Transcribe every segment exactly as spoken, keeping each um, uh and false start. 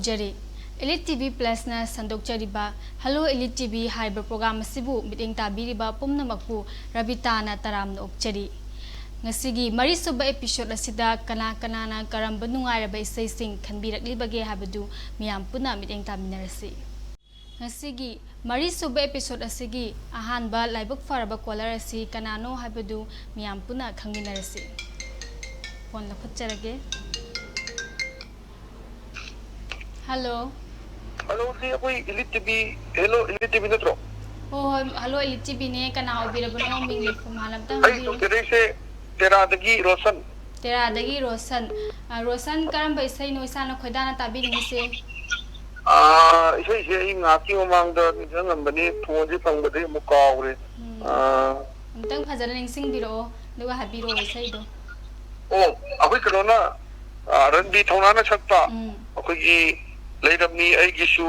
Zari. Elite T V Plusꯅ ꯁꯟꯗꯣꯛꯆꯔꯤꯕ Hello Elite T V ꯍꯥꯏꯔꯤꯕ program ꯑꯁꯤꯕꯨ ꯃꯤꯠꯌꯦꯡ ꯇꯥꯕꯤꯔꯤꯕ ꯄꯨꯝꯅꯃꯛꯄꯨ ꯔꯕꯤꯇꯥꯅ ꯇꯔꯥꯝꯅ ꯑꯣꯛꯆꯔꯤ꯫ ꯉꯁꯤꯒꯤ ꯃꯔꯤꯁꯨꯕ episode ꯑꯁꯤꯗ ꯀꯅꯥ ꯀꯅꯥꯅ ꯀꯔꯝꯕ ꯅꯨꯡꯉꯥꯏꯔꯕ ꯏꯁꯩꯁꯤꯡ ꯈꯟꯕꯤꯔꯛꯂꯤꯕꯒꯦ ꯍꯥꯏꯕꯗꯨ ꯃꯤꯌꯥꯝ ꯄꯨꯟꯅ ꯃꯤꯠꯌꯦꯡ ꯇꯥꯃꯤꯟꯅꯔꯁꯤ꯫ ꯉꯁꯤꯒꯤ ꯃꯔꯤꯁꯨꯕ episode ꯑꯁꯤꯒꯤ ꯑꯍꯥꯟꯕ ꯂꯥꯏꯕꯛ ꯐꯔꯕ caller ꯑꯁꯤ ꯀꯅꯥꯅꯣ ꯍꯥꯏꯕꯗꯨ ꯃꯤꯌꯥꯝ ꯄꯨꯟꯅ ꯈꯪꯃꯤꯟꯅꯔꯁꯤ꯫ Phone ꯂꯧꯈꯠꯆꯔꯒꯦ꯫ Hello꯫ Hello, ꯁꯤ ꯑꯩꯈꯣꯏ Elite T V, Hello Elite T V ꯅꯠꯇ꯭ꯔꯣ? ꯍꯣꯏ, ꯍꯣꯏ, Hello Elite ꯇꯤ ꯚꯤꯅꯦ꯫ ꯀꯅꯥ ꯑꯣꯏꯕꯤꯔꯕꯅꯣ? ꯃꯤꯡ ꯂꯩꯐꯝ ꯍꯥꯟꯅ ꯑꯝꯇꯪ ꯑꯩ ꯍꯥꯏꯕꯤꯌꯨ꯫ ꯇꯧꯖꯔꯛꯏꯁꯦ ꯇꯦꯔꯥꯗꯒꯤ ꯔꯣꯁꯟ꯫ ꯇꯦꯔꯥꯗꯒꯤ ꯔꯣꯁꯟ꯫ ꯑ, ꯔꯣꯁꯟ, ꯀꯔꯝꯕ ꯏꯁꯩꯅꯣ ꯏꯁꯥꯅ ꯈꯣꯏꯗꯥꯅ ꯇꯥꯕꯤꯅꯤꯡꯉꯤꯁꯦ? ꯑꯥ, ꯏꯁꯩꯁꯦ ꯑꯩ ꯉꯥꯏꯍꯥꯛꯀꯤ ꯃꯃꯥꯡꯗ ꯅꯤꯡꯁꯤꯡꯉꯝꯕꯅꯤ, phoneꯁꯦ ꯐꯪꯕꯗꯒꯤ ꯑꯃꯨꯛ ꯀꯥꯎꯔꯦ꯫ ꯎꯝ꯫ ꯑꯥ꯫ ꯑꯝꯇꯪ ꯐꯖꯅ ꯅꯤꯡꯁꯤꯡꯕꯤꯔꯛꯑꯣ, ꯑꯗꯨꯒ ꯍꯥꯏꯕꯤꯔꯛꯑꯣ ꯏꯁꯩꯗꯣ꯫ ꯑꯣ, ꯑꯩꯈꯣꯏ ꯀꯩꯅꯣꯅ, ꯑꯥ, ꯔꯟꯕꯤꯔ ꯊꯧꯅꯥꯅ ꯁꯛꯄ, ꯎꯝ꯫ ꯑꯩꯈꯣꯏꯒꯤ "ꯂꯩꯔꯝꯃꯤ ꯑꯩꯒꯤꯁꯨ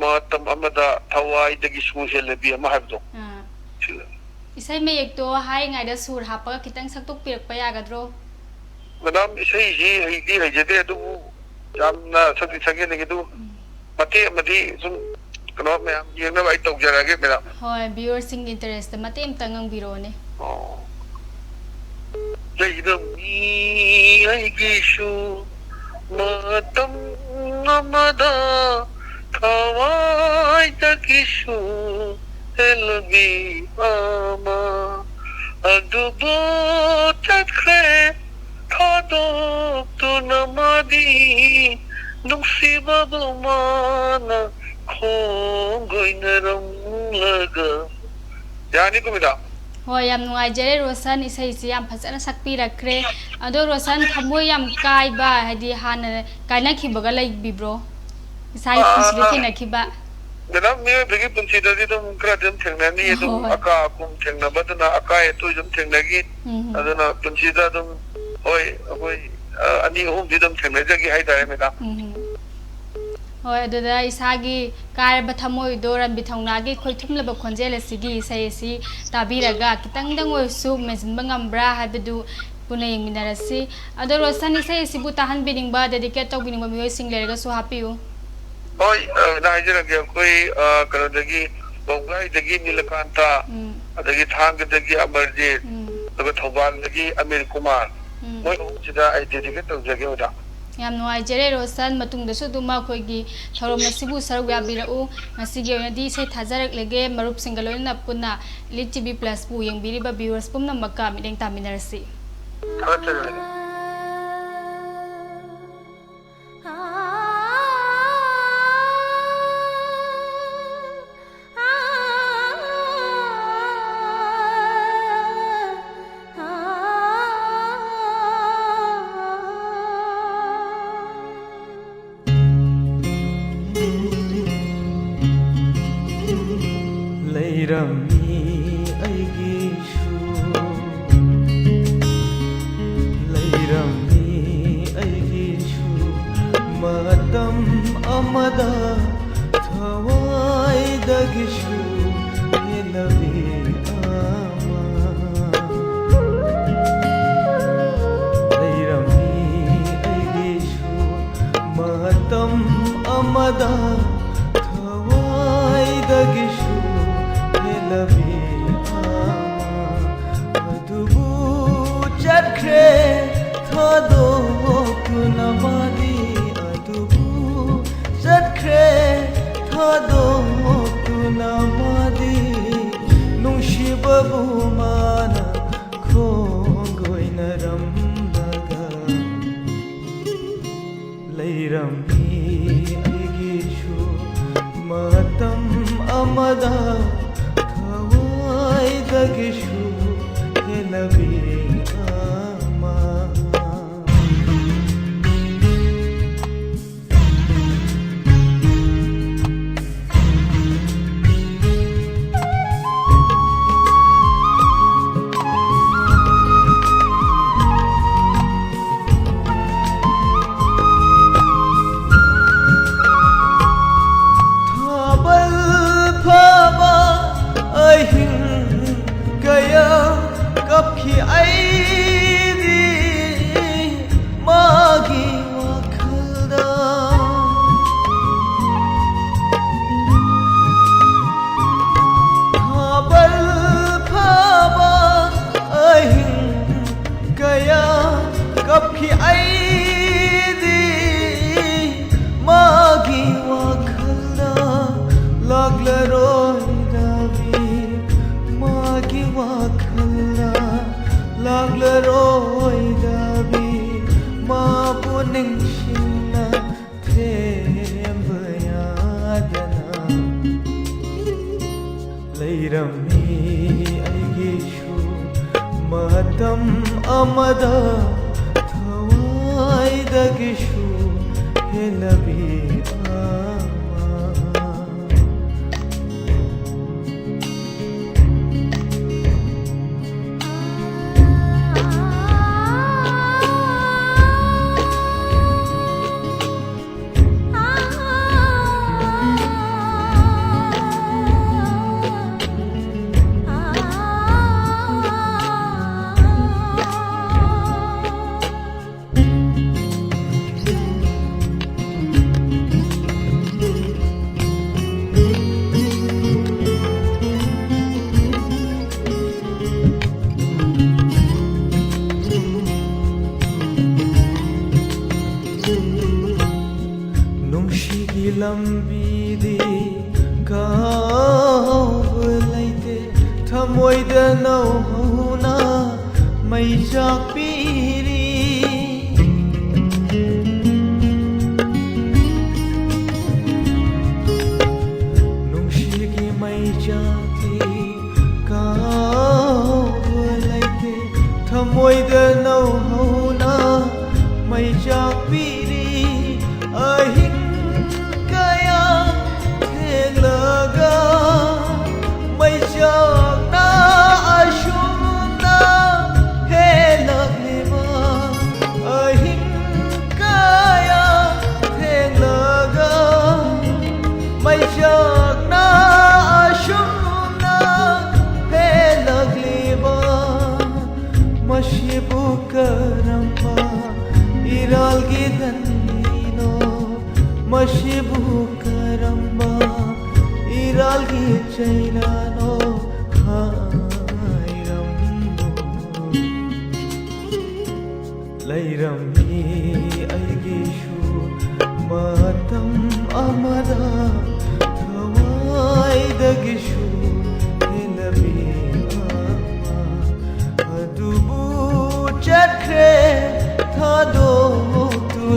ꯃꯇꯝ ꯑꯃꯗ ꯊꯋꯥꯏꯗꯒꯤꯁꯨ ꯍꯦꯜꯂꯕꯤ" ꯑꯃ ꯍꯥꯏꯕꯗꯣ꯫ ꯑꯥ꯫ ꯁꯤ-, ꯏꯁꯩ ꯃꯌꯦꯛꯇꯣ ꯍꯥꯏꯔꯤꯉꯩꯗ ꯁꯨꯔ ꯍꯥꯞꯄꯒ ꯈꯤꯇꯪ ꯁꯛꯇꯣꯛꯄꯤꯔꯛꯄ ꯌꯥꯒꯗ꯭ꯔꯣ? Madam, ꯏꯁꯩꯁꯤ ꯍꯩꯗꯤ ꯍꯩꯖꯗꯦ, ꯑꯗꯨꯕꯨ ꯌꯥꯝꯅ ꯁꯛꯇꯤ ꯁꯛꯆꯅꯤꯡꯉꯤ, ꯑꯗꯨ ꯎꯝ꯫ ꯃꯇꯦꯛ ꯑꯃꯗꯤ ꯁꯨꯝ ꯀꯩꯅꯣ ꯃꯌꯥꯝ ꯌꯦꯡꯅꯕ ꯑꯩ ꯇꯧꯖꯔꯛꯑꯒꯦ, Madam꯫ ꯍꯣꯏ, viewerꯁꯤꯡꯒꯤ interestꯇ ꯃꯇꯦꯛ ꯑꯃꯇ ꯉꯪꯕꯤꯔꯛꯑꯣꯅꯦ꯫ ꯑꯣ꯫ ꯂꯩꯔꯝꯃꯤ ꯑꯩꯒꯤꯁꯨ ꯃꯇꯝ ꯑꯃꯗ ꯊꯋꯥꯏꯗꯒꯤꯁꯨ ꯍꯦꯜꯂꯕꯤ ꯑꯃ, ꯑꯗꯨꯕꯨ ꯆꯠꯈ꯭ꯔꯦ ꯊꯥꯗꯣꯛꯇꯨꯅ ꯃꯥꯗꯤ, ꯅꯨꯡꯁꯤꯕꯕꯨ ꯃꯥꯅ ꯈꯣꯡꯒꯣꯏꯅꯔꯝꯂꯒ꯫ ꯌꯥꯅꯤꯀꯣ, Madam? ꯍꯣꯏ, ꯌꯥꯝ ꯅꯨꯡꯉꯥꯏꯖꯔꯦ ꯔꯣꯁꯟ, ꯏꯁꯩꯁꯤ ꯌꯥꯝ ꯐꯖꯅ ꯁꯛꯄꯤꯔꯛꯈ꯭ꯔꯦ꯫ ꯑꯗꯣ ꯔꯣꯁꯟ, ꯊꯃꯣꯏ ꯌꯥꯝ ꯀꯥꯏꯕ, ꯍꯥꯏꯗꯤ ꯍꯥꯟꯅ ꯀꯥꯏꯅꯈꯤꯕꯒ ꯂꯩꯕꯤꯕ꯭ꯔꯣ? ꯏꯁꯥꯒꯤ ꯑꯥ, ꯄꯨꯟꯁꯤꯗ ꯊꯦꯡꯅꯈꯤꯕ? Madam, ꯃꯤꯑꯣꯏꯕꯒꯤ ꯄꯨꯟꯁꯤꯗꯗꯤ ꯑꯗꯨꯝ ꯈꯔꯗꯤ ꯑꯗꯨꯝ ꯊꯦꯡꯅꯅꯤ, ꯑꯗꯨꯝ ꯍꯣꯏ꯫ ꯑꯀꯥ ꯑꯀꯨꯝ ꯊꯦꯡꯅꯕꯗꯨꯅ ꯑꯀꯥꯏ ꯑꯇꯣꯏ ꯑꯗꯨꯝ ꯊꯦꯡꯅꯈꯤ꯫ ꯎꯝ꯫ ꯑꯗꯨꯅ ꯄꯨꯟꯁꯤꯗ ꯑꯗꯨꯝ, ꯍꯣꯏ, ꯑꯩꯈꯣꯏ, ꯑ, ꯑꯅꯤ ꯑꯍꯨꯝꯗꯤ ꯑꯗꯨꯝ ꯊꯦꯡꯅꯖꯈꯤ ꯍꯥꯏꯇꯥꯔꯦ, Madam꯫ ꯎꯝ꯫ ꯍꯣꯏ, ꯑꯗꯨꯗ ꯏꯁꯥꯒꯤ ꯀꯥꯏꯔꯕ ꯊꯃꯣꯏꯗꯣ ꯔꯟꯕꯤꯔ ꯊꯧꯅꯥꯒꯤ ꯈꯣꯏꯊꯨꯝꯂꯕ ꯈꯣꯟꯖꯦꯜ ꯑꯁꯤꯒꯤ ꯏꯁꯩ ꯑꯁꯤ ꯇꯥꯕꯤꯔꯒ ꯈꯤꯇꯪꯗꯪ ꯑꯣꯏꯔꯁꯨ ꯃꯦꯟꯁꯤꯟꯕ ꯉꯝꯕ꯭ꯔꯥ ꯍꯥꯏꯕꯗꯨ ꯄꯨꯟꯅ ꯌꯦꯡꯃꯤꯟꯅꯔꯁꯤ꯫ ꯑꯗꯣ ꯔꯣꯁꯟ, ꯏꯁꯩ ꯑꯁꯤꯕꯨ ꯇꯥꯍꯟꯕꯤꯅꯤꯡꯕ, dedicate ꯇꯧꯕꯤꯅꯤꯡꯕ ꯃꯤꯑꯣꯏꯁꯤꯡ ꯂꯩꯔꯒꯁꯨ ꯍꯥꯞꯄꯤꯌꯨ꯫ ꯍꯣꯏ, ꯑ, ꯑꯩꯅ ꯍꯥꯏꯖꯔꯛꯀꯦ, ꯑꯩꯈꯣꯏ, ꯑ, ꯀꯩꯅꯣꯗꯒꯤ, ꯂꯣꯡꯒꯥꯏꯗꯒꯤ ꯅꯤꯂꯀꯥꯟꯇ, ꯎꯝ꯫ ꯑꯗꯒꯤ ꯊꯥꯡꯒꯗꯒꯤ ꯑꯃꯔꯖꯤꯠ, ꯎꯝ꯫ ꯑꯗꯨꯒ ꯊꯧꯕꯥꯜꯗꯒꯤ ꯑꯃꯤꯔ ꯀꯨꯃꯥꯔ, ꯎꯝ꯫ ꯃꯣꯏ ꯑꯍꯨꯝꯁꯤꯗ ꯑꯩ dedicate ꯇꯧꯖꯒꯦ, ꯑꯣꯖꯥ꯫ ꯌꯥꯝ ꯅꯨꯡꯉꯥꯏꯖꯔꯦ, ꯔꯣꯁꯟ꯫ ꯃꯇꯨꯡꯗꯁꯨ ꯑꯗꯨꯝ ꯑꯩꯈꯣꯏꯒꯤ ꯊꯧꯔꯝ ꯑꯁꯤꯕꯨ ꯁꯔꯨꯛ ꯌꯥꯕꯤꯔꯛꯎ꯫ ꯉꯁꯤꯒꯤ ꯑꯣꯏꯅꯗꯤ ꯏꯁꯩ ꯊꯥꯖꯔꯛꯂꯒꯦ꯫ ꯃꯔꯨꯞꯁꯤꯡꯒ ꯂꯣꯏꯅꯅ ꯄꯨꯟꯅ Elite T V Plus ꯄꯨ ꯌꯦꯡꯕꯤꯔꯤꯕ viewers ꯄꯨꯝꯅꯃꯛꯀ ꯃꯤꯠꯌꯦꯡ ꯇꯥꯃꯤꯟꯅꯔꯁꯤ꯫ ꯊꯥꯒꯠꯆꯔꯤ꯫ ꯂꯩꯔꯝꯃꯤ ꯑꯩꯒꯤꯁꯨ, ꯂꯩꯔꯝꯃꯤ ꯑꯩꯒꯤꯁꯨ ꯃꯇꯝ ꯑꯃꯗ ꯊꯋꯥꯏꯗꯒꯤꯁꯨ ꯍꯦꯜꯂꯕꯤ ꯑꯃ꯫ ꯂꯩꯔꯝꯃꯤ ꯑꯩꯒꯤꯁꯨ ꯃꯇꯝ ꯑꯃꯗ ꯊꯋꯥꯏꯗꯒꯤꯁꯨ ꯍꯦꯜꯂꯕꯤ ꯑꯃ꯫ ꯑꯗꯨꯕꯨ ꯆꯠꯈ꯭ꯔꯦ ꯊꯥꯗꯣꯛꯇꯨꯅ ꯃꯥꯗꯤ, ꯑꯗꯨꯕꯨ ꯆꯠꯈ꯭ꯔꯦ ꯊꯥꯗꯣꯛꯇꯨꯅ ꯃꯥꯗꯤ, ꯅꯨꯡꯁꯤꯕꯕꯨ ꯃꯥꯅ ꯈꯣꯡꯒꯣꯏꯅꯔꯝꯂꯒ꯫ ꯂꯩꯔꯝꯃꯤ ꯑꯩꯒꯤꯁꯨ ꯃꯇꯝ ꯑꯃꯗ ꯊꯋꯥꯏꯗꯒꯤꯁꯨ ꯍꯦꯜꯂꯕꯤ ꯑꯃ꯫ ꯊꯥꯕꯜ ꯐꯥꯕ ꯑꯍꯤꯡ ꯀꯌꯥ ꯀꯞꯈꯤ ꯇꯦꯡꯁꯤꯟꯅ ꯊꯦꯝꯕ ꯌꯥꯗꯅ ꯂꯩꯔꯝꯃꯤ ꯑꯩꯒꯤꯁꯨ ꯃꯇꯝ ꯑꯃꯗ ꯊꯋꯥꯏꯗꯒꯤꯁꯨ ꯍꯦꯟꯅꯕꯤ ꯑꯃ꯫ ꯅꯨꯡꯁꯤꯒꯤ ꯂꯝꯕꯤꯗꯤ ꯀꯥꯎꯕ ꯂꯩꯇꯦ, ꯊꯃꯣꯏꯗ ꯅꯧꯍꯧꯅ ꯃꯩ ꯆꯥꯛꯄꯤꯔꯤ꯫ ꯅꯨꯡꯁꯤꯒꯤ ꯃꯩ ꯆꯥꯛꯇꯤ ꯀꯥꯎꯕ ꯂꯩꯇꯦ, ꯊꯃꯣꯏꯗ ꯅꯧꯍꯧꯅ ꯃꯩ ꯆꯥꯛꯄꯤꯔꯤ꯫ ꯑꯍꯤꯡ ꯀꯌꯥ ꯊꯦꯡꯂꯒ ꯃꯩ ꯆꯥꯛꯅ ꯑꯁꯨꯝꯅ ꯍꯦꯜꯂꯛꯂꯤꯕ, ꯑꯍꯤꯡ ꯀꯌꯥ ꯊꯦꯡꯂꯒ ꯃꯩ ꯆꯥꯛꯅ ꯑꯁꯨꯝꯅ ꯍꯦꯜꯂꯛꯂꯤꯕ, ꯃꯁꯤꯕꯨ ꯀꯔꯝꯕ ꯏꯔꯥꯜꯒꯤ ꯗꯟꯗꯤꯅꯣ? ꯃꯁꯤꯕꯨ ꯀꯔꯝꯕ ꯏꯔꯥꯜꯒꯤ ꯆꯩꯅꯥꯅꯣ? ꯍꯥꯏꯔꯝꯃꯨ꯫ ꯂꯩꯔꯝꯃꯤ ꯑꯩꯒꯤꯁꯨ ꯃꯇꯝ ꯑꯃꯗ ꯊꯋꯥꯏꯗꯒꯤꯁꯨ ꯍꯦꯟꯅꯕꯤ ꯑꯃ, ꯑꯗꯨꯕꯨ ꯆꯠꯈ꯭ꯔꯦ ꯊꯥꯗꯣꯛꯇꯨꯅ꯫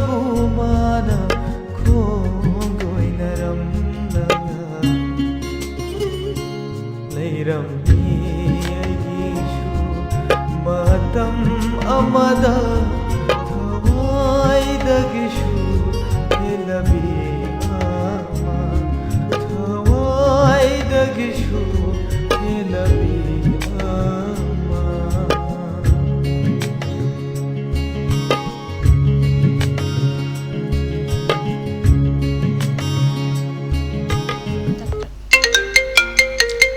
ꯕꯨ ꯃꯥꯅ ꯈꯣꯡꯒꯣꯏꯅꯔꯝꯂꯒ ꯂꯩꯔꯝꯃꯤ ꯑꯩꯒꯤꯁꯨ ꯃꯇꯝ ꯑꯃꯗ ꯊꯋꯥꯏꯗꯒꯤꯁꯨ ꯍꯦꯜꯂꯕꯤ ꯑꯃ, ꯊꯋꯥꯏꯗꯒꯤꯁꯨ ꯍꯦꯜꯂꯕꯤ ꯑꯃ꯫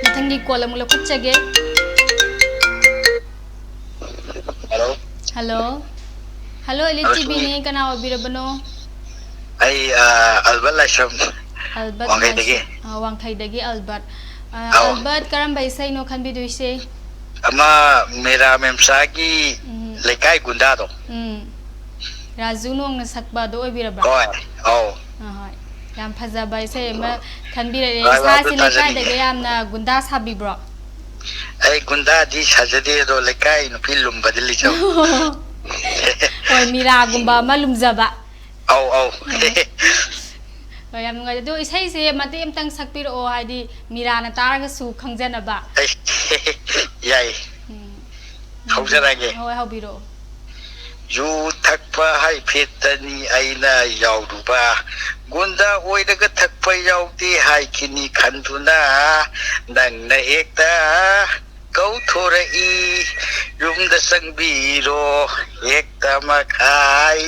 ꯃꯊꯪꯒꯤ ꯀꯣꯜ ꯑꯃꯨꯛ ꯂꯧꯈꯠꯆꯒꯦ꯫ Hello. Hello. Hello, elite hello, ꯇꯤꯚꯤꯅꯦ, ꯁꯨꯝ ꯀꯅꯥ ꯑꯣꯏꯕꯤꯔꯕꯅꯣ? ꯑꯩ, ꯑ, ꯑꯜꯕꯔꯠ ꯂꯥꯏꯁ꯭ꯔꯝ, ꯑꯜꯕꯔꯠ ꯋꯥꯡꯈꯩꯗꯒꯤ꯫ ꯂꯥꯏꯁ꯭ꯔꯝ, ꯑ, ꯋꯥꯡꯈꯩꯗꯒꯤ ꯑꯜꯕꯔꯠ꯫ ꯑ, ꯑꯧ꯫ ꯑꯜꯕꯔꯠ, ꯀꯔꯝꯕ ꯏꯁꯩꯅꯣ ꯈꯟꯕꯤꯗꯣꯏꯁꯦ? ꯑꯃ ꯃꯦꯔꯥ ꯃꯦꯝꯆꯥꯒꯤ ꯎꯝ꯫ ꯂꯩꯀꯥꯏ ꯒꯨꯟꯗꯥꯗꯣ꯫ ꯎꯝ꯫ ꯔꯥꯖꯨ ꯅꯣꯡꯅ ꯁꯛꯄ ꯑꯗꯨ ꯑꯣꯏꯕꯤꯔꯕ꯭ꯔꯣ? ꯍꯣꯏ, ꯑꯧ꯫ ꯑ, ꯍꯣꯏ꯫ ꯌꯥꯝ ꯐꯖꯕ ꯏꯁꯩ ꯑꯃ ꯈꯟꯕꯤꯔꯛꯑꯦ꯫ ꯍꯣꯏ, ꯍꯣꯏ, ꯑꯗꯨ ꯏꯁꯥꯁꯤ ꯇꯥꯖꯅꯤꯡꯉꯦ꯫ ꯂꯩꯀꯥꯏꯗꯒ ꯌꯥꯝꯅ ꯒꯨꯟꯗꯥ ꯁꯥꯕꯤꯕ꯭ꯔꯣ? ꯑꯩ ꯒꯨꯟꯗꯥꯗꯤ ꯁꯥꯖꯗꯦ, ꯑꯗꯣ ꯂꯩꯀꯥꯏ ꯅꯨꯄꯤ ꯂꯨꯝꯕꯗꯤ ꯂꯩꯖꯕ꯫ ꯍꯣꯏ, ꯃꯤꯔꯥꯒꯨꯝꯕ ꯑꯃ ꯂꯨꯝꯖꯕ꯫ ꯑꯧ, ꯑꯧ꯫ ꯑ꯫ ꯍꯣꯏ, ꯌꯥꯝ ꯅꯨꯡꯉꯥꯏꯖꯩ꯫ ꯑꯗꯣ ꯏꯁꯩꯁꯦ ꯃꯇꯦꯛ ꯑꯃꯇꯪ ꯁꯛꯄꯤꯔꯛꯑꯣ, ꯍꯥꯏꯗꯤ ꯃꯤꯔꯥꯅ ꯇꯥꯔꯒꯁꯨ ꯈꯪꯖꯅꯕ꯫ ꯑꯩ, ꯌꯥꯏ꯫ ꯎꯝ꯫ ꯍꯧꯖꯔꯒꯦ꯫ ꯍꯣꯏ, ꯍꯧꯕꯤꯔꯛꯑꯣ꯫ ꯌꯨ ꯊꯛꯄ ꯍꯥꯏꯐꯦꯠꯇꯅꯤ ꯑꯩꯅ ꯌꯥꯎꯔꯨꯕ, ꯒꯨꯟꯗꯥ ꯑꯣꯏꯔꯒ ꯊꯛꯄ ꯌꯥꯎꯗꯦ ꯍꯥꯏꯈꯤꯅꯤ ꯈꯟꯗꯨꯅ, ꯅꯪꯅ ꯍꯦꯛꯇ ꯀꯧꯊꯣꯔꯛꯏ, ꯌꯨꯝꯗ ꯆꯪꯕꯤꯔꯣ, ꯍꯦꯛꯇ ꯃꯈꯥꯏ꯫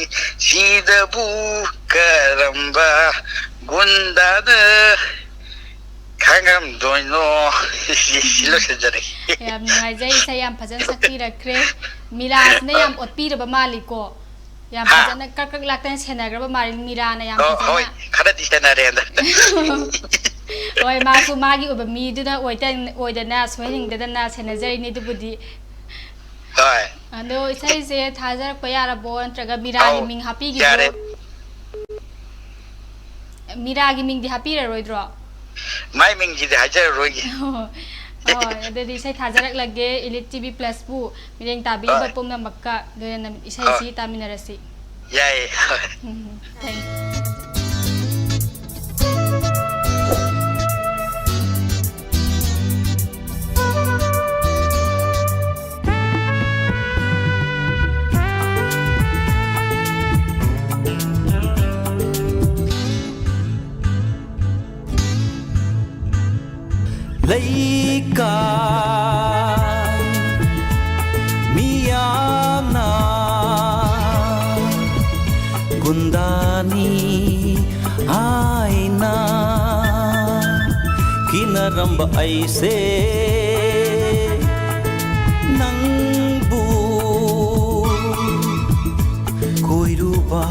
ꯁꯤꯗꯕꯨ ꯀꯔꯝꯕ ꯒꯨꯟꯗꯥꯅ ꯈꯪꯉꯝꯗꯣꯏꯅꯣ? ꯁꯤ, ꯁꯤ ꯂꯣꯏꯁꯤꯟꯖꯔꯒꯦ꯫ ꯌꯥꯝ ꯅꯨꯡꯉꯥꯏꯖꯩ, ꯏꯁꯩ ꯌꯥꯝ ꯐꯖꯅ ꯁꯛꯄꯤꯔꯛꯈ꯭ꯔꯦ꯫ ꯃꯤꯔꯥꯁꯤꯅ ꯑ꯫ ꯌꯥꯝ ꯑꯣꯠꯄꯤꯔꯕ ꯃꯥꯜꯂꯤꯀꯣ꯫ ꯌꯥꯝ ꯍꯥ? ꯐꯖꯅ ꯀ꯭ꯔꯛ ꯀ꯭ꯔꯛ ꯂꯥꯛꯇꯅ ꯁꯦꯟꯅꯈ꯭ꯔꯕ ꯃꯥꯜꯂꯤ ꯃꯤꯔꯥꯅ ꯌꯥꯝ ꯑꯣ, ꯐꯖꯅ꯫ ꯍꯣꯏ, ꯈꯔꯗꯤ ꯁꯦꯟꯅꯔꯦ ꯍꯟꯗꯛ꯫ ꯍꯣꯏ, ꯃꯥꯁꯨ ꯃꯥꯒꯤ ꯑꯣꯏꯕ ꯃꯤꯗꯨꯅ ꯑꯣꯏꯗ-, ꯑꯣꯏꯗꯅ ꯁꯣꯏꯍꯟꯅꯤꯡꯗꯗꯅ ꯁꯦꯟꯅꯖꯔꯤꯅꯤ ꯑꯗꯨꯕꯨꯗꯤ꯫ ꯍꯣꯏ꯫ ꯑꯗꯣ ꯏꯁꯩꯁꯦ ꯊꯥꯖꯔꯛꯄ ꯌꯥꯔꯕꯣ? ꯅꯠꯇ꯭ꯔꯒ ꯃꯤꯔꯥꯒꯤ ꯑꯧ, ꯃꯤꯡ ꯍꯥꯞꯄꯤꯈꯤꯕ꯭ꯔꯣ? ꯌꯥꯔꯦ꯫ ꯃꯤꯔꯥꯒꯤ ꯃꯤꯡꯗꯤ ꯍꯥꯞꯄꯤꯔꯔꯣꯏꯗ꯭ꯔꯣ? ꯃꯥꯏ ꯃꯤꯡꯁꯤꯗꯤ ꯍꯥꯏꯖꯔꯔꯣꯏꯒꯦ꯫ ꯍꯣꯏ, ꯑꯗꯨꯗꯤ ꯏꯁꯩ ꯊꯥꯖꯔꯛꯂꯒꯦ, ꯏꯂꯤꯠ ꯇꯤꯚꯤ ꯄ꯭ꯂꯁꯄꯨ ꯃꯤꯠꯌꯦꯡ ꯇꯥꯕꯤꯔꯤꯕ ꯍꯣꯏ꯫ ꯄꯨꯝꯅꯃꯛꯀ, ꯑꯗꯨꯅ ꯏꯁꯩꯁꯤ ꯍꯣꯏ꯫ ꯇꯥꯃꯤꯟꯅꯔꯁꯤ꯫ ꯌꯥꯏꯌꯦ꯫ ꯂꯩꯀꯥꯏ ꯃꯤꯌꯥꯝꯅ ꯒꯨꯟꯗꯥꯅꯤ ꯍꯥꯏꯅ ꯀꯤꯅꯔꯝꯕ ꯑꯩꯁꯦ ꯅꯪꯕꯨ ꯀꯣꯏꯔꯨꯕ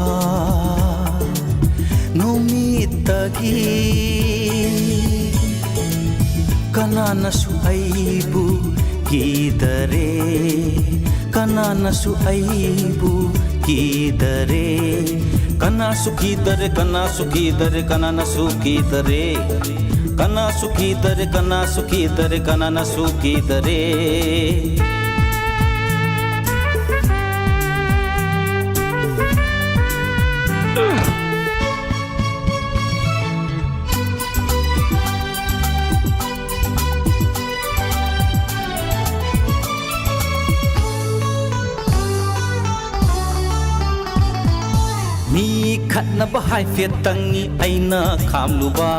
ꯅꯨꯃꯤꯠꯇꯒꯤ ꯀꯅꯥꯅꯁꯨ ꯑꯩꯕꯨ ꯀꯤꯗꯔꯦ, ꯀꯅꯥꯅꯁꯨ ꯑꯩꯕꯨ ꯀꯤꯗꯔꯦ꯫ ꯀꯅꯥꯁꯨ ꯀꯤꯗꯔꯦ, ꯀꯅꯥꯁꯨ ꯀꯤꯗꯔꯦ, ꯀꯅꯥꯅꯁꯨ ꯀꯤꯗꯔꯦ꯫ ꯀꯅꯥꯁꯨ ꯀꯤꯗꯔꯦ, ꯀꯅꯥꯁꯨ ꯀꯤꯗꯔꯦ, ꯀꯅꯥꯅꯁꯨ ꯀꯤꯗꯔꯦ꯫ ꯃꯤ ꯈꯠꯅꯕ ꯍꯥꯏꯐꯦꯠꯇꯪꯅꯤ ꯑꯩꯅ ꯈꯥꯝꯂꯨꯕ꯫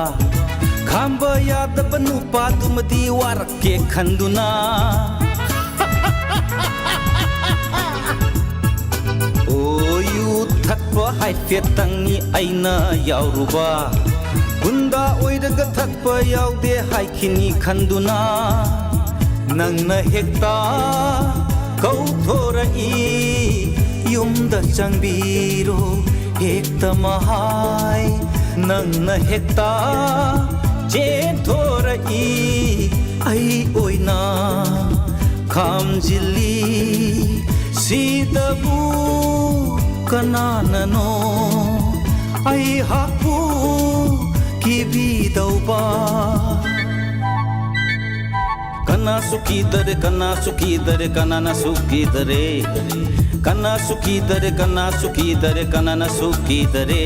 ꯈꯥꯝꯕ ꯌꯥꯗꯕ ꯅꯨꯄꯥꯗꯨꯃꯗꯤ ꯋꯥꯔꯛꯀꯦ ꯈꯟꯗꯨꯅ꯫ ꯑꯣ, ꯌꯨ ꯊꯛꯄ ꯍꯥꯏꯐꯦꯠꯇꯪꯅꯤ ꯑꯩꯅ ꯌꯥꯎꯔꯨꯕ꯫ ꯒꯨꯟꯗꯥ ꯑꯣꯏꯔꯒ ꯊꯛꯄ ꯌꯥꯎꯗꯦ ꯍꯥꯏꯈꯤꯅꯤ ꯈꯟꯗꯨꯅ꯫ ꯅꯪꯅ ꯍꯦꯛꯇ ꯀꯧꯊꯣꯔꯛꯏ, ꯌꯨꯝꯗ ꯆꯪꯕꯤꯔꯣ ꯍꯦꯛꯇ ꯃꯍꯥꯏ꯫ ꯅꯪꯅ ꯍꯦꯛꯇ ꯆꯦꯟꯊꯣꯔꯛꯏ, ꯑꯩ ꯑꯣꯏꯅ ꯈꯥꯝꯖꯤꯜꯂꯤ꯫ ꯁꯤꯗꯕꯨ ꯀꯅꯥꯅꯅꯣ ꯑꯩꯍꯥꯛꯄꯨ ꯀꯤꯕꯤꯗꯧꯕ? ꯀꯅꯥꯁꯨ ꯀꯤꯗꯔꯦ, ꯀꯅꯥꯁꯨ ꯀꯤꯗꯔꯦ, ꯀꯅꯥꯅꯁꯨ ꯀꯤꯗꯔꯦ꯫ ꯀꯅꯥꯁꯨ ꯀꯤꯗꯔꯦ, ꯀꯅꯥꯁꯨ ꯀꯤꯗꯔꯦ, ꯀꯅꯥꯅꯁꯨ ꯀꯤꯗꯔꯦ꯫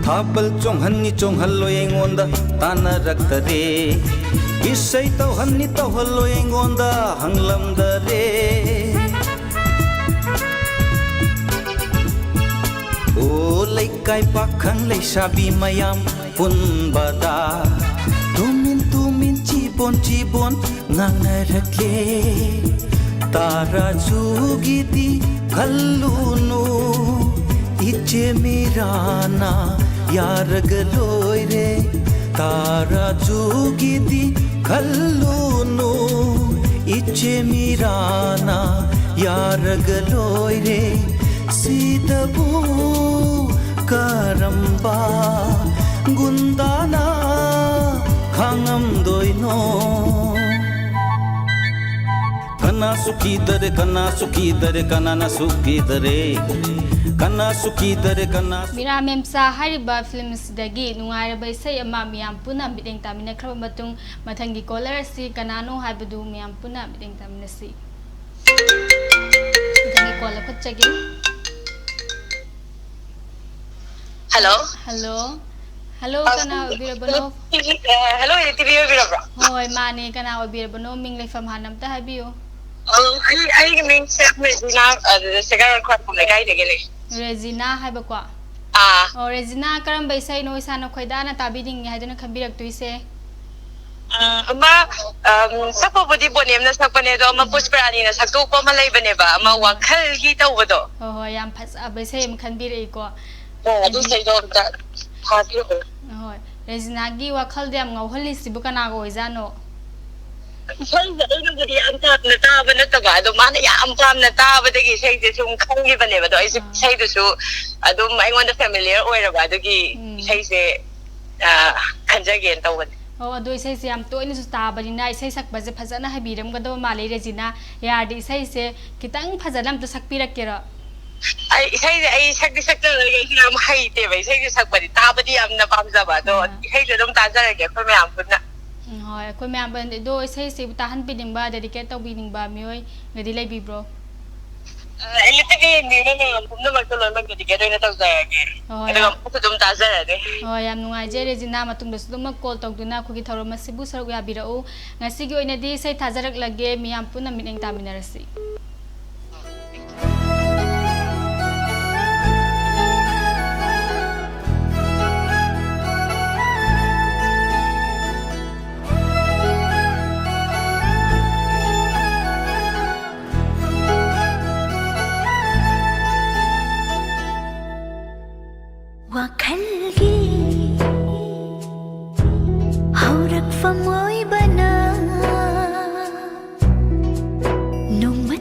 ꯊꯥꯕꯜ ꯆꯣꯡꯍꯟꯅꯤ ꯆꯣꯡꯍꯜꯂꯣꯏ ꯑꯩꯉꯣꯟꯗ ꯇꯥꯟꯅꯔꯛꯇꯔꯦ꯫ ꯏꯁꯩ ꯇꯧꯍꯟꯅꯤ ꯇꯧꯍꯜꯂꯣꯏ ꯑꯩꯉꯣꯟꯗ ꯍꯪꯂꯝꯗꯔꯦ꯫ ꯑꯣ ꯂꯩꯀꯥꯏ ꯄꯥꯈꯪ ꯂꯩꯁꯥꯕꯤ ꯃꯌꯥꯝ ꯄꯨꯟꯕꯗ ꯇꯨꯃꯤꯟ ꯇꯨꯃꯤꯟ ꯆꯤꯕꯣꯟ ꯆꯤꯕꯣꯟ ꯉꯥꯡꯅꯔꯛꯂꯦ꯫ ꯇꯥꯔꯥꯖꯨꯒꯤꯗꯤ ꯈꯜꯂꯨꯅꯨ, ꯏꯆꯦ ꯃꯤꯔꯥꯅ ꯌꯥꯔꯒ ꯂꯣꯏꯔꯦ꯫ ꯇꯥꯔꯥꯖꯨꯒꯤꯗꯤ ꯈꯜꯂꯨꯅꯨ, ꯏꯆꯦ ꯃꯤꯔꯥꯅ ꯌꯥꯔꯒ ꯂꯣꯏꯔꯦ꯫ ꯁꯤꯗꯕꯨ ꯀꯔꯝꯕ ꯒꯨꯟꯗꯥꯅ ꯈꯥꯡꯉꯝꯗꯣꯏꯅꯣ? ꯀꯅꯥꯁꯨ ꯀꯤꯗꯔꯦ, ꯀꯅꯥꯁꯨ ꯀꯤꯗꯔꯦ, ꯀꯅꯥꯅꯁꯨ ꯀꯤꯗꯔꯦ꯫ ꯀꯅꯥꯁꯨ ꯀꯤꯗꯔꯦ, ꯀꯅꯥꯁꯨ ꯃꯤꯔꯥ ꯃꯦꯝꯆꯥ ꯍꯥꯏꯔꯤꯕ ꯐꯤꯂꯝ ꯑꯁꯤꯗꯒꯤ ꯅꯨꯡꯉꯥꯏꯔꯕ ꯏꯁꯩ ꯑꯃ ꯃꯤꯌꯥꯝ ꯄꯨꯟꯅ ꯃꯤꯠꯌꯦꯡ ꯇꯥꯃꯤꯟꯅꯈ꯭ꯔꯕ ꯃꯇꯨꯡ, ꯃꯊꯪꯒꯤ ꯀꯣꯂꯔ ꯑꯁꯤ ꯀꯅꯥꯅꯣ ꯍꯥꯏꯕꯗꯨ ꯃꯤꯌꯥꯝ ꯄꯨꯟꯅ ꯃꯤꯠꯌꯦꯡ ꯇꯥꯃꯤꯟꯅꯁꯤ꯫ ꯃꯊꯪꯒꯤ ꯀꯣꯜ ꯂꯧꯈꯠꯆꯒꯦ꯫ ꯍꯜꯂꯣ꯫ ꯍꯜꯂꯣ꯫ ꯍꯜꯂꯣ, ꯑ, ꯀꯅꯥ ꯑꯣꯏꯕꯤꯔꯕꯅꯣ? ꯇꯤ ꯚꯤ, ꯑ, ꯍꯜꯂꯣ, ꯇꯤ ꯚꯤ ꯑꯣꯏꯕꯤꯔꯕ꯭ꯔꯣ? ꯍꯣꯏ, ꯃꯥꯅꯦ꯫ ꯀꯅꯥ ꯑꯣꯏꯕꯤꯔꯕꯅꯣ? ꯃꯤꯡ ꯂꯩꯐꯝ ꯍꯥꯟꯅ ꯑꯝꯇ ꯍꯥꯏꯕꯤꯌꯨ꯫ ꯑ, ꯑꯩ, ꯑꯩꯒꯤ ꯃꯤꯡꯁꯦ ꯔꯦꯖꯤꯅꯥ, ꯑ, ꯁꯦꯒꯥꯔ ꯈ꯭ꯋꯥꯏꯔꯝꯕꯟ ꯂꯩꯀꯥꯏꯗꯒꯤꯅꯦ꯫ ꯔꯦꯖꯤꯅꯥ ꯍꯥꯏꯕꯀꯣ? ꯑꯥ꯫ ꯑꯣ, ꯔꯦꯖꯤꯅꯥ, ꯀꯔꯝꯕ ꯏꯁꯩꯅꯣ ꯏꯁꯥꯅ ꯈꯣꯏꯗꯥꯅ ꯇꯥꯕꯤꯅꯤꯡꯉꯤ ꯍꯥꯏꯗꯨꯅ ꯈꯟꯕꯤꯔꯛꯇꯣꯏꯁꯦ? ꯑ, ꯑꯃ, ꯑꯝ, ꯁꯛꯄꯕꯨꯗꯤ ꯕꯣꯅꯦꯝꯅ ꯁꯛꯄꯅꯦ, ꯑꯗꯣ ꯑꯃ ꯎꯝ꯫ ꯄꯨꯁꯄꯔꯥꯅꯤꯅ ꯁꯛꯇꯣꯛꯄ ꯑꯃ ꯂꯩꯕꯅꯦꯕ, ꯑꯃ ꯎꯝ꯫ ꯋꯥꯈꯜꯒꯤ ꯇꯧꯕꯗꯣ꯫ ꯍꯣꯏ, ꯍꯣꯏ, ꯌꯥꯝ ꯐꯖꯕ ꯏꯁꯩ ꯑꯃ ꯈꯟꯕꯤꯔꯛꯏꯀꯣ꯫ ꯍꯣꯏ, ꯑꯗꯨ ꯍꯥꯏꯗꯤ ꯏꯁꯩꯗꯣ ꯑꯝꯇ ꯊꯥꯕꯤꯔꯛꯑꯣ꯫ ꯍꯣꯏ, ꯔꯦꯖꯤꯅꯥꯒꯤ ꯋꯥꯈꯜꯗ ꯌꯥꯝ ꯉꯥꯎꯍꯜꯂꯤꯁꯤꯕꯨ ꯀꯅꯥꯒ ꯑꯣꯏꯖꯥꯠꯅꯣ? ꯏꯁꯩꯁꯦ ꯑꯩꯅꯕꯨꯗꯤ ꯌꯥꯝ ꯄꯥꯝꯅ ꯇꯥꯕ ꯅꯠꯇꯕ, ꯑꯗꯣ ꯃꯥꯅ ꯌꯥꯝ ꯄꯥꯝꯅ ꯇꯥꯕꯗꯒꯤ ꯏꯁꯩꯁꯦ ꯁꯨꯝ ꯈꯪꯈꯤꯕꯅꯦꯕ꯫ ꯑꯗꯣ ꯑꯩꯁꯦ ꯏꯁꯩꯗꯨꯁꯨ ꯑꯗꯨꯝ ꯑꯩꯉꯣꯟꯗ ꯐꯦꯃꯤꯂꯤꯌꯔ ꯑꯣꯏꯔꯕ, ꯑꯗꯨꯒꯤ ꯏꯁꯩꯁꯦ, ꯑ, ꯈꯟꯖꯒꯦꯅ ꯇꯧꯕꯅꯦ꯫ ꯑꯣ, ꯑꯗꯣ ꯏꯁꯩꯁꯦ ꯌꯥꯝ ꯇꯣꯏꯅꯁꯨ ꯇꯥꯕꯅꯤꯅ ꯏꯁꯩ ꯁꯛꯄꯁꯦ ꯐꯖꯅ ꯍꯩꯕꯤꯔꯝꯒꯗꯕ ꯃꯥꯜꯂꯦ, ꯔꯦꯖꯤꯅꯥ꯫ ꯌꯥꯔꯗꯤ ꯏꯁꯩꯁꯦ ꯈꯤꯇꯪ ꯐꯖꯅ ꯑꯝꯇ ꯁꯛꯄꯤꯔꯛꯀꯦꯔꯣ? ꯑꯩ ꯏꯁꯩꯁꯦ ꯑꯩ ꯁꯛꯇꯤ ꯁꯛꯆꯔꯣꯏꯒꯦ, ꯑꯩꯁꯨ ꯌꯥꯝ ꯍꯩꯇꯦꯕ ꯏꯁꯩꯁꯦ ꯁꯛꯄꯗꯤ, ꯇꯥꯕꯗꯤ ꯌꯥꯝꯅ ꯄꯥꯝꯖꯕ꯫ ꯑꯗꯣ ꯏꯁꯩꯁꯦ ꯑꯗꯨꯝ ꯇꯥꯖꯔꯒꯦ ꯑꯩꯈꯣꯏ ꯃꯌꯥꯝ ꯄꯨꯟꯅ꯫ ꯎꯝ, ꯍꯣꯏ, ꯑꯩꯈꯣꯏ ꯃꯌꯥꯝ ꯄꯨꯟꯅ꯫ ꯑꯗꯣ ꯏꯁꯩꯁꯤꯕꯨ ꯇꯥꯍꯟꯕꯤꯅꯤꯡꯕ, ꯗꯦꯗꯤꯀꯦꯠ ꯇꯧꯕꯤꯅꯤꯡꯕ ꯃꯤꯑꯣꯏꯒꯗꯤ ꯂꯩꯕꯤꯕ꯭ꯔꯣ? ꯑ, ꯑꯦꯂꯤꯇꯤꯛ ꯌꯦꯡꯕꯤꯕ ꯃꯌꯥꯝ ꯄꯨꯝꯅꯃꯛꯇ ꯂꯣꯏꯅꯃꯛ ꯗꯦꯗꯤꯀꯦꯠ ꯑꯣꯏꯅ ꯇꯧꯖꯔꯒꯦ꯫ ꯍꯣꯏ, ꯑꯗꯨꯒ ꯌꯥꯝ ꯑꯃꯨꯛꯁꯨ ꯑꯗꯨꯝ ꯇꯥꯖꯔꯒꯦ꯫ ꯍꯣꯏ, ꯌꯥꯝ ꯅꯨꯡꯉꯥꯏꯖꯩ, ꯔꯦꯖꯤꯅꯥ꯫ ꯃꯇꯨꯡꯗꯁꯨ ꯑꯗꯨꯝ ꯀꯣꯜ ꯇꯧꯗꯨꯅ ꯑꯩꯈꯣꯏꯒꯤ ꯊꯧꯔꯝ ꯑꯁꯤꯕꯨ ꯁꯔꯨꯛ ꯌꯥꯕꯤꯔꯛꯎ꯫ ꯉꯁꯤꯒꯤ ꯑꯣꯏꯅꯗꯤ ꯏꯁꯩ ꯊꯥꯖꯔꯛꯂꯒꯦ, ꯃꯤꯌꯥꯝ ꯄꯨꯟꯅ ꯃꯤꯠꯌꯦꯡ ꯇꯥꯃꯤꯟꯅꯔꯁꯤ꯫ ꯋꯥꯈꯜꯒꯤ ꯍꯧꯔꯛꯐꯝ ꯑꯣꯏꯕꯅ ꯅꯣꯡꯃ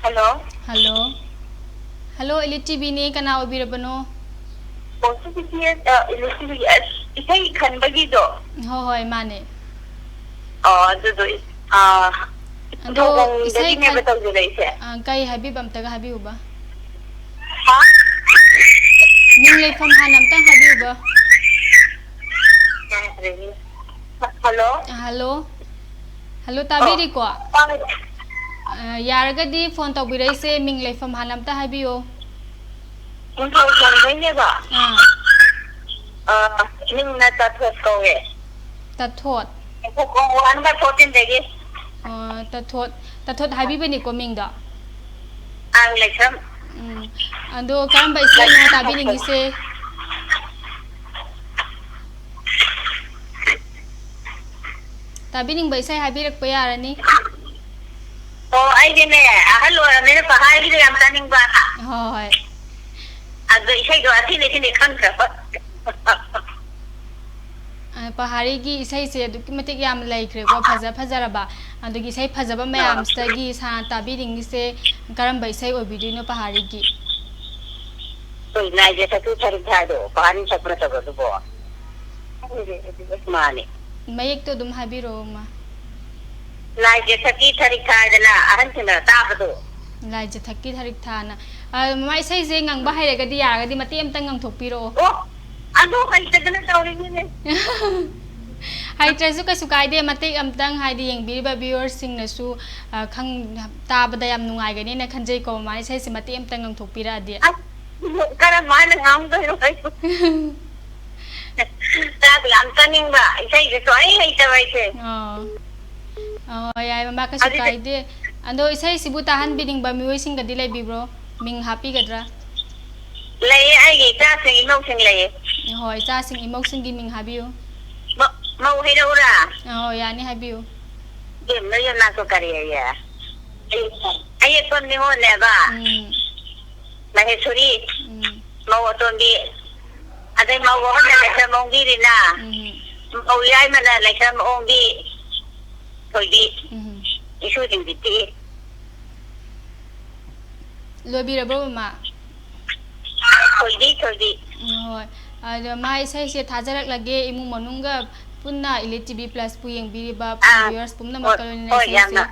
ꯍꯜꯂꯣ꯫ ꯍꯜꯂꯣ꯫ ꯍꯜꯂꯣ, ꯏꯂꯤꯠ ꯇꯤꯚꯤꯅꯦ, ꯀꯅꯥ ꯑꯣꯏꯕꯤꯔꯕꯅꯣ? ꯑꯣ, ꯁꯤꯒꯤꯁꯤ, ꯑ, ꯏꯂꯤꯠ ꯇꯤꯚꯤꯒꯤ, ꯑꯁ, ꯏꯁꯩ ꯈꯟꯕꯒꯤꯗꯣ? ꯍꯣꯏ, ꯍꯣꯏ, ꯃꯥꯅꯦ꯫ ꯑꯣ, ꯑꯗꯨꯗꯣ, ꯑ, ꯑꯗꯣ ꯏꯁꯩ ꯈꯨꯊꯧꯕꯝꯗꯒꯤꯅꯦꯕ ꯈꯟ-, ꯇꯧꯖꯔꯛꯏꯁꯦ꯫ ꯑ, ꯀꯩ ꯍꯥꯏꯕꯤꯕ, ꯑꯝꯇꯒ ꯍꯥꯏꯕꯤꯌꯨꯕ? ꯍꯥ? ꯃꯤꯡ ꯂꯩꯐꯝ ꯍꯥꯟꯅ ꯑꯝꯇꯪ ꯍꯥꯏꯕꯤꯌꯨꯕ꯫ ꯇꯥꯗ꯭ꯔꯦꯅꯦ꯫ ꯍꯜꯂꯣ? ꯍꯜꯂꯣ? ꯍꯜꯂꯣ, ꯑꯣ, ꯇꯥꯕꯤꯔꯤꯀꯣ? ꯇꯥꯔꯦ꯫ ꯑ, ꯌꯥꯔꯒꯗꯤ ꯐꯣꯟ ꯇꯧꯕꯤꯔꯛꯏꯁꯦ ꯃꯤꯡ ꯂꯩꯐꯝ ꯍꯥꯟꯅ ꯑꯝꯇ ꯍꯥꯏꯕꯤꯌꯣ꯫ ꯅꯤꯡꯊꯧꯖꯝꯗꯩꯅꯦꯕ꯫ ꯑꯥ꯫ ꯑ, ꯃꯤꯡꯅ ꯇꯥꯊꯣꯠ ꯀꯧꯋꯦ꯫ ꯇꯥꯊꯣꯠ꯫ ꯉꯥꯏꯈꯣꯀꯣ, ꯋꯥꯟꯒ ꯐꯣꯔꯇꯤꯟꯗꯒꯤ꯫ ꯑꯣ, ꯇꯥꯊꯣꯠ, ꯇꯥꯊꯣꯠ ꯍꯥꯏꯕꯤꯕꯅꯤꯀꯣ ꯃꯤꯡꯗꯣ? ꯑꯪ, ꯂꯩꯁ꯭ꯔꯝ꯫ ꯎꯝ꯫ ꯑꯗꯣ ꯀꯔꯝꯕ ꯏꯁꯩꯅꯣ ꯂꯩꯁ꯭ꯔꯝ ꯇꯥꯕꯤꯅꯤꯡꯉꯤꯁꯦ? ꯇꯥꯕꯤꯅꯤꯡꯕ ꯏꯁꯩ ꯍꯥꯏꯕꯤꯔꯛꯄ ꯌꯥꯔꯅꯤ꯫ ꯑꯣ, ꯑꯩꯗꯤꯅꯦ, ꯑꯍꯜ ꯑꯣꯏꯔꯕꯅꯤꯅ ꯄꯍꯥꯔꯒꯤꯗꯣ ꯌꯥꯝ ꯇꯥꯅꯤꯡꯕ꯫ ꯍꯣꯏ, ꯍꯣꯏ꯫ ꯑꯗꯣ ꯏꯁꯩꯗꯣ ꯑꯊꯤꯅꯤ ꯑꯊꯤꯅꯤ ꯈꯪꯗ꯭ꯔꯕ꯫ ꯑ, ꯄꯍꯥꯔꯤꯒꯤ ꯏꯁꯩꯁꯦ ꯑꯗꯨꯛꯀꯤ ꯃꯇꯤꯛ ꯌꯥꯝ ꯂꯩꯈ꯭ꯔꯦꯀꯣ, ꯐꯖ ꯐꯖꯔꯕ꯫ ꯑꯗꯨꯒꯤ ꯏꯁꯩ ꯐꯖꯕ ꯑꯥ꯫ ꯃꯌꯥꯝꯁꯤꯗꯒꯤ ꯁꯥꯔꯅ ꯇꯥꯕꯤꯅꯤꯡꯉꯤꯁꯦ ꯀꯔꯝꯕ ꯏꯁꯩ ꯑꯣꯏꯕꯤꯗꯣꯏꯅꯣ ꯄꯍꯥꯔꯤꯒꯤ? ꯑꯩꯈꯣꯏ ꯂꯥꯏꯖ ꯊꯛꯀꯤ ꯊꯔꯤꯛ ꯊꯥꯗꯣ, ꯄꯍꯥꯔꯤ ꯁꯛꯄ ꯅꯠꯇꯕ꯭ꯔꯣ ꯑꯗꯨꯕꯣ? ꯈꯪꯗꯦ ꯑꯗꯨꯗꯤ, ꯃꯥꯅꯦ꯫ ꯃꯌꯦꯛꯇꯣ ꯑꯗꯨꯝ ꯍꯥꯏꯕꯤꯔꯛꯑꯣ, ꯃꯥ꯫ ꯂꯥꯏꯖ ꯊꯛꯀꯤ ꯊꯔꯤꯛ ꯊꯥꯗꯅ ꯑꯍꯟꯁꯤꯡꯅ ꯇꯥꯕꯗꯣ꯫ ꯂꯥꯏꯖ ꯊꯛꯀꯤ ꯊꯔꯤꯛ ꯊꯥꯅ꯫ ꯑ, ꯃꯃꯥ, ꯏꯁꯩꯁꯦ ꯉꯪꯕ ꯍꯩꯔꯒꯗꯤ, ꯌꯥꯔꯒꯗꯤ ꯃꯇꯦꯛ ꯑꯝꯇꯪ ꯉꯪꯊꯣꯛꯄꯤꯔꯛꯑꯣ꯫ ꯑꯣ, ꯑꯗꯨ ꯍꯩꯇꯗꯅ ꯇꯧꯔꯤꯅꯤꯅꯦ꯫ ꯍꯩꯇ꯭ꯔꯁꯨ ꯀꯩꯁꯨ ꯀꯥꯏꯗꯦ, ꯃꯇꯦꯛ ꯑꯝꯇꯪ, ꯍꯥꯏꯗꯤ, ꯌꯦꯡꯕꯤꯔꯤꯕ viewersꯁꯤꯡꯅꯁꯨ, ꯑ, ꯈꯪ-, ꯇꯥꯕꯗ ꯌꯥꯝ ꯅꯨꯡꯉꯥꯏꯒꯅꯤꯅ ꯈꯟꯖꯩꯀꯣ, ꯃꯃꯥ, ꯏꯁꯩꯁꯦ ꯃꯇꯦꯛ ꯑꯝꯇꯪ ꯉꯪꯊꯣꯛꯄꯤꯔꯛꯑꯗꯤ꯫ ꯑꯁ, ꯀꯔꯝ ꯍꯥꯏꯅ ꯉꯥꯡꯗꯣꯏꯅꯣ ꯑꯩꯕꯨ? ꯇꯥꯕ ꯌꯥꯝ ꯆꯥꯅꯤꯡꯕ, ꯏꯁꯩꯁꯦ ꯁꯨꯡꯍꯩ ꯍꯩꯇꯕ ꯑꯩꯁꯦ꯫ ꯑꯣ꯫ ꯑꯣ, ꯌꯥꯏ, ꯃꯃꯥ, ꯀꯩꯁꯨ ꯑꯗꯨꯗꯤ ꯀꯥꯏꯗꯦ꯫ ꯑꯗꯣ ꯏꯁꯩꯁꯤꯕꯨ ꯇꯥꯍꯟꯕꯤꯅꯤꯡꯕ ꯃꯤꯑꯣꯏꯁꯤꯡꯒꯗꯤ ꯂꯩꯕꯤꯕ꯭ꯔꯣ? ꯃꯤꯡ ꯍꯥꯞꯄꯤꯒꯗ꯭ꯔꯥ? ꯂꯩꯌꯦ, ꯑꯩꯒꯤ ꯏꯆꯥꯁꯤꯡ, ꯏꯃꯧꯁꯤꯡ ꯂꯩꯌꯦ꯫ ꯍꯣꯏ, ꯏꯆꯥꯁꯤꯡ, ꯏꯃꯧꯁꯤꯡꯒꯤ ꯃꯤꯡ ꯍꯥꯏꯕꯤꯌꯨ꯫ ꯃ-, ꯃꯧ ꯍꯩꯔꯛꯎꯔꯥ? ꯑꯣ, ꯌꯥꯅꯤ, ꯍꯥꯏꯕꯤꯌꯨ꯫ ꯏꯕꯦꯝꯃ, ꯅꯣꯏ ꯌꯨꯝꯅꯥꯛꯇꯣ ꯀꯔꯤ ꯍꯥꯏꯌꯦ? ꯑꯌꯦꯛꯄꯝ ꯅꯤꯉꯣꯜꯅꯦꯕ꯫ ꯎꯝ꯫ ꯃꯍꯦꯁꯣꯔꯤ꯫ ꯎꯝ꯫ ꯃꯧ ꯑꯇꯣꯝꯕꯤ꯫ ꯑꯗꯩ ꯃꯧ ꯑꯍꯟꯅ ꯂꯩꯁ꯭ꯔꯝ ꯑꯣꯡꯕꯤ ꯔꯤꯅꯥ꯫ ꯎꯝ꯫ ꯃꯧ ꯌꯥꯏꯃꯅ ꯂꯩꯁ꯭ꯔꯝ ꯑꯣꯡꯕꯤ ꯊꯣꯏꯕꯤ꯫ ꯎꯝ꯫ ꯏꯁꯨꯁꯤꯡꯗꯤ ꯄꯤꯛꯏ꯫ ꯂꯣꯏꯕꯤꯔꯕ꯭ꯔꯣ, ꯃꯃꯥ? ꯊꯣꯏꯕꯤ, ꯊꯣꯏꯕꯤ꯫ ꯎꯝ, ꯍꯣꯏ꯫ ꯑꯗꯣ ꯃꯥ ꯏꯁꯩꯁꯦ ꯊꯥꯖꯔꯛꯂꯒꯦ, ꯏꯃꯨꯡ ꯃꯅꯨꯡꯒ ꯄꯨꯟꯅ ꯏꯂꯤꯠ ꯇꯤ ꯚꯤ ꯄ꯭ꯂꯁꯄꯨ ꯌꯦꯡꯕꯤꯔꯤꯕ ꯑꯥ, ꯚꯤꯌꯨꯋꯔꯁ ꯄꯨꯝꯅꯃꯛꯀ ꯍꯣꯏ, ꯂꯣꯏꯅꯅ ꯍꯣꯏ, ꯏꯁꯩꯁꯦ ꯌꯥꯝꯅ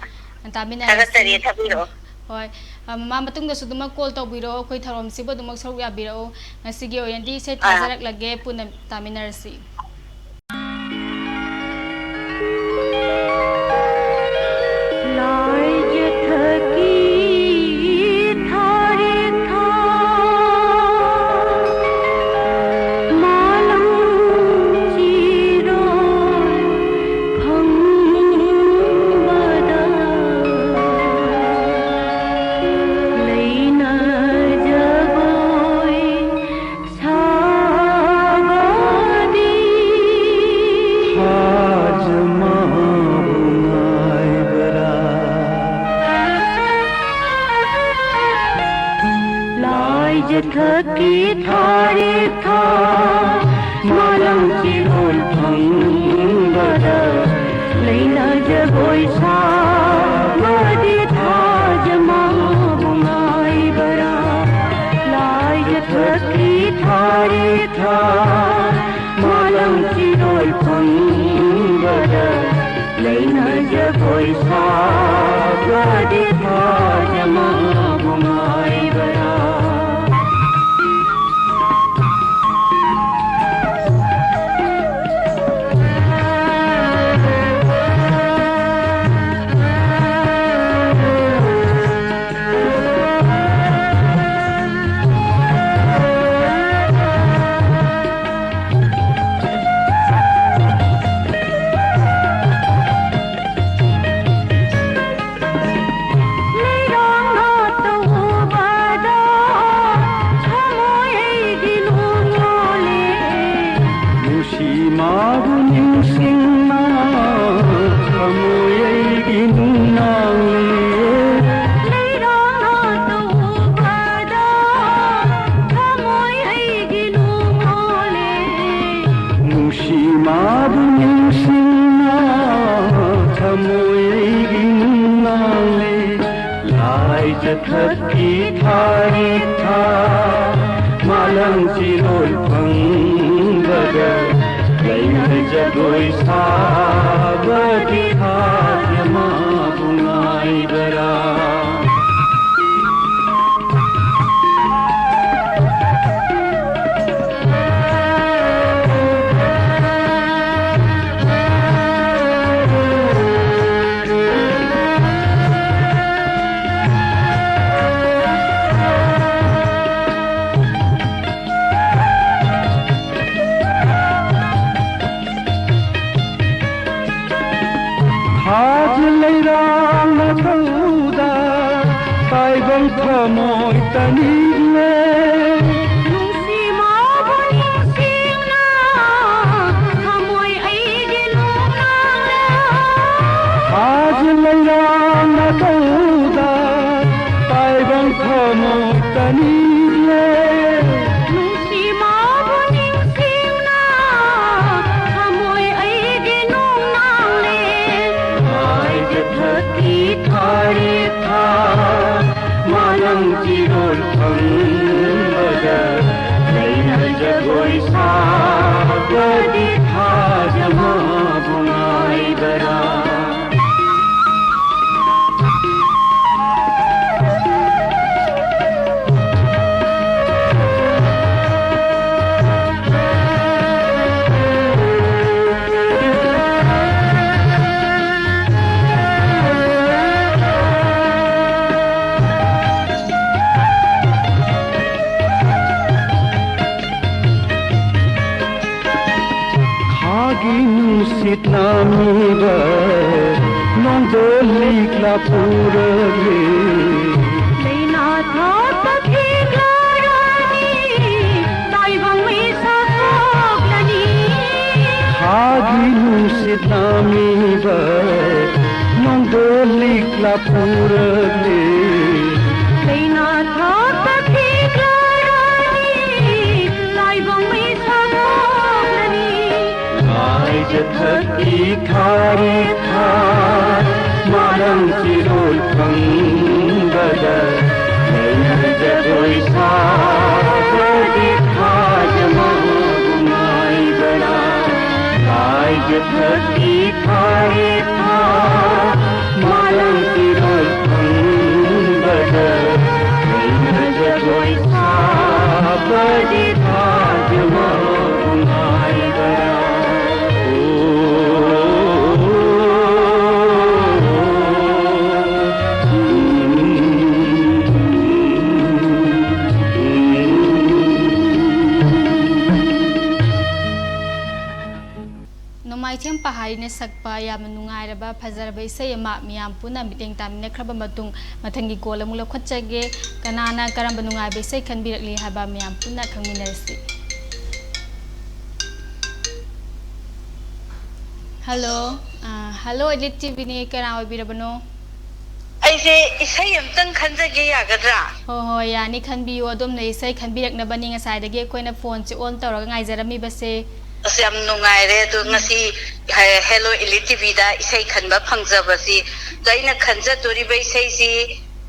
ꯇꯥꯃꯤꯟꯅꯔꯁꯤ꯫ ꯊꯥꯒꯠꯆꯔꯤ, ꯊꯥꯕꯤꯔꯛꯑꯣ꯫ ꯍꯣꯏ꯫ ꯑ, ꯃꯃꯥ, ꯃꯇꯨꯡꯗꯁꯨ ꯑꯗꯨꯃꯛ ꯀꯣꯜ ꯇꯧꯕꯤꯔꯛꯑꯣ, ꯑꯩꯈꯣꯏ ꯊꯧꯔꯝꯁꯤꯕꯨ ꯑꯗꯨꯃꯛ ꯁꯔꯨꯛ ꯌꯥꯕꯤꯔꯛꯑꯣ꯫ ꯉꯁꯤꯒꯤ ꯑꯣꯏꯅꯗꯤ ꯏꯁꯩ ꯑꯥ꯫ ꯊꯥꯖꯔꯛꯂꯒꯦ, ꯄꯨꯟꯅ ꯇꯥꯃꯤꯟꯅꯔꯁꯤ꯫ ꯂꯥꯏꯖꯊꯛꯀꯤ ꯊꯥꯔꯤꯛ ꯊꯥ ꯃꯥꯂꯪ ꯆꯤꯔꯣꯜ ꯐꯪꯕꯗ ꯂꯩꯅ ꯖꯒꯣꯏ ꯁꯥꯕꯗꯤ ꯊꯥꯖ ꯃꯥꯕꯨ ꯉꯥꯏꯕꯔꯥ? ꯂꯥꯏꯖꯊꯛꯀꯤ ꯊꯥꯔꯤꯛ ꯊꯥ ꯃꯥꯂꯪ ꯆꯤꯔꯣꯜ ꯐꯪꯕꯗ ꯂꯩꯅ ꯖꯒꯣꯏ ꯁꯥꯕꯗꯤ ꯊꯥꯖ ꯃꯥꯕꯨ ꯉꯥꯏꯕꯔꯥ? ꯊꯛꯀꯤ ꯊꯥꯔꯤ ꯊꯥ ꯃꯥꯂꯪ ꯆꯤꯔꯣꯜ ꯐꯪꯕꯗ ꯂꯩꯅ ꯖꯒꯣꯏ ꯁꯥꯕꯗꯤ ꯊꯥꯖ ꯃꯥꯕꯨ ꯉꯥꯏꯕꯔꯥ? ꯊꯥꯖ ꯂꯩꯔꯥꯡꯅ ꯇꯧꯗ ꯇꯥꯏꯕꯪ ꯊꯃꯣꯏ ꯇꯅꯤꯡꯂꯦ꯫ ꯅꯨꯡꯁꯤ ꯃꯥꯕꯨ ꯅꯤꯡꯁꯤꯡꯅ ꯊꯃꯣꯏ ꯑꯩꯒꯤ ꯅꯨꯡꯅꯥꯡꯅ꯫ ꯊꯥꯖ ꯂꯩꯔꯥꯡꯅ ꯇꯧꯗ ꯇꯥꯏꯕꯪ ꯊꯃꯣꯏ ꯇꯅꯤꯡꯂꯦ꯫ ꯅꯨꯡꯁꯤ ꯃꯥꯕꯨ ꯅꯤꯡꯁꯤꯡꯅ ꯊꯃꯣꯏ ꯑꯩꯒꯤ ꯅꯨꯡꯅꯥꯡꯂꯦ꯫ ꯃꯥꯏꯗ ꯊꯛꯀꯤ ꯊꯥꯔꯤ ꯊꯥ ꯃꯥꯂꯪ ꯆꯤꯔꯣꯜ ꯐꯪꯕꯗ ꯂꯩꯅ ꯖꯒꯣꯏ ꯁꯥꯕꯗꯤ ꯊꯥꯖ ꯃꯥꯕꯨ ꯉꯥꯏꯕꯔꯥ? ꯈꯥꯒꯤ ꯅꯨꯡꯁꯤꯠꯅ ꯃꯤꯕ ꯅꯣꯡꯗꯣꯜ ꯂꯤꯛꯂꯥ ꯄꯨꯔꯛꯂꯤ꯫ ꯂꯩꯅꯥ ꯊꯥꯛꯄ ꯊꯤꯡꯂꯔꯅꯤ, ꯇꯥꯏꯕꯪ ꯃꯩꯁꯥ ꯊꯣꯛꯂꯅꯤ꯫ ꯈꯥꯒꯤ ꯅꯨꯡꯁꯤꯠꯅ ꯃꯤꯕ ꯅꯣꯡꯗꯣꯜ ꯂꯤꯛꯂꯥ ꯄꯨꯔꯛꯂꯤ꯫ ꯂꯩꯅꯥ ꯊꯥꯛꯄ ꯊꯤꯡꯂꯔꯅꯤ, ꯇꯥꯏꯕꯪ ꯃꯩꯁꯥ ꯊꯣꯛꯂꯅꯤ꯫ ꯂꯥꯏꯖ ꯊꯛꯀꯤ ꯊꯥꯔꯤ ꯊꯥ ꯃꯥꯂꯪ ꯆꯤꯔꯣꯜ ꯐꯪꯕꯗ ꯊꯥ ꯃꯥꯂꯪ ꯏꯔꯣꯏ ꯐꯪꯕꯗ ꯑꯩꯅ ꯖꯒꯣꯏ ꯁꯥꯕꯗꯤ ꯊꯥꯖ ꯃꯍꯜ ꯉꯥꯏꯕꯔꯥ? ꯅꯣꯡꯃꯥꯏꯊꯦꯝ ꯄꯍꯥꯔꯤꯅ ꯁꯛꯄ ꯌꯥꯝꯅ ꯅꯨꯡꯉꯥꯏꯔꯕ, ꯐꯖꯔꯕ ꯏꯁꯩ ꯑꯃ ꯃꯤꯌꯥꯝ ꯄꯨꯟꯅ ꯃꯤꯠꯌꯦꯡ ꯇꯥꯃꯤꯟꯅꯈ꯭ꯔꯕ ꯃꯇꯨꯡ, ꯃꯊꯪꯒꯤ ꯀꯣꯜ ꯑꯃꯨꯛ ꯂꯧꯈꯠꯆꯒꯦ꯫ ꯀꯅꯥꯅ ꯀꯔꯝꯕ ꯅꯨꯡꯉꯥꯏꯕ ꯏꯁꯩ ꯈꯟꯕꯤꯔꯛꯂꯤ ꯍꯥꯏꯕ ꯃꯤꯌꯥꯝ ꯄꯨꯟꯅ ꯈꯪꯃꯤꯟꯅꯔꯁꯤ꯫ ꯍꯜꯂꯣ, ꯑ, ꯍꯜꯂꯣ, ꯏꯂꯤꯠ ꯇꯤꯚꯤꯅꯤ, ꯀꯅꯥ ꯑꯣꯏꯕꯤꯔꯕꯅꯣ? ꯑꯩꯁꯦ ꯏꯁꯩ ꯑꯝꯇꯪ ꯈꯟꯖꯒꯦ, ꯌꯥꯒꯗ꯭ꯔꯥ? ꯍꯣꯏ, ꯍꯣꯏ, ꯌꯥꯅꯤ, ꯈꯟꯕꯤꯌꯨ꯫ ꯑꯗꯣꯝꯅ ꯏꯁꯩ ꯈꯟꯕꯤꯔꯛꯅꯕꯅꯤ ꯉꯁꯥꯏꯗꯒꯤ ꯑꯩꯈꯣꯏꯅ ꯐꯣꯟꯁꯦ ꯑꯣꯟ ꯇꯧꯔꯒ ꯉꯥꯏꯖꯔꯝꯃꯤꯕꯁꯦ꯫ ꯑꯁ, ꯌꯥꯝ ꯅꯨꯡꯉꯥꯏꯔꯦ꯫ ꯑꯗꯣ ꯉꯁꯤ ꯍꯦ-, ꯍꯦꯂꯣ ꯏꯂꯤꯠ ꯇꯤꯚꯤꯗ ꯏꯁꯩ ꯈꯟꯕ ꯐꯪꯖꯕꯁꯤ, ꯑꯗꯣ ꯑꯩꯅ ꯈꯟꯖꯗꯣꯔꯤꯕ ꯏꯁꯩꯁꯤ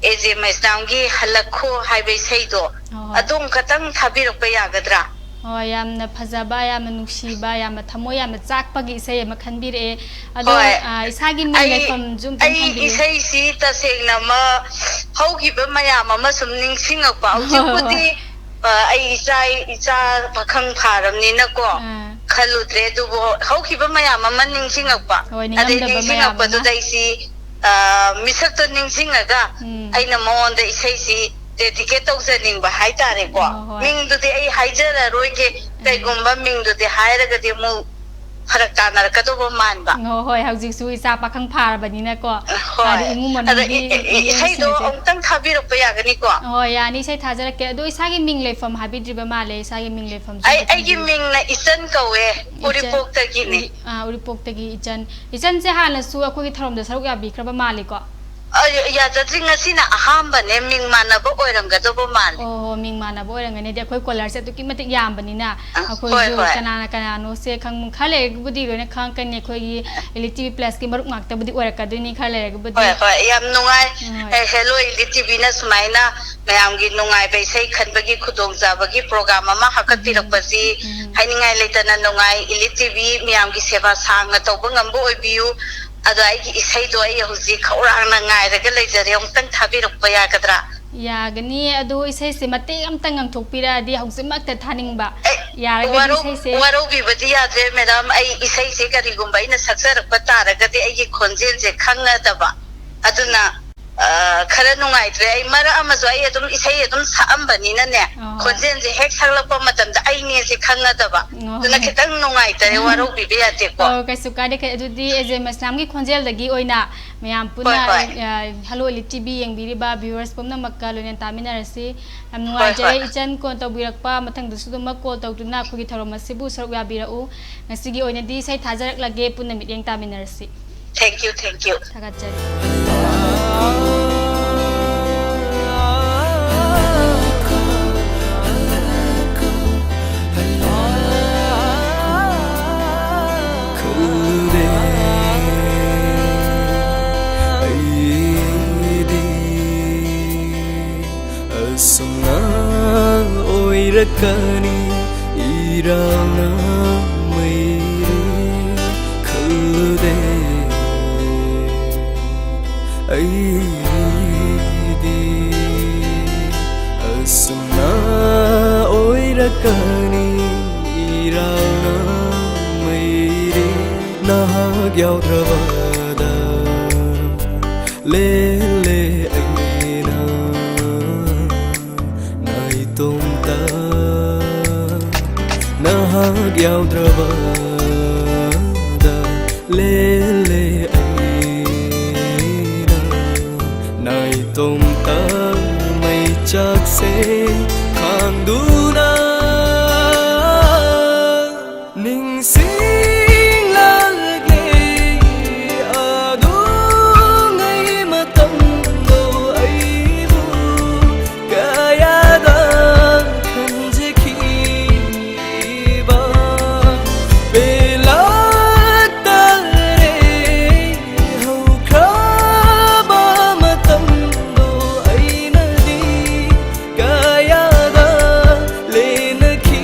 ꯑꯦ ꯖꯦ ꯃꯩꯁꯅꯥꯝꯒꯤ ꯍꯜꯂꯛꯈꯣ ꯍꯥꯏꯕ ꯏꯁꯩꯗꯣ, ꯍꯣꯏ, ꯍꯣꯏ꯫ ꯑꯗꯨꯝ ꯈꯇꯪ ꯊꯥꯕꯤꯔꯛꯄ ꯌꯥꯒꯗ꯭ꯔꯥ? ꯍꯣꯏ, ꯌꯥꯝꯅ ꯐꯖꯕ, ꯌꯥꯝꯅ ꯅꯨꯡꯁꯤꯕ, ꯌꯥꯝꯅ ꯊꯃꯣꯏ ꯌꯥꯝꯅ ꯆꯥꯛꯄꯒꯤ ꯏꯁꯩ ꯑꯃ ꯈꯟꯕꯤꯔꯛꯑꯦ꯫ ꯑꯗꯣ, ꯍꯣꯏ꯫ ꯑ, ꯏꯁꯥꯒꯤ ꯃꯤꯡ ꯑꯩ, ꯂꯩꯐꯝꯁꯨ ꯑꯝꯇꯪ ꯑꯩ ꯊꯝꯕꯤꯌꯨ꯫ ꯏꯁꯩꯁꯤ ꯇꯁꯦꯡꯅ ꯑꯃ ꯍꯧꯈꯤꯕ ꯃꯌꯥꯝ ꯑꯃ ꯁꯨꯝ ꯅꯤꯡꯁꯤꯡꯉꯛꯄ꯫ ꯍꯣꯏ, ꯍꯣꯏ, ꯍꯧꯖꯤꯛꯄꯨꯗꯤ, ꯍꯣꯏ꯫ ꯑ, ꯑꯩ ꯏꯆꯥ, ꯏꯆꯥ ꯄꯥꯈꯪ ꯐꯥꯔꯕꯅꯤꯅꯀꯣ, ꯑꯥ꯫ ꯈꯜꯂꯨꯗ꯭ꯔꯦ꯫ ꯑꯗꯨꯕꯨ ꯍꯧꯈꯤꯕ ꯃꯌꯥꯝ ꯑꯃ ꯅꯤꯡꯁꯤꯡꯉꯛꯄ꯫ ꯍꯣꯏ, ꯑꯗꯩ ꯅꯤꯡꯉꯝꯗꯕ ꯃꯌꯥꯝ ꯑꯃ꯫ ꯅꯤꯡꯁꯤꯡꯉꯛꯄꯗꯨꯗ ꯑꯩꯁꯤ, ꯑ, ꯃꯤꯁꯛꯇꯣ ꯅꯤꯡꯁꯤꯡꯉꯒ ꯎꯝ꯫ ꯑꯩꯅ ꯃꯉꯣꯟꯗ ꯏꯁꯩꯁꯤ dedicate ꯇꯧꯖꯅꯤꯡꯕ ꯍꯥꯏꯇꯥꯔꯦꯀꯣ꯫ ꯍꯣꯏ, ꯍꯣꯏ꯫ ꯃꯤꯡꯗꯨꯗꯤ ꯑꯩ ꯍꯥꯏꯖꯔꯔꯣꯏꯒꯦ꯫ ꯎꯝ꯫ ꯀꯩꯒꯨꯝꯕ ꯃꯤꯡꯗꯨꯗꯤ ꯍꯥꯏꯔꯒꯗꯤ ꯑꯃꯨꯛ ꯐꯔꯛ ꯇꯥꯅꯔꯛꯀꯗꯧꯕ ꯃꯥꯟꯕ꯫ ꯑꯣ, ꯍꯣꯏ, ꯍꯧꯖꯤꯛꯁꯨ ꯏꯆꯥ ꯄꯥꯈꯪ ꯐꯥꯔꯕꯅꯤꯅꯀꯣ꯫ ꯍꯣꯏ꯫ ꯑꯗ ꯏꯃꯨꯡ ꯑꯗ ꯃꯅꯨꯡꯒꯤ ꯏ-, ꯏ-, ꯏꯁꯩꯗꯣ ꯃꯤꯠꯌꯦꯡꯁꯤꯡꯁꯦ꯫ ꯑꯃꯨꯛꯇꯪ ꯊꯥꯕꯤꯔꯛꯄ ꯌꯥꯒꯅꯤꯀꯣ? ꯍꯣꯏ, ꯌꯥꯅꯤ, ꯏꯁꯩ ꯊꯥꯖꯔꯛꯀꯦ꯫ ꯑꯗꯣ ꯏꯁꯥꯒꯤ ꯃꯤꯡ ꯂꯩꯐꯝ ꯍꯥꯏꯕꯤꯗ꯭ꯔꯤꯕ ꯃꯥꯜꯂꯦ, ꯏꯁꯥꯒꯤ ꯃꯤꯡ ꯂꯩꯐꯝꯁꯨ ꯑꯩ, ꯑꯝꯇ ꯑꯩꯒꯤ ꯊꯝꯕꯤꯌꯨ꯫ ꯃꯤꯡꯅ ꯏꯆꯟ ꯀꯧꯋꯦ, ꯏꯆꯟ, ꯎꯔꯤꯄꯣꯛꯇꯒꯤꯅꯦ꯫ ꯎꯔꯤ-, ꯑꯥ, ꯎꯔꯤꯄꯣꯛꯇꯒꯤ ꯏꯆꯟ꯫ ꯏꯆꯟꯁꯦ ꯍꯥꯟꯅꯁꯨ ꯑꯩꯈꯣꯏꯒꯤ ꯊꯧꯔꯝꯗ ꯁꯔꯨꯛ ꯌꯥꯕꯤꯈ꯭ꯔꯕ ꯃꯥꯜꯂꯦꯀꯣ? ꯑ, ꯌꯥꯖꯗ꯭ꯔꯤ, ꯉꯁꯤꯅ ꯑꯍꯥꯟꯕꯅꯦ, ꯃꯤꯡ ꯃꯥꯟꯅꯕ ꯑꯣꯏꯔꯝꯒꯗꯧꯕ ꯃꯥꯜꯂꯦ꯫ ꯑꯣ, ꯍꯣ, ꯃꯤꯡ ꯃꯥꯟꯅꯕ ꯑꯣꯏꯔꯝꯒꯅꯤ꯫ ꯑꯗꯤ ꯑꯩꯈꯣꯏ ꯀꯣꯂꯔꯁꯦ ꯑꯗꯨꯛꯀꯤ ꯃꯇꯤꯛ ꯌꯥꯝꯕꯅꯤꯅ, ꯑ, ꯍꯣꯏ, ꯑꯩꯈꯣꯏꯁꯨ ꯍꯣꯏ꯫ ꯀꯅꯥꯅ ꯀꯅꯥꯅꯣꯁꯦ ꯈꯪ-, ꯈꯔ ꯂꯩꯔꯒꯕꯨꯗꯤ ꯂꯣꯏꯅ ꯈꯪꯉꯛꯀꯅꯤ꯫ ꯑꯩꯈꯣꯏꯒꯤ ꯏꯂꯤꯠ ꯇꯤꯚꯤ ꯄ꯭ꯂꯁꯀꯤ ꯃꯔꯨꯞ ꯉꯥꯛꯇꯕꯨꯗꯤ ꯑꯣꯏꯔꯛꯀꯗꯣꯏꯅꯤ ꯈꯔ ꯂꯩꯔꯒꯕꯨꯗꯤ꯫ ꯍꯣꯏ, ꯍꯣꯏ, ꯌꯥꯝ ꯅꯨꯡꯉꯥꯏ꯫ ꯍꯣꯏ꯫ ꯑꯦ, ꯍꯦꯂꯣ ꯏꯂꯤꯠ ꯇꯤꯚꯤꯅ ꯁꯨꯃꯥꯏꯅ ꯃꯌꯥꯝꯒꯤ ꯅꯨꯡꯉꯥꯏꯕ ꯏꯁꯩ ꯈꯟꯕꯒꯤ ꯈꯨꯗꯣꯡꯆꯥꯕꯒꯤ ꯄ꯭ꯔꯣꯒ꯭ꯔꯥꯝ ꯑꯃ ꯍꯥꯞꯀꯠꯄꯤꯔꯛꯄꯁꯤ ꯎꯝ꯫ ꯍꯥꯏꯅꯤꯡꯉꯥꯏ ꯂꯩꯇꯅ ꯅꯨꯡꯉꯥꯏ꯫ ꯏꯂꯤꯠ ꯇꯤꯚꯤ ꯃꯌꯥꯝꯒꯤ ꯁꯦꯕꯥ ꯁꯥꯡꯅ ꯇꯧꯕ ꯉꯝꯕ ꯑꯣꯏꯕꯤꯌꯨ꯫ ꯑꯗꯣ ꯑꯩꯒꯤ ꯏꯁꯩꯗꯣ ꯑꯩ ꯍꯧꯖꯤꯛ ꯈꯧꯔꯥꯡꯅ ꯉꯥꯏꯔꯒ ꯂꯩꯖꯔꯦ, ꯑꯃꯨꯛꯇꯪ ꯊꯥꯕꯤꯔꯛꯄ ꯌꯥꯒꯗ꯭ꯔꯥ? ꯌꯥꯒꯅꯤ꯫ ꯑꯗꯣ ꯏꯁꯩꯁꯦ ꯃꯇꯦꯛ ꯑꯝꯇꯪ ꯉꯪꯊꯣꯛꯄꯤꯔꯛꯑꯗꯤ ꯍꯧꯖꯤꯛꯃꯛꯇ ꯊꯥꯅꯤꯡꯕ꯫ ꯑꯦ, ꯌꯥꯔꯒꯗꯤ ꯋꯥꯔꯧ- ꯏꯁꯩꯁꯦ ꯋꯥꯔꯧꯕꯤꯕꯗꯤ ꯌꯥꯗ꯭ꯔꯦ ꯃꯦꯗꯥꯝ꯫ ꯑꯩ ꯏꯁꯩꯁꯦ ꯀꯔꯤꯒꯨꯝꯕ ꯑꯩꯅ ꯁꯛꯆꯔꯛꯄ ꯇꯥꯔꯒꯗꯤ ꯑꯩꯒꯤ ꯈꯣꯟꯖꯦꯜꯁꯦ ꯈꯪꯒꯗꯕ꯫ ꯑꯗꯨꯅ ꯑ, ꯈꯔ ꯅꯨꯡꯉꯥꯏꯇ꯭ꯔꯦ꯫ ꯑꯩ ꯃꯔꯛ ꯑꯃꯁꯨ ꯑꯩ ꯑꯗꯨꯝ ꯏꯁꯩ ꯑꯗꯨꯝ ꯁꯛꯑꯝꯕꯅꯤꯅꯅꯦ, ꯑꯣ꯫ ꯈꯣꯟꯖꯦꯜꯁꯦ ꯍꯦꯛ ꯁꯛꯂꯛꯄ ꯃꯇꯝꯗ ꯑꯩꯅꯦꯁꯦ ꯈꯪꯒꯗꯕ꯫ ꯑꯣ꯫ ꯑꯗꯨꯅ ꯈꯤꯇꯪ ꯅꯨꯡꯉꯥꯏꯇꯔꯦ, ꯋꯥꯔꯧꯕꯤꯕ ꯌꯥꯗꯦꯀꯣ꯫ ꯑꯣ, ꯀꯩꯁꯨ ꯀꯥꯏꯗꯦ꯫ ꯀꯩ-, ꯑꯗꯨꯗꯤ ꯑꯦꯖꯦ ꯃꯁꯂꯥꯝꯒꯤ ꯈꯣꯟꯖꯦꯜꯗꯒꯤ ꯑꯣꯏꯅ ꯃꯌꯥꯝ ꯄꯨꯟꯅ, ꯍꯣꯏ, ꯍꯣꯏ꯫ ꯑ, ꯍꯜꯂꯣ ꯏꯂꯤꯠ ꯇꯤꯚꯤ ꯌꯦꯡꯕꯤꯔꯤꯕ viewers ꯄꯨꯝꯅꯃꯛꯀ ꯂꯣꯏꯅ ꯇꯥꯃꯤꯟꯅꯔꯁꯤ꯫ ꯌꯥꯝ ꯍꯣꯏ, ꯅꯨꯡꯉꯥꯏꯖꯔꯦ ꯍꯣꯏ꯫ ꯏꯆꯟ call ꯇꯧꯕꯤꯔꯛꯄ꯫ ꯃꯊꯪꯗꯁꯨ ꯑꯗꯨꯃꯛ call ꯇꯧꯗꯨꯅ ꯑꯩꯈꯣꯏꯒꯤ ꯊꯧꯔꯝ ꯑꯁꯤꯕꯨ ꯁꯔꯨꯛ ꯌꯥꯕꯤꯔꯛꯎ꯫ ꯉꯁꯤꯒꯤ ꯑꯣꯏꯅꯗꯤ ꯏꯁꯩ ꯊꯥꯖꯔꯛꯂꯒꯦ, ꯄꯨꯟꯅ ꯃꯤꯠꯌꯦꯡ ꯇꯥꯃꯤꯟꯅꯔꯁꯤ꯫ Thank you, thank you. ꯊꯥꯒꯠꯆꯔꯤ꯫ ꯈꯜꯂꯨꯗꯦ ꯑꯩꯗꯤ ꯑꯁꯨꯝꯅ ꯑꯣꯏꯔꯛꯀꯅꯤ, ꯏꯔꯥꯜꯅ ꯃꯩꯔꯤ ꯈꯜꯂꯨꯗꯦ ꯑꯩꯗꯤ ꯑꯁꯨꯝꯅ ꯑꯣꯏꯔꯛꯀꯅꯤ, ꯏꯔꯥꯜꯅ ꯃꯩꯔꯤ ꯅꯍꯥꯛ ꯌꯥꯎꯗ꯭ꯔꯕꯗ ꯂꯦꯜꯂꯦ ꯑꯩꯅ ꯅꯥꯏꯇꯣꯝꯇ꯫ ꯅꯍꯥꯛ ꯌꯥꯎꯗ꯭ꯔꯕꯗ ꯂꯦꯜꯂꯦ ꯑꯩꯅ ꯅꯥꯏꯇꯣꯝꯇ꯫ ꯃꯩꯆꯥꯛꯁꯦ ꯈꯥꯡꯗꯨꯅ ꯅꯤꯡꯁꯤꯡꯂꯒꯦ ꯑꯗꯨꯉꯩ ꯃꯇꯝꯗꯣ ꯑꯩꯕꯨ ꯀꯌꯥꯗ ꯈꯟꯖꯈꯤꯕ ꯄꯦꯜꯂꯛꯇꯔꯦ꯫ ꯍꯧꯈ꯭ꯔꯕ ꯃꯇꯝꯗꯣ ꯑꯩꯅꯗꯤ ꯀꯌꯥꯗ ꯂꯦꯟꯅꯈꯤ꯫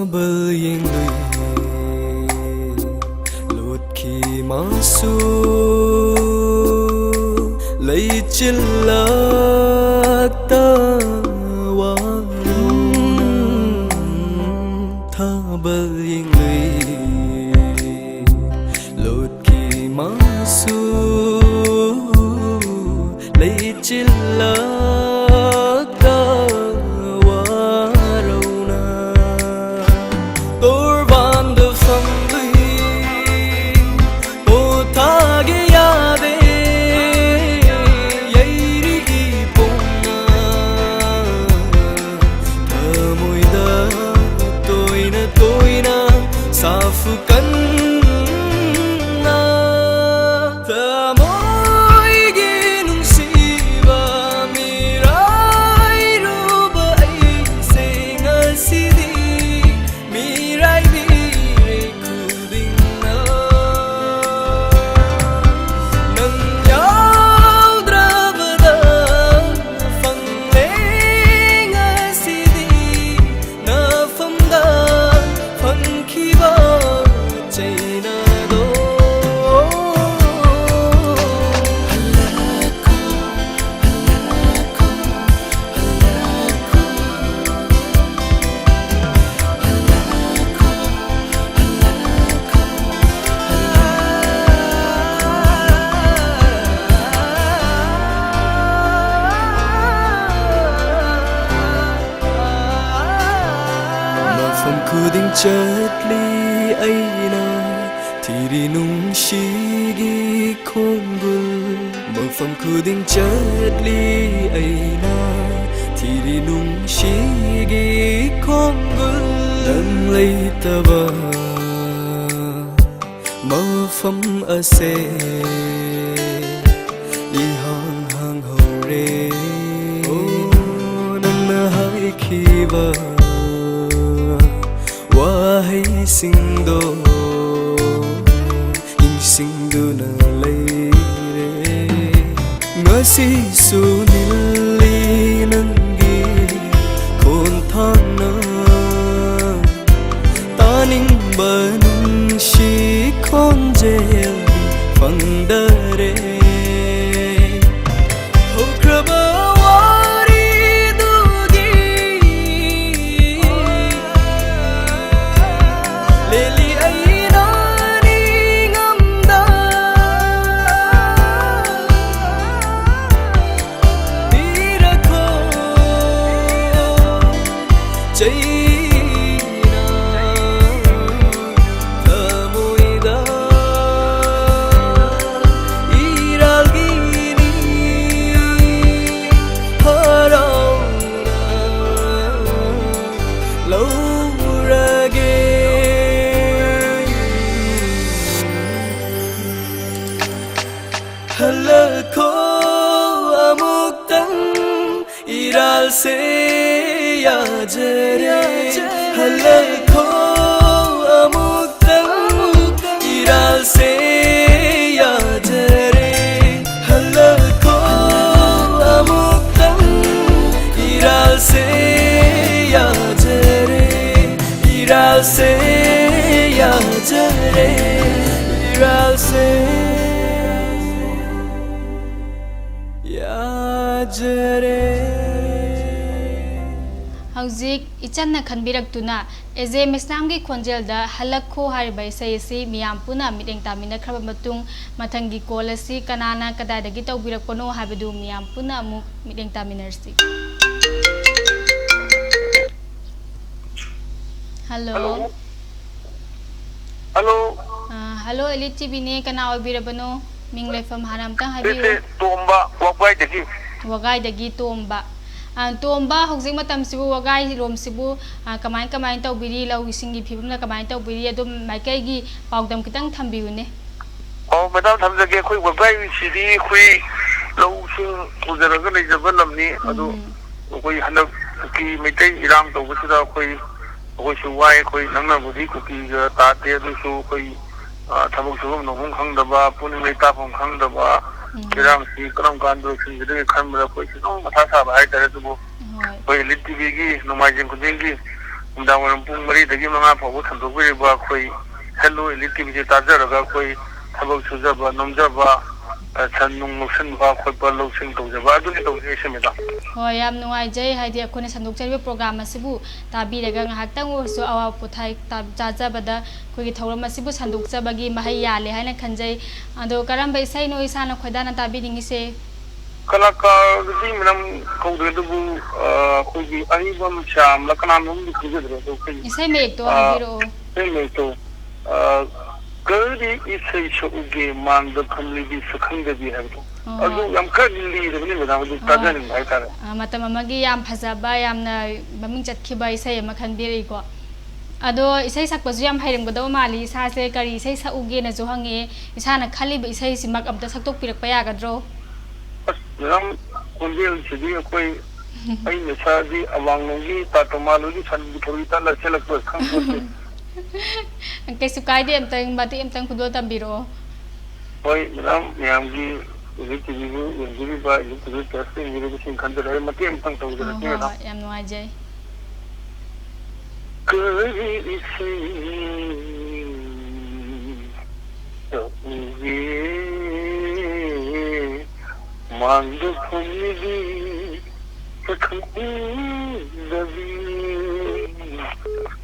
ꯊꯥꯕꯜ ꯌꯦꯡꯂꯨꯏ ꯂꯣꯠꯈꯤ ꯃꯥꯁꯨ, ꯂꯩꯆꯤꯜꯂꯛꯇ ꯋꯥꯔꯧꯅ꯫ ꯊꯥꯕꯜ ꯌꯦꯡꯂꯨꯏ ꯂꯣꯠꯈꯤ ꯃꯥꯁꯨ, ꯂꯩꯆꯤꯜꯂꯛꯇ ꯋꯥꯔꯧꯅ꯫ ꯇꯣꯔꯕꯥꯟꯗ ꯐꯝꯂꯨꯏ ꯄꯣꯊꯥꯒꯦ ꯌꯥꯗꯦ, ꯌꯩꯔꯤ ꯄꯣꯡꯅ꯫ ꯊꯃꯣꯏꯗ ꯇꯣꯏꯅ ꯇꯣꯏꯅ ꯁꯥꯐꯨ ꯀꯟꯅ꯫ ꯊꯃꯣꯏꯒꯤ ꯅꯨꯡꯁꯤꯕ ꯃꯤꯔꯥꯏꯔꯨꯕ ꯑꯩꯁꯦ ꯉꯁꯤꯗꯤ ꯃꯤꯔꯥꯏꯕꯤꯔꯦ ꯈꯨꯗꯤꯡꯅ꯫ ꯅꯪ ꯌꯥꯎꯗ꯭ꯔꯕꯗ ꯐꯪꯂꯦ ꯉꯁꯤꯗꯤ ꯅꯐꯝꯗ ꯐꯪꯈꯤꯕ ꯆꯩꯅꯥꯗꯣ꯫ ꯃꯐꯝ ꯈꯨꯗꯤꯡ ꯆꯠꯂꯤ ꯑꯩꯅ ꯊꯤꯔꯤ ꯅꯨꯡꯁꯤꯒꯤ ꯈꯣꯡꯒꯨꯜ꯫ ꯃꯐꯝ ꯈꯨꯗꯤꯡ ꯆꯠꯂꯤ ꯑꯩꯅ ꯊꯤꯔꯤ ꯅꯨꯡꯁꯤꯒꯤ ꯈꯣꯡꯒꯨꯜ꯫ ꯅꯪ ꯂꯩꯇꯕ ꯃꯐꯝ ꯑꯁꯦ ꯏꯍꯥꯡ ꯍꯥꯡꯍꯧꯔꯦ꯫ ꯑꯣ, ꯅꯪꯅ ꯍꯥꯏꯈꯤꯕ ꯋꯥꯍꯩꯁꯤꯡꯗꯣ ꯅꯤꯡꯁꯤꯡꯗꯨꯅ ꯂꯩꯔꯦ꯫ ꯉꯁꯤꯁꯨ ꯅꯤꯜꯂꯤ ꯅꯪꯒꯤ ꯈꯣꯟꯊꯥꯡꯅ꯫ ꯍꯜꯂꯛꯈꯣ ꯑꯃꯨꯛꯇꯪ ꯏꯔꯥꯜꯁꯦ ꯌꯥꯖꯔꯦ꯫ ꯍꯜꯂꯛꯈꯣ ꯑꯃꯨꯛꯇꯪ ꯏꯔꯥꯜꯁꯦ ꯌꯥꯖꯔꯦ꯫ ꯍꯜꯂꯛꯈꯣ ꯑꯃꯨꯛꯇꯪ ꯏꯔꯥꯜꯁꯦ ꯌꯥꯖꯔꯦ꯫ ꯏꯔꯥꯜꯁꯦ ꯌꯥꯖꯔꯦ꯫ ꯏꯔꯥꯜꯁꯦ ꯌꯥꯖꯔꯦ꯫ ꯍꯧꯖꯤꯛ ꯏꯆꯟꯅ ꯈꯟꯕꯤꯔꯛꯇꯨꯅ ꯑꯦꯖꯦ ꯃꯩꯁꯅꯥꯝꯒꯤ ꯈꯣꯟꯖꯦꯜꯗ ꯍꯜꯂꯛꯈꯣ ꯍꯥꯏꯔꯤꯕ ꯏꯁꯩ ꯑꯁꯤ ꯃꯤꯌꯥꯝ ꯄꯨꯟꯅ ꯃꯤꯠꯌꯦꯡ ꯇꯥꯃꯤꯟꯅꯈ꯭ꯔꯕ ꯃꯇꯨꯡ, ꯃꯊꯪꯒꯤ ꯀꯣꯜ ꯑꯁꯤ ꯀꯅꯥꯅ ꯀꯗꯥꯏꯗꯒꯤ ꯇꯧꯕꯤꯔꯛꯄꯅꯣ ꯍꯥꯏꯕꯗꯨ ꯃꯤꯌꯥꯝ ꯄꯨꯟꯅ ꯑꯃꯨꯛ ꯃꯤꯠꯌꯦꯡ ꯇꯥꯃꯤꯟꯅꯔꯁꯤ꯫ ꯍꯜꯂꯣ꯫ ꯍꯜꯂꯣ꯫ ꯍꯜꯂꯣ꯫ ꯑ, ꯍꯜꯂꯣ, ꯏꯂꯤꯠ ꯇꯤꯚꯤꯅꯦ꯫ ꯀꯅꯥ ꯑꯣꯏꯕꯤꯔꯕꯅꯣ? ꯃꯤꯡ ꯂꯩꯐꯝ ꯍꯥꯟꯅ ꯑꯝꯇꯪ ꯍꯥꯏꯕꯤꯌꯨ꯫ ꯁꯤꯁꯦ ꯇꯣꯝꯕ, ꯋꯥꯕꯒꯥꯏꯗꯒꯤ꯫ ꯋꯥꯕꯒꯥꯏꯗꯒꯤ ꯇꯣꯝꯕ꯫ ꯑ, ꯇꯣꯝꯕ, ꯍꯧꯖꯤꯛ ꯃꯇꯝꯁꯤꯕꯨ ꯋꯥꯕꯒꯥꯏꯔꯣꯝꯁꯤꯕꯨ, ꯑ, ꯀꯃꯥꯏ ꯀꯃꯥꯏꯅ ꯇꯧꯕꯤꯔꯤ? ꯂꯧ ꯏꯁꯤꯡꯒꯤ ꯐꯤꯕꯝꯅ ꯀꯃꯥꯏꯅ ꯇꯧꯕꯤꯔꯤ? ꯑꯗꯨꯝ ꯃꯥꯏꯀꯩꯒꯤ ꯄꯥꯎꯗꯝ ꯈꯤꯇꯪ ꯊꯝꯕꯤꯌꯨꯅꯦ꯫ ꯑꯣ, ꯃꯦꯗꯥꯝ, ꯊꯝꯖꯒꯦ꯫ ꯑꯩꯈꯣꯏ ꯋꯥꯕꯒꯥꯏꯁꯤꯗꯤ ꯑꯩꯈꯣꯏ ꯂꯧꯁꯤꯡ ꯎꯖꯔꯒ ꯂꯩꯖꯕ ꯂꯝꯅꯤ꯫ ꯑꯗꯨ ꯎꯝ꯫ ꯑꯩꯈꯣꯏ ꯍꯟꯗꯛ ꯀꯨꯀꯤ ꯃꯩꯇꯩ ꯏꯔꯥꯡ ꯇꯧꯕꯁꯤꯗ ꯑꯩꯈꯣꯏ, ꯑꯩꯈꯣꯏꯁꯨ ꯋꯥꯏ꯫ ꯑꯩꯈꯣꯏ ꯅꯛꯅꯕꯨꯗꯤ ꯀꯨꯀꯤꯒ ꯇꯥꯗꯦ, ꯑꯗꯨꯁꯨ ꯑꯩꯈꯣꯏ, ꯑ, ꯊꯕꯛ ꯁꯨꯐꯝ ꯅꯣꯝꯐꯝ ꯈꯪꯗꯕ, ꯄꯣꯠꯅꯤꯡ ꯂꯩꯇꯥꯐꯝ ꯈꯪꯗꯕ, ꯎꯝ꯫ ꯏꯔꯥꯡꯁꯤ ꯀꯔꯝ ꯀꯥꯟꯗ ꯂꯣꯏꯁꯤꯟꯒꯗꯒꯦ ꯈꯟꯕꯗ ꯑꯩꯈꯣꯏ ꯈꯤꯇꯪ ꯃꯊꯥ ꯁꯥꯕ ꯍꯥꯏꯇꯥꯔꯦ꯫ ꯑꯗꯨꯕꯨ ꯍꯣꯏ꯫ ꯑꯩꯈꯣꯏ ꯏꯂꯤꯠ ꯇꯤꯚꯤꯒꯤ ꯅꯣꯡꯃꯥꯏꯖꯤꯡ ꯈꯨꯗꯤꯡꯒꯤ ꯅꯨꯡꯗꯥꯡ ꯋꯥꯏꯔꯝ ꯄꯨꯡ ꯃꯔꯤꯗꯒꯤ ꯃꯉꯥ ꯐꯥꯎꯕ ꯁꯟꯗꯣꯛꯄꯤꯔꯤꯕ ꯑꯩꯈꯣꯏ ꯍꯦꯜꯂꯣ ꯏꯂꯤꯠ ꯇꯤꯚꯤꯁꯦ ꯇꯥꯖꯔꯒ ꯑꯩꯈꯣꯏ ꯊꯕꯛ ꯁꯨꯖꯕ ꯅꯣꯝꯖꯕ, ꯑ, ꯁꯟ ꯅꯨꯡ ꯂꯧꯁꯤꯟꯕ ꯈꯣꯠꯄ, ꯂꯧꯁꯤꯡ ꯇꯧꯖꯕ ꯑꯗꯨꯅꯤ ꯇꯧꯖꯔꯤꯁꯦ, ꯃꯦꯗꯥꯝ꯫ ꯍꯣꯏ, ꯌꯥꯝ ꯅꯨꯡꯉꯥꯏꯖꯩ꯫ ꯍꯥꯏꯗꯤ ꯑꯩꯈꯣꯏꯅ ꯁꯟꯗꯣꯛꯆꯔꯤꯕ ꯄ꯭ꯔꯣꯒ꯭ꯔꯥꯝ ꯑꯁꯤꯕꯨ ꯇꯥꯕꯤꯔꯒ ꯉꯥꯏꯍꯥꯛꯇꯪ ꯑꯣꯏꯔꯁꯨ ꯑꯋꯥ ꯄꯣꯊꯥꯏ ꯇꯥ-, ꯆꯥꯖꯕꯗ ꯑꯩꯈꯣꯏꯒꯤ ꯊꯧꯔꯝ ꯑꯁꯤꯕꯨ ꯁꯟꯗꯣꯛꯆꯕꯒꯤ ꯃꯍꯩ ꯌꯥꯜꯂꯦ ꯍꯥꯏꯅ ꯈꯟꯖꯩ꯫ ꯑꯗꯣ ꯀꯔꯝꯕ ꯏꯁꯩꯅꯣ ꯏꯁꯥꯅ ꯈꯣꯏꯗꯥꯅ ꯇꯥꯕꯤꯅꯤꯡꯉꯤꯁꯦ? ꯀꯂꯥꯀꯥꯔꯗꯤ ꯃꯦꯗꯥꯝ ꯀꯧꯗ꯭ꯔꯦ, ꯑꯗꯨꯕꯨ, ꯑ, ꯑꯩꯈꯣꯏꯒꯤ ꯑꯔꯤꯕꯝ ꯁ꯭ꯌꯥꯝꯂ ꯀꯅꯥꯅꯣꯝꯗꯤ ꯈꯪꯖꯗ꯭ꯔꯦ, ꯑꯗꯣ ꯑꯩꯈꯣꯏꯒꯤ, ꯏꯁꯩ ꯃꯌꯦꯛꯇꯣ ꯑ, ꯍꯥꯏꯕꯤꯔꯛꯑꯣ꯫ ꯏꯁꯩ ꯃꯌꯦꯛꯇꯣ, ꯑ, "ꯀꯔꯤ ꯏꯁꯩ ꯁꯛꯎꯒꯦ ꯃꯥꯡꯗ ꯐꯝꯂꯤꯕꯤ ꯁꯛꯈꯪꯗꯕꯤ" ꯍꯥꯏꯕꯗꯣ꯫ ꯑꯣ꯫ ꯑꯗꯨ ꯌꯥꯝ ꯈꯔ ꯂꯤꯔꯕꯅꯤ ꯃꯦꯗꯥꯝ, ꯑꯗꯨ ꯑꯣ꯫ ꯇꯥꯖꯅꯤꯡꯕ ꯍꯥꯏꯇꯥꯔꯦ꯫ ꯑ, ꯃꯇꯝ ꯑꯃꯒꯤ ꯌꯥꯝ ꯐꯖꯕ, ꯌꯥꯝꯅ ꯃꯃꯤꯡ ꯆꯠꯈꯤꯕ ꯏꯁꯩ ꯑꯃ ꯈꯟꯕꯤꯔꯛꯏꯀꯣ꯫ ꯑꯗꯣ ꯏꯁꯩ ꯁꯛꯄꯁꯨ ꯌꯥꯝ ꯍꯩꯔꯝꯒꯗꯕ ꯃꯥꯜꯂꯤ꯫ ꯏꯁꯥꯁꯦ ꯀꯔꯤ ꯏꯁꯩ ꯁꯛꯎꯒꯦꯅꯁꯨ ꯍꯪꯉꯦ꯫ ꯏꯁꯥꯅ ꯈꯜꯂꯤꯕ ꯏꯁꯩꯁꯤꯃꯛ ꯑꯝꯇ ꯁꯛꯇꯣꯛꯄꯤꯔꯛꯄ ꯌꯥꯒꯗ꯭ꯔꯣ? ꯑꯁ, ꯃꯦꯗꯥꯝ, ꯈꯣꯟꯖꯦꯜꯁꯤꯗꯤ ꯑꯩꯈꯣꯏ, ꯑꯩꯅ ꯁꯛꯑꯗꯤ ꯑꯋꯥꯡꯂꯣꯝꯒꯤ ꯇꯥ ꯇꯣꯃꯥꯂꯣꯏꯒꯤ ꯁꯟꯒꯤ ꯊꯧꯔꯤ ꯇꯥꯟꯅ ꯆꯦꯜꯂꯛꯄ ꯈꯪꯄꯣꯠꯇꯦ꯫ ꯀꯩꯁꯨ ꯀꯥꯏꯗꯦ, ꯑꯝꯇꯪ ꯃꯇꯦꯛ ꯑꯝꯇꯪ ꯈꯨꯗꯣꯜ ꯇꯝꯕꯤꯔꯛꯑꯣ꯫ ꯍꯣꯏ, ꯃꯦꯗꯥꯝ, ꯃꯌꯥꯝꯒꯤ ꯍꯧꯖꯤꯛ ꯇꯤꯚꯤꯕꯨ ꯌꯦꯡꯕꯤꯔꯤꯕ, ꯌꯨꯇ꯭ꯌꯨꯕꯇ ꯌꯦꯡꯕꯤꯔꯤꯕꯁꯤꯡ ꯈꯟꯖꯔꯒ ꯃꯇꯦꯛ ꯑꯃꯇꯪ ꯇꯧꯖꯔꯛꯀꯦ, ꯍꯣꯏ, ꯃꯦꯗꯥꯝ꯫ ꯍꯣꯏ, ꯌꯥꯝ ꯅꯨꯡꯉꯥꯏꯖꯩ꯫ ꯀꯔꯤ ꯏꯁꯩ ꯇꯧꯒꯦ? ꯃꯥꯡꯗ ꯐꯝꯂꯤꯕꯤ ꯁꯛꯈꯪꯗꯕꯤ,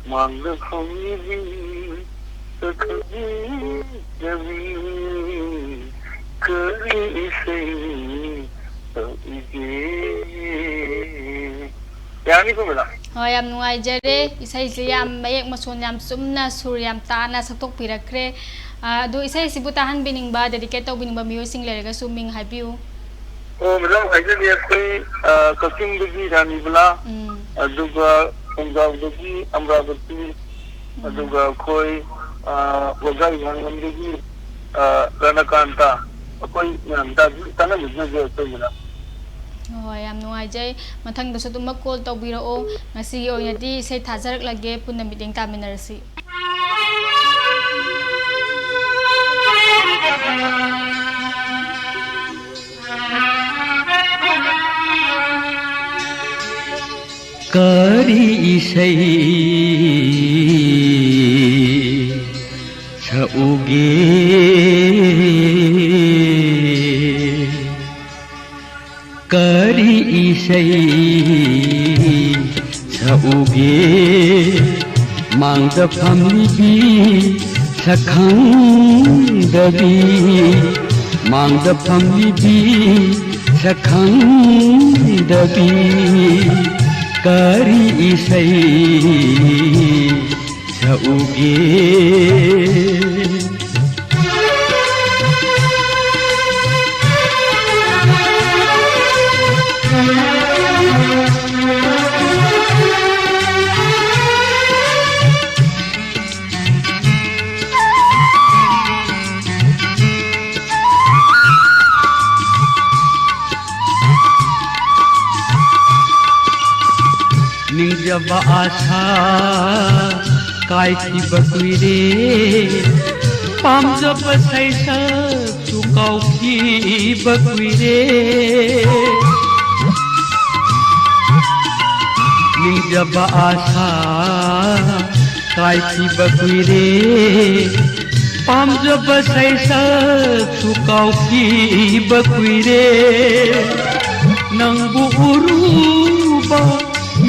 ꯃꯥꯡꯗ ꯐꯝꯂꯤꯕꯤ ꯁꯛꯈꯪꯗꯕꯤ, ꯀꯔꯤ ꯏꯁꯩ ꯇꯧꯒꯦ? ꯌꯥꯅꯤꯀꯣ, ꯃꯦꯗꯥꯝ? ꯍꯣꯏ, ꯌꯥꯝ ꯅꯨꯡꯉꯥꯏꯖꯔꯦ꯫ ꯏꯁꯩꯁꯦ ꯌꯥꯝ ꯃꯌꯦꯛ ꯃꯁꯣꯟ ꯌꯥꯝ ꯆꯨꯝꯅ, ꯁꯨꯔ ꯌꯥꯝ ꯇꯥꯅ ꯁꯛꯇꯣꯛꯄꯤꯔꯛꯈ꯭ꯔꯦ꯫ ꯑꯥ, ꯑꯗꯨ ꯏꯁꯩꯁꯤꯕꯨ ꯇꯥꯍꯟꯕꯤꯅꯤꯡꯕ, dedicate ꯇꯧꯕꯤꯅꯤꯡꯕ ꯃꯤꯑꯣꯏꯁꯤꯡ ꯂꯩꯔꯒꯁꯨ ꯃꯤꯡ ꯍꯥꯏꯕꯤꯌꯨ꯫ ꯑꯣ, ꯃꯦꯗꯥꯝ, ꯍꯥꯏꯖꯒꯦ, ꯑꯩꯈꯣꯏ, ꯑ, ꯀꯛꯆꯤꯡꯗꯒꯤ ꯔꯥꯅꯤꯕꯂꯥ, ꯎꯝ꯫ ꯑꯗꯨꯒ ꯈꯣꯡꯖꯥꯎꯗꯒꯤ ꯑꯃꯔꯥꯕꯇꯤ, ꯎꯝ꯫ ꯑꯗꯨꯒ ꯑꯩꯈꯣꯏ, ꯑ, ꯋꯥꯒꯥꯏ ꯍꯤꯌꯥꯡꯂꯝꯗꯒꯤ, ꯑ, ꯔꯥꯅꯥꯀꯥꯟꯇ, ꯑꯩꯈꯣꯏ ꯃꯌꯥꯝ ꯇꯥꯕꯤ-, ꯇꯥꯟꯅꯃꯤꯟꯅꯖꯦ ꯑꯩꯈꯣꯏ, ꯃꯦꯗꯥꯝ꯫ ꯍꯣꯏ, ꯌꯥꯝ ꯅꯨꯡꯉꯥꯏꯖꯩ꯫ ꯃꯊꯪꯗꯁꯨ ꯑꯗꯨꯃꯛ call ꯇꯧꯕꯤꯔꯛꯑꯣ꯫ ꯉꯁꯤꯒꯤ ꯑꯣꯏꯅꯗꯤ ꯏꯁꯩ ꯊꯥꯖꯔꯛꯂꯒꯦ, ꯄꯨꯟꯅ ꯃꯤꯠꯌꯦꯡ ꯇꯥꯃꯤꯟꯅꯔꯁꯤ꯫ ꯀꯔꯤ ꯏꯁꯩ ꯁꯛꯎꯒꯦ? ꯀꯔꯤ ꯏꯁꯩ ꯁꯛꯎꯒꯦ? ꯃꯥꯡꯗ ꯐꯝꯂꯤꯕꯤ ꯁꯛꯈꯪꯗꯕꯤ, ꯃꯥꯡꯗ ꯐꯝꯂꯤꯕꯤ ꯁꯛꯈꯪꯗꯕꯤ, ꯀꯔꯤ ꯏꯁꯩ ꯁꯛꯎꯒꯦ? ꯅꯤꯡꯖꯕ ꯑꯥꯁꯥ ꯀꯥꯏꯈꯤꯕ ꯀꯨꯏꯔꯦ, ꯄꯥꯝꯖꯕ ꯁꯩꯁꯛꯁꯨ ꯀꯥꯎꯈꯤꯕ ꯀꯨꯏꯔꯦ꯫ ꯅꯤꯡꯖꯕ ꯑꯥꯁꯥ ꯀꯥꯏꯈꯤꯕ ꯀꯨꯏꯔꯦ, ꯄꯥꯝꯖꯕ ꯁꯩꯁꯛꯁꯨ ꯀꯥꯎꯈꯤꯕ ꯀꯨꯏꯔꯦ꯫ ꯅꯪꯕꯨ ꯎꯔꯨꯕ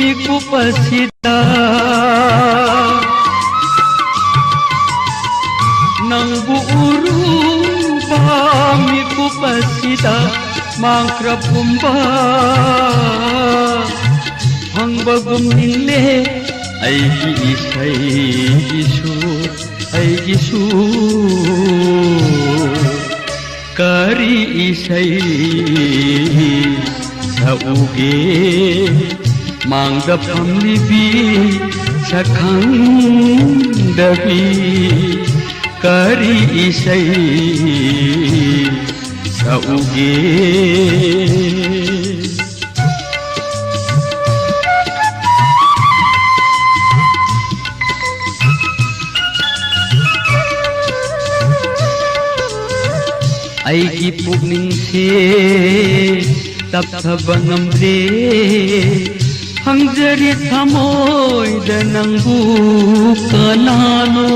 ꯃꯤꯀꯨꯞ ꯑꯁꯤꯗ, ꯅꯪꯕꯨ ꯎꯔꯨꯕ ꯃꯤꯀꯨꯞ ꯑꯁꯤꯗ ꯃꯥꯡꯈ꯭ꯔ ꯄꯨꯝꯕ ꯐꯪꯕꯒꯨꯝ ꯅꯤꯡꯂꯦ꯫ ꯑꯩꯒꯤ ꯏꯁꯩꯒꯤꯁꯨ, ꯑꯩꯒꯤꯁꯨ ꯀꯔꯤ ꯏꯁꯩ ꯁꯛꯎꯒꯦ? ꯃꯥꯡꯗ ꯐꯝꯂꯤꯕꯤ ꯁꯛꯈꯪꯗꯕꯤ ꯀꯔꯤ ꯏꯁꯩ ꯁꯛꯎꯒꯦ? ꯑꯩꯒꯤ ꯄꯨꯛꯅꯤꯡꯁꯦ ꯇꯞꯊꯕ ꯉꯝꯗ꯭ꯔꯦ, ꯍꯪꯖꯔꯤ ꯊꯃꯣꯏꯗ ꯅꯪꯕꯨ ꯀꯅꯥꯅꯣ?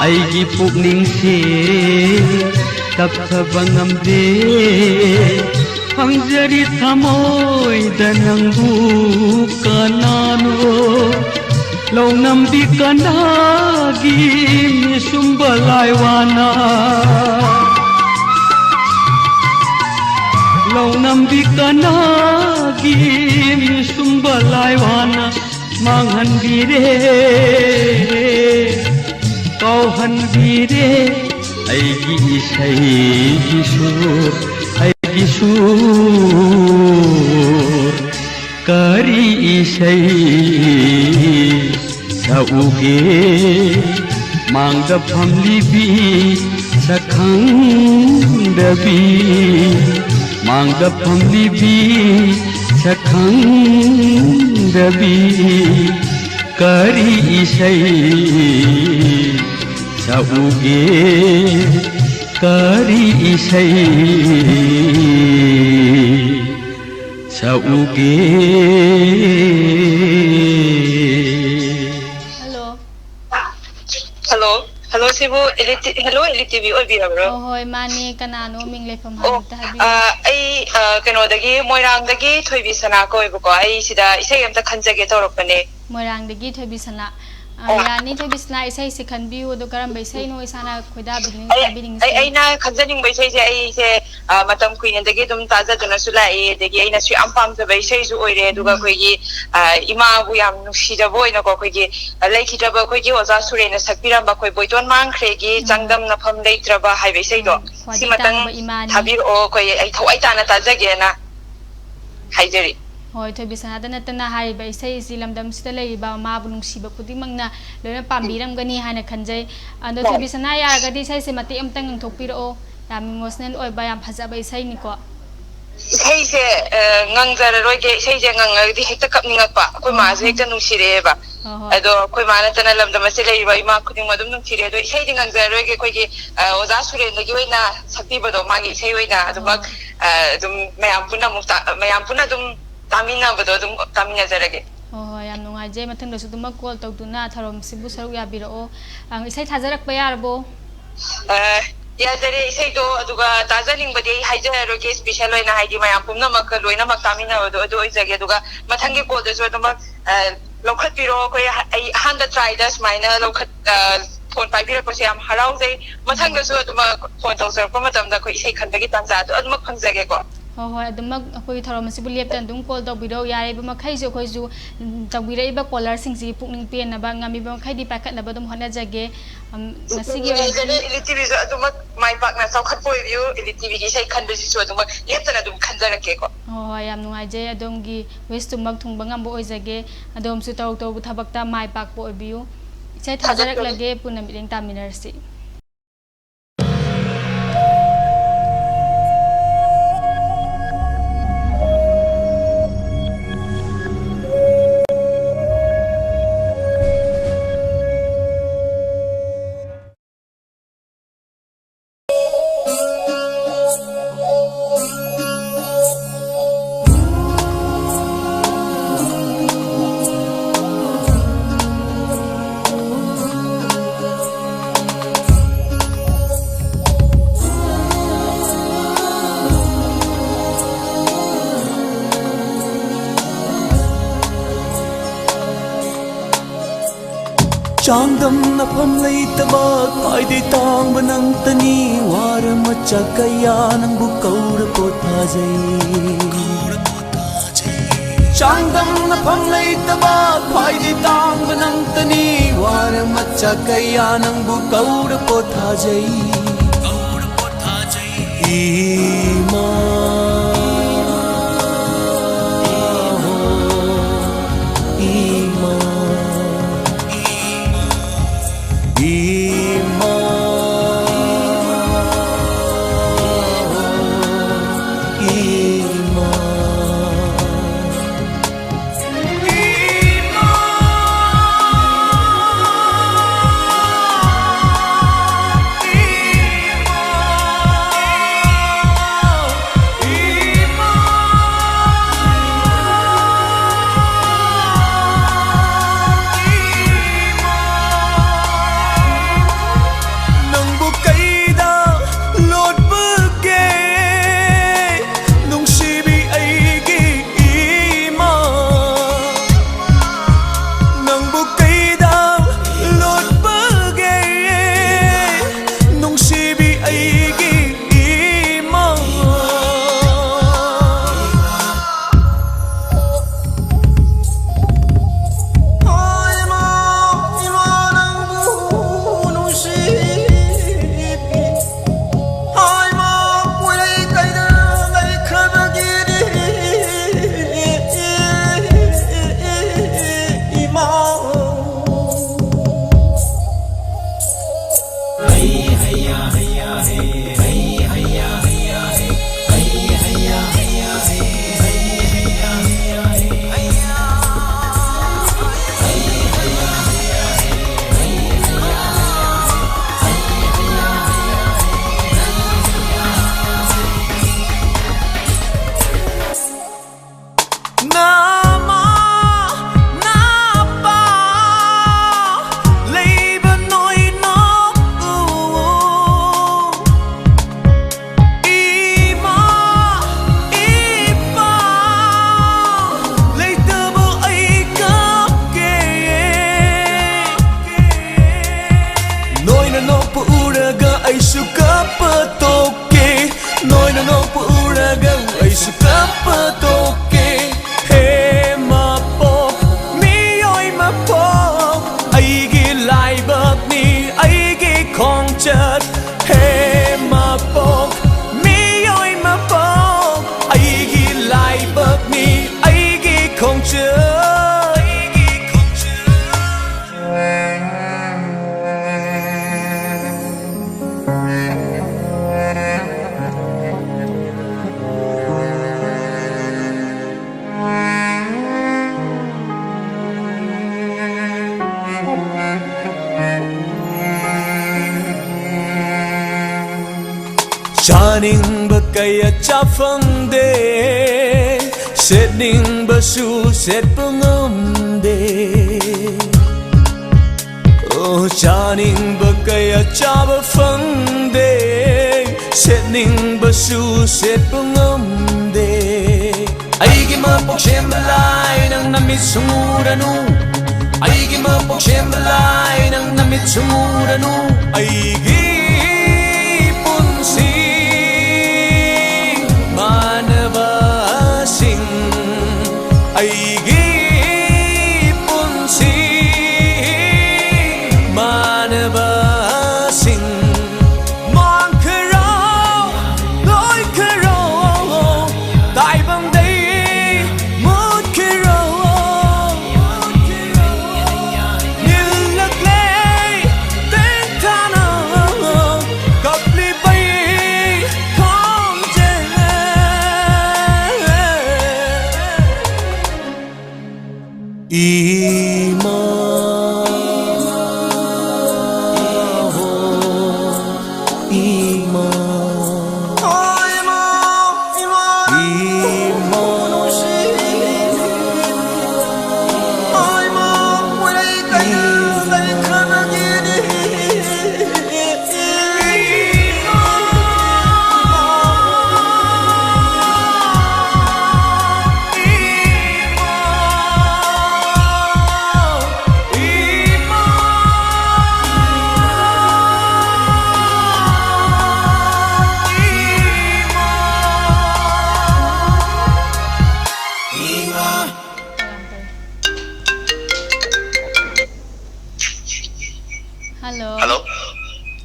ꯑꯩꯒꯤ ꯄꯨꯛꯅꯤꯡꯁꯦ ꯇꯞꯊꯕ ꯉꯝꯗꯦ, ꯍꯪꯖꯔꯤ ꯊꯃꯣꯏꯗ ꯅꯪꯕꯨ ꯀꯅꯥꯅꯣ? ꯂꯧꯅꯝꯕꯤ ꯀꯅꯥꯒꯤ ꯃꯤꯁꯨꯝꯕ ꯂꯥꯏꯋꯥꯅ, ꯂꯧꯅꯝꯕꯤ ꯀꯅꯥꯒꯤ ꯃꯤꯁꯨꯝꯕ ꯂꯥꯏꯋꯥꯅ ꯃꯥꯡꯍꯟꯕꯤꯔꯦ, ꯀꯥꯎꯍꯟꯕꯤꯔꯦ ꯑꯩꯒꯤ ꯏꯁꯩꯒꯤ ꯁꯨꯔ, ꯑꯩꯒꯤ ꯁꯨꯔ꯫ ꯀꯔꯤ ꯏꯁꯩ ꯁꯛꯎꯒꯦ? ꯃꯥꯡꯗ ꯐꯝꯂꯤꯕꯤ ꯁꯛꯈꯪꯗꯕꯤ, ꯃꯥꯡꯗ ꯐꯝꯂꯤꯕꯤ ꯁꯛꯈꯪꯗꯕꯤ ꯀꯔꯤ ꯏꯁꯩ ꯁꯛꯎꯒꯦ? ꯀꯔꯤ ꯏꯁꯩ ꯁꯛꯎꯒꯦ? Hello. Hello, hello, ꯁꯤꯕꯨ Elite, hello, Elite T V ꯑꯣꯏꯕꯤꯔꯕ꯭ꯔꯣ? ꯑꯣ, ꯍꯣꯏ, ꯃꯥꯅꯦ꯫ ꯀꯅꯥꯅꯣ? ꯃꯤꯡ ꯂꯩꯐꯝ ꯑꯣ, ꯍꯥꯟꯅ ꯑꯝꯇ ꯍꯥꯏꯕꯤꯌꯨ꯫ ꯑ, ꯑꯩ, ꯑ, ꯀꯩꯅꯣꯗꯒꯤ, ꯃꯣꯏꯔꯥꯡꯗꯒꯤ ꯊꯣꯏꯕꯤ ꯁꯅꯥ ꯀꯧꯋꯦꯕꯀꯣ꯫ ꯑꯩ ꯁꯤꯗ ꯏꯁꯩ ꯑꯝꯇ ꯈꯟꯖꯒꯦ ꯇꯧꯔꯛꯄꯅꯦ꯫ ꯃꯣꯏꯔꯥꯡꯗꯒꯤ ꯊꯣꯏꯕꯤ ꯁꯅꯥ꯫ ꯑ, ꯑꯣ꯫ ꯌꯥꯅꯤ, ꯊꯣꯏꯕꯤ ꯁꯅꯥ, ꯏꯁꯩꯁꯦ ꯈꯟꯕꯤꯌꯨ꯫ ꯑꯗꯣ ꯀꯔꯝꯕ ꯏꯁꯩꯅꯣ ꯏꯁꯥꯅ ꯈꯣꯏꯗꯥꯕꯤꯅꯤꯡ-, ꯑꯩ, ꯍꯥꯏꯕꯤꯅꯤꯡꯉꯤꯁꯦ? ꯑꯩ, ꯑꯩꯅ ꯈꯟꯖꯅꯤꯡꯕ ꯏꯁꯩꯁꯦ, ꯑꯩꯁꯦ, ꯑ, ꯃꯇꯝ ꯀꯨꯏꯅꯗꯒꯤ ꯑꯗꯨꯝ ꯇꯥꯖꯗꯨꯅꯁꯨ ꯂꯥꯛꯑꯦ, ꯑꯗꯒꯤ ꯑꯩꯅꯁꯨ ꯌꯥꯝ ꯄꯥꯝꯖꯕ ꯏꯁꯩꯁꯨ ꯑꯣꯏꯔꯦ꯫ ꯑꯗꯨꯒ ꯎꯝ꯫ ꯑꯩꯈꯣꯏꯒꯤ, ꯑ, ꯏꯃꯥꯕꯨ ꯌꯥꯝ ꯅꯨꯡꯁꯤꯖꯕ ꯑꯣꯏꯅꯀꯣ, ꯑꯩꯈꯣꯏꯒꯤ, ꯑ, ꯂꯩꯈꯤꯗ꯭ꯔꯕ ꯑꯩꯈꯣꯏꯒꯤ ꯑꯣꯖꯥ ꯁꯨꯔꯦꯟꯅ ꯁꯛꯄꯤꯔꯝꯕ ꯑꯩꯈꯣꯏ ꯕꯣꯏꯇꯣꯟ ꯃꯥꯡꯈ꯭ꯔꯦꯒꯤ ꯎꯝ꯫ ꯆꯥꯡꯗꯝꯅꯐꯝ ꯂꯩꯇ꯭ꯔꯕ ꯍꯥꯏꯕ ꯏꯁꯩꯗꯣ, ꯎꯝ, ꯈ꯭ꯋꯥꯏꯗꯒꯤ ꯁꯤꯃꯇꯪ ꯇꯥꯡꯕ ꯏꯃꯥꯅꯤ꯫ ꯊꯥꯕꯤꯔꯛꯑꯣ꯫ ꯑꯩꯈꯣꯏ, ꯑꯩ ꯊꯋꯥꯏ ꯇꯥꯅ ꯇꯥꯖꯒꯦꯅ ꯍꯥꯏꯖꯔꯤ꯫ ꯍꯣꯏ, ꯊꯣꯏꯕꯤ ꯁꯅꯥꯗ ꯅꯠꯇꯅ ꯍꯥꯏꯔꯤꯕ ꯏꯁꯩ ꯑꯁꯤ ꯂꯝꯗꯝꯁꯤꯗ ꯂꯩꯔꯤꯕ ꯃꯃꯥꯕꯨ ꯅꯨꯡꯁꯤꯕ ꯈꯨꯗꯤꯡꯃꯛꯅ ꯂꯣꯏꯅ ꯎꯝ꯫ ꯄꯥꯝꯕꯤꯔꯝꯒꯅꯤ ꯍꯥꯏꯅ ꯈꯟꯖꯩ꯫ ꯑꯗꯣ ꯃꯥꯅꯤ꯫ ꯊꯣꯏꯕꯤ ꯁꯅꯥ, ꯌꯥꯔꯒꯗꯤ ꯏꯁꯩꯁꯦ ꯃꯇꯦꯛ ꯑꯃꯇꯪ ꯉꯪꯊꯣꯛꯄꯤꯔꯛꯑꯣ꯫ ꯌꯥꯝ emotional ꯑꯣꯏꯕ, ꯌꯥꯝ ꯐꯖꯕ ꯏꯁꯩꯅꯤꯀꯣ꯫ ꯏꯁꯩꯁꯦ, ꯑ, ꯉꯪꯖꯔꯔꯣꯏꯒꯦ꯫ ꯏꯁꯩꯁꯦ ꯉꯪꯉꯒꯗꯤ ꯍꯦꯛꯇ ꯀꯞꯅꯤꯡꯉꯛꯄ꯫ ꯑꯩꯈꯣꯏ ꯑꯣ꯫ ꯃꯥꯁꯨ ꯍꯦꯛꯇ ꯅꯨꯡꯁꯤꯔꯛꯑꯦꯕ꯫ ꯍꯣꯏ, ꯍꯣꯏ꯫ ꯑꯗꯣ ꯑꯩꯈꯣꯏ ꯃꯥ ꯅꯠꯇꯅ ꯂꯝꯗꯝ ꯑꯁꯤꯗ ꯂꯩꯔꯤꯕ ꯏꯃꯥ ꯈꯨꯗꯤꯡꯃꯛ ꯑꯗꯨꯝ ꯅꯨꯡꯁꯤꯔꯦ꯫ ꯑꯗꯣ ꯏꯁꯩꯗꯤ ꯉꯪꯖꯔꯔꯣꯏꯒꯦ꯫ ꯑꯩꯈꯣꯏꯒꯤ, ꯑ, ꯑꯣꯖꯥ ꯁꯨꯔꯦꯟꯗꯒꯤ ꯑꯣꯏꯅ ꯁꯛꯄꯤꯕꯗꯣ, ꯃꯥꯒꯤ ꯏꯁꯩ ꯑꯣꯏꯅ ꯑꯗꯨꯃꯛ, ꯍꯣꯏ꯫ ꯑ, ꯑꯗꯨꯝ ꯃꯌꯥꯝ ꯄꯨꯟꯅ ꯑꯃꯨꯛ ꯇꯥ-, ꯃꯌꯥꯝ ꯄꯨꯟꯅ ꯑꯗꯨꯝ ꯇꯥꯃꯤꯟꯅꯕꯗꯣ ꯑꯗꯨꯝ ꯇꯥꯃꯤꯟꯅꯖꯔꯒꯦ꯫ ꯍꯣꯏ, ꯍꯣꯏ, ꯌꯥꯝ ꯅꯨꯡꯉꯥꯏꯖꯩ꯫ ꯃꯊꯪꯗꯁꯨ ꯑꯗꯨꯃꯛ call ꯇꯧꯗꯨꯅ ꯊꯧꯔꯝꯁꯤꯕꯨ ꯁꯔꯨꯛ ꯌꯥꯕꯤꯔꯛꯑꯣ꯫ ꯑ, ꯏꯁꯩ ꯊꯥꯖꯔꯛꯄ ꯌꯥꯔꯕꯣ? ꯑ, ꯌꯥꯖꯔꯦ꯫ ꯏꯁꯩꯗꯣ ꯑꯗꯨꯒ ꯇꯥꯖꯅꯤꯡꯕꯗꯤ ꯑꯩ ꯍꯥꯏꯖꯔꯔꯣꯏꯒꯦ, special ꯑꯣꯏꯅ, ꯍꯥꯏꯗꯤ ꯃꯌꯥꯝ ꯄꯨꯝꯅꯃꯛꯀ ꯂꯣꯏꯅꯃꯛ ꯇꯥꯃꯤꯟꯅꯕꯗꯣ ꯑꯗꯨ ꯑꯣꯏꯖꯒꯦ꯫ ꯑꯗꯨꯒ ꯃꯊꯪꯒꯤ callꯗꯁꯨ ꯑꯗꯨꯃꯛ, ꯑ, ꯂꯧꯈꯠꯄꯤꯔꯣ꯫ ꯑꯩꯈꯣꯏ ꯑꯍ-, ꯑꯩ ꯑꯍꯥꯟꯕ tryꯗ ꯁꯨꯃꯥꯏꯅ ꯂꯧꯈꯠ-, ꯑ, phone ꯄꯥꯏꯕꯤꯔꯛꯄꯁꯦ ꯌꯥꯝ ꯍꯔꯥꯎꯖꯩ꯫ ꯃꯊꯪꯗꯁꯨ ꯑꯗꯨꯃꯛ phone ꯇꯧꯖꯔꯛꯄ ꯃꯇꯝꯗ ꯑꯩꯈꯣꯏ ꯏꯁꯩ ꯈꯟꯕꯒꯤ ꯇꯥꯟꯖꯥꯗꯣ ꯑꯗꯨꯃꯛ ꯐꯪꯖꯒꯦꯀꯣ꯫ ꯍꯣꯏ, ꯍꯣꯏ, ꯑꯗꯨꯃꯛ ꯑꯩꯈꯣꯏꯒꯤ ꯊꯧꯔꯝ ꯑꯁꯤꯕꯨ ꯂꯦꯞꯇꯅ ꯑꯗꯨꯝ call ꯇꯧꯕꯤꯔꯛꯑꯣ꯫ ꯌꯥꯔꯤꯕ ꯃꯈꯩꯁꯨ ꯑꯩꯈꯣꯏꯁꯨ, ꯎꯝ, ꯇꯧꯕꯤꯔꯛꯏꯕ callerꯁꯤꯡꯁꯤꯒꯤ ꯄꯨꯛꯅꯤꯡ ꯄꯦꯟꯅꯕ ꯉꯝꯃꯤꯕ ꯃꯈꯩꯗꯤ ꯄꯥꯏꯈꯠꯅꯕ ꯑꯗꯨꯝ ꯍꯣꯠꯅꯖꯒꯦ꯫ ꯎꯝ, ꯉꯁꯤꯒꯤ ꯌꯥꯖꯔꯦ, ꯑꯣꯏꯅꯗꯤ Elite TVꯁꯨ ꯑꯗꯨꯃꯛ ꯃꯥꯏ ꯄꯥꯛꯅ ꯆꯥꯎꯈꯠꯄ ꯑꯣꯏꯕꯤꯌꯨ꯫ Elite TVꯒꯤ ꯏꯁꯩ ꯈꯟꯕꯁꯤꯁꯨ ꯑꯗꯨꯃꯛ ꯂꯦꯞꯇꯅ ꯑꯗꯨꯝ ꯈꯟꯖꯔꯛꯀꯦꯀꯣ꯫ ꯍꯣꯏ, ꯍꯣꯏ, ꯌꯥꯝ ꯅꯨꯡꯉꯥꯏꯖꯩ꯫ ꯑꯗꯣꯝꯒꯤ wishꯇꯨꯃꯛ ꯊꯨꯡꯕ ꯉꯝꯕ ꯑꯣꯏꯖꯒꯦ꯫ ꯑꯗꯣꯝꯁꯨ ꯇꯧꯔꯨ ꯇꯧꯔꯨꯕ ꯊꯕꯛꯇ ꯃꯥꯏ ꯄꯥꯛꯄ ꯑꯣꯏꯕꯤꯌꯨ꯫ ꯏꯁꯩ ꯊꯥꯖꯔꯛꯂꯒꯦ, ꯄꯨꯟꯅ ꯃꯤꯠꯌꯦꯡ ꯇꯥꯃꯤꯟꯅꯔꯁꯤ꯫ ꯆꯥꯡꯗꯝꯅꯐꯝ ꯂꯩꯇꯕ ꯈ꯭ꯋꯥꯏꯗꯩ ꯇꯥꯡꯕ ꯅꯪꯇꯅꯤ꯫ ꯋꯥꯔ ꯃꯆꯥ ꯀꯌꯥ ꯅꯪꯕꯨ ꯀꯧꯔ ꯄꯣꯊꯥꯖꯩ꯫ ꯆꯥꯡꯗꯝꯅꯐꯝ ꯂꯩꯇꯕ ꯈ꯭ꯋꯥꯏꯗꯩ ꯇꯥꯡꯕ ꯅꯪꯇꯅꯤ꯫ ꯋꯥꯔ ꯃꯆꯥ ꯀꯌꯥ ꯅꯪꯕꯨ ꯀꯧꯔ ꯄꯣꯊꯥꯖꯩ꯫ ꯏꯃꯥ, ꯏꯃꯥ, ꯏꯃꯥ, ꯏꯃꯥ꯫ ꯅꯪꯕꯨ ꯀꯩꯗ ꯂꯣꯠꯄꯒꯦ? ꯅꯨꯡꯁꯤꯕꯤ ꯑꯩꯒꯤ ꯏꯃꯥ, ꯅꯪꯕꯨ ꯀꯩꯗ ꯂꯣꯠꯄꯒꯦ? ꯅꯨꯡꯁꯤꯕꯤ ꯑꯩꯒꯤ ꯏꯃꯥ꯫ ꯍꯥꯏꯃ, ꯏꯃꯥ ꯅꯪꯕꯨ ꯅꯨꯡꯁꯤ꯫ ꯍꯥꯏꯃ, ꯀꯨꯏꯔꯦ ꯀꯩꯗ ꯂꯩꯈ꯭ꯔꯕꯒꯦ ꯏꯃꯥ꯫ ꯅꯃꯥ, ꯅꯄꯥ ꯂꯩꯕ ꯅꯣꯏ ꯅꯣꯛꯎ꯫ ꯑꯩꯁꯨ ꯀꯞꯄ ꯇꯣꯛꯀꯦ, ꯅꯣꯏꯅ ꯅꯣꯛꯄ ꯎꯔꯒ ꯑꯩꯁꯨ ꯀꯞꯄ ꯇꯣꯛꯀꯦ꯫ ꯍꯦ ꯃꯄꯣꯛ, ꯃꯤꯑꯣꯏ ꯃꯄꯣꯛ, ꯑꯩꯒꯤ ꯂꯥꯏꯕꯛꯅꯤ ꯑꯩꯒꯤ ꯈꯣꯡꯆꯠ꯫ ꯍꯦ ꯃꯄꯣꯛ, ꯃꯤꯑꯣꯏ ꯃꯄꯣꯛ, ꯑꯩꯒꯤ ꯂꯥꯏꯕꯛꯅꯤ ꯑꯩꯒꯤ ꯈꯣꯡꯆꯠ꯫ ꯆꯥꯅꯤꯡꯕ ꯀꯌꯥ ꯆꯥ ꯐꯪꯗꯦ, ꯁꯦꯠꯅꯤꯡꯕꯁꯨ ꯁꯦꯠꯄ ꯉꯝꯗꯦ꯫ ꯑꯣ, ꯆꯥꯅꯤꯡꯕ ꯀꯌꯥ ꯆꯥꯕ ꯐꯪꯗꯦ, ꯁꯦꯠꯅꯤꯡꯕꯁꯨ ꯁꯦꯠꯄ ꯉꯝꯗꯦ꯫ ꯑꯩꯒꯤ ꯃꯄꯣꯛ ꯁꯦꯝꯕ ꯂꯥꯏ, ꯅꯪ ꯅꯃꯤꯠ ꯁꯨꯡꯎꯔꯅꯨ꯫ ꯑꯩꯒꯤ ꯃꯄꯣꯛ ꯁꯦꯝꯕ ꯂꯥꯏ, ꯅꯪ ꯅꯃꯤꯠ ꯁꯨꯡꯎꯔꯅꯨ꯫ ꯑꯩꯒꯤ ꯄꯨꯟꯁꯤ ꯃꯥꯟꯅꯕꯁꯤꯡ, ꯑꯩꯒꯤ ꯄꯨꯟꯁꯤ ꯃꯥꯟꯅꯕꯁꯤꯡ ꯃꯥꯡꯈ꯭ꯔꯣ, ꯂꯣꯏꯈ꯭ꯔꯣ, ꯇꯥꯏꯕꯪꯗꯩ ꯃꯨꯠꯈ꯭ꯔꯣ꯫ ꯅꯤꯜꯂꯛꯂꯦ ꯇꯦꯟꯊꯥꯅ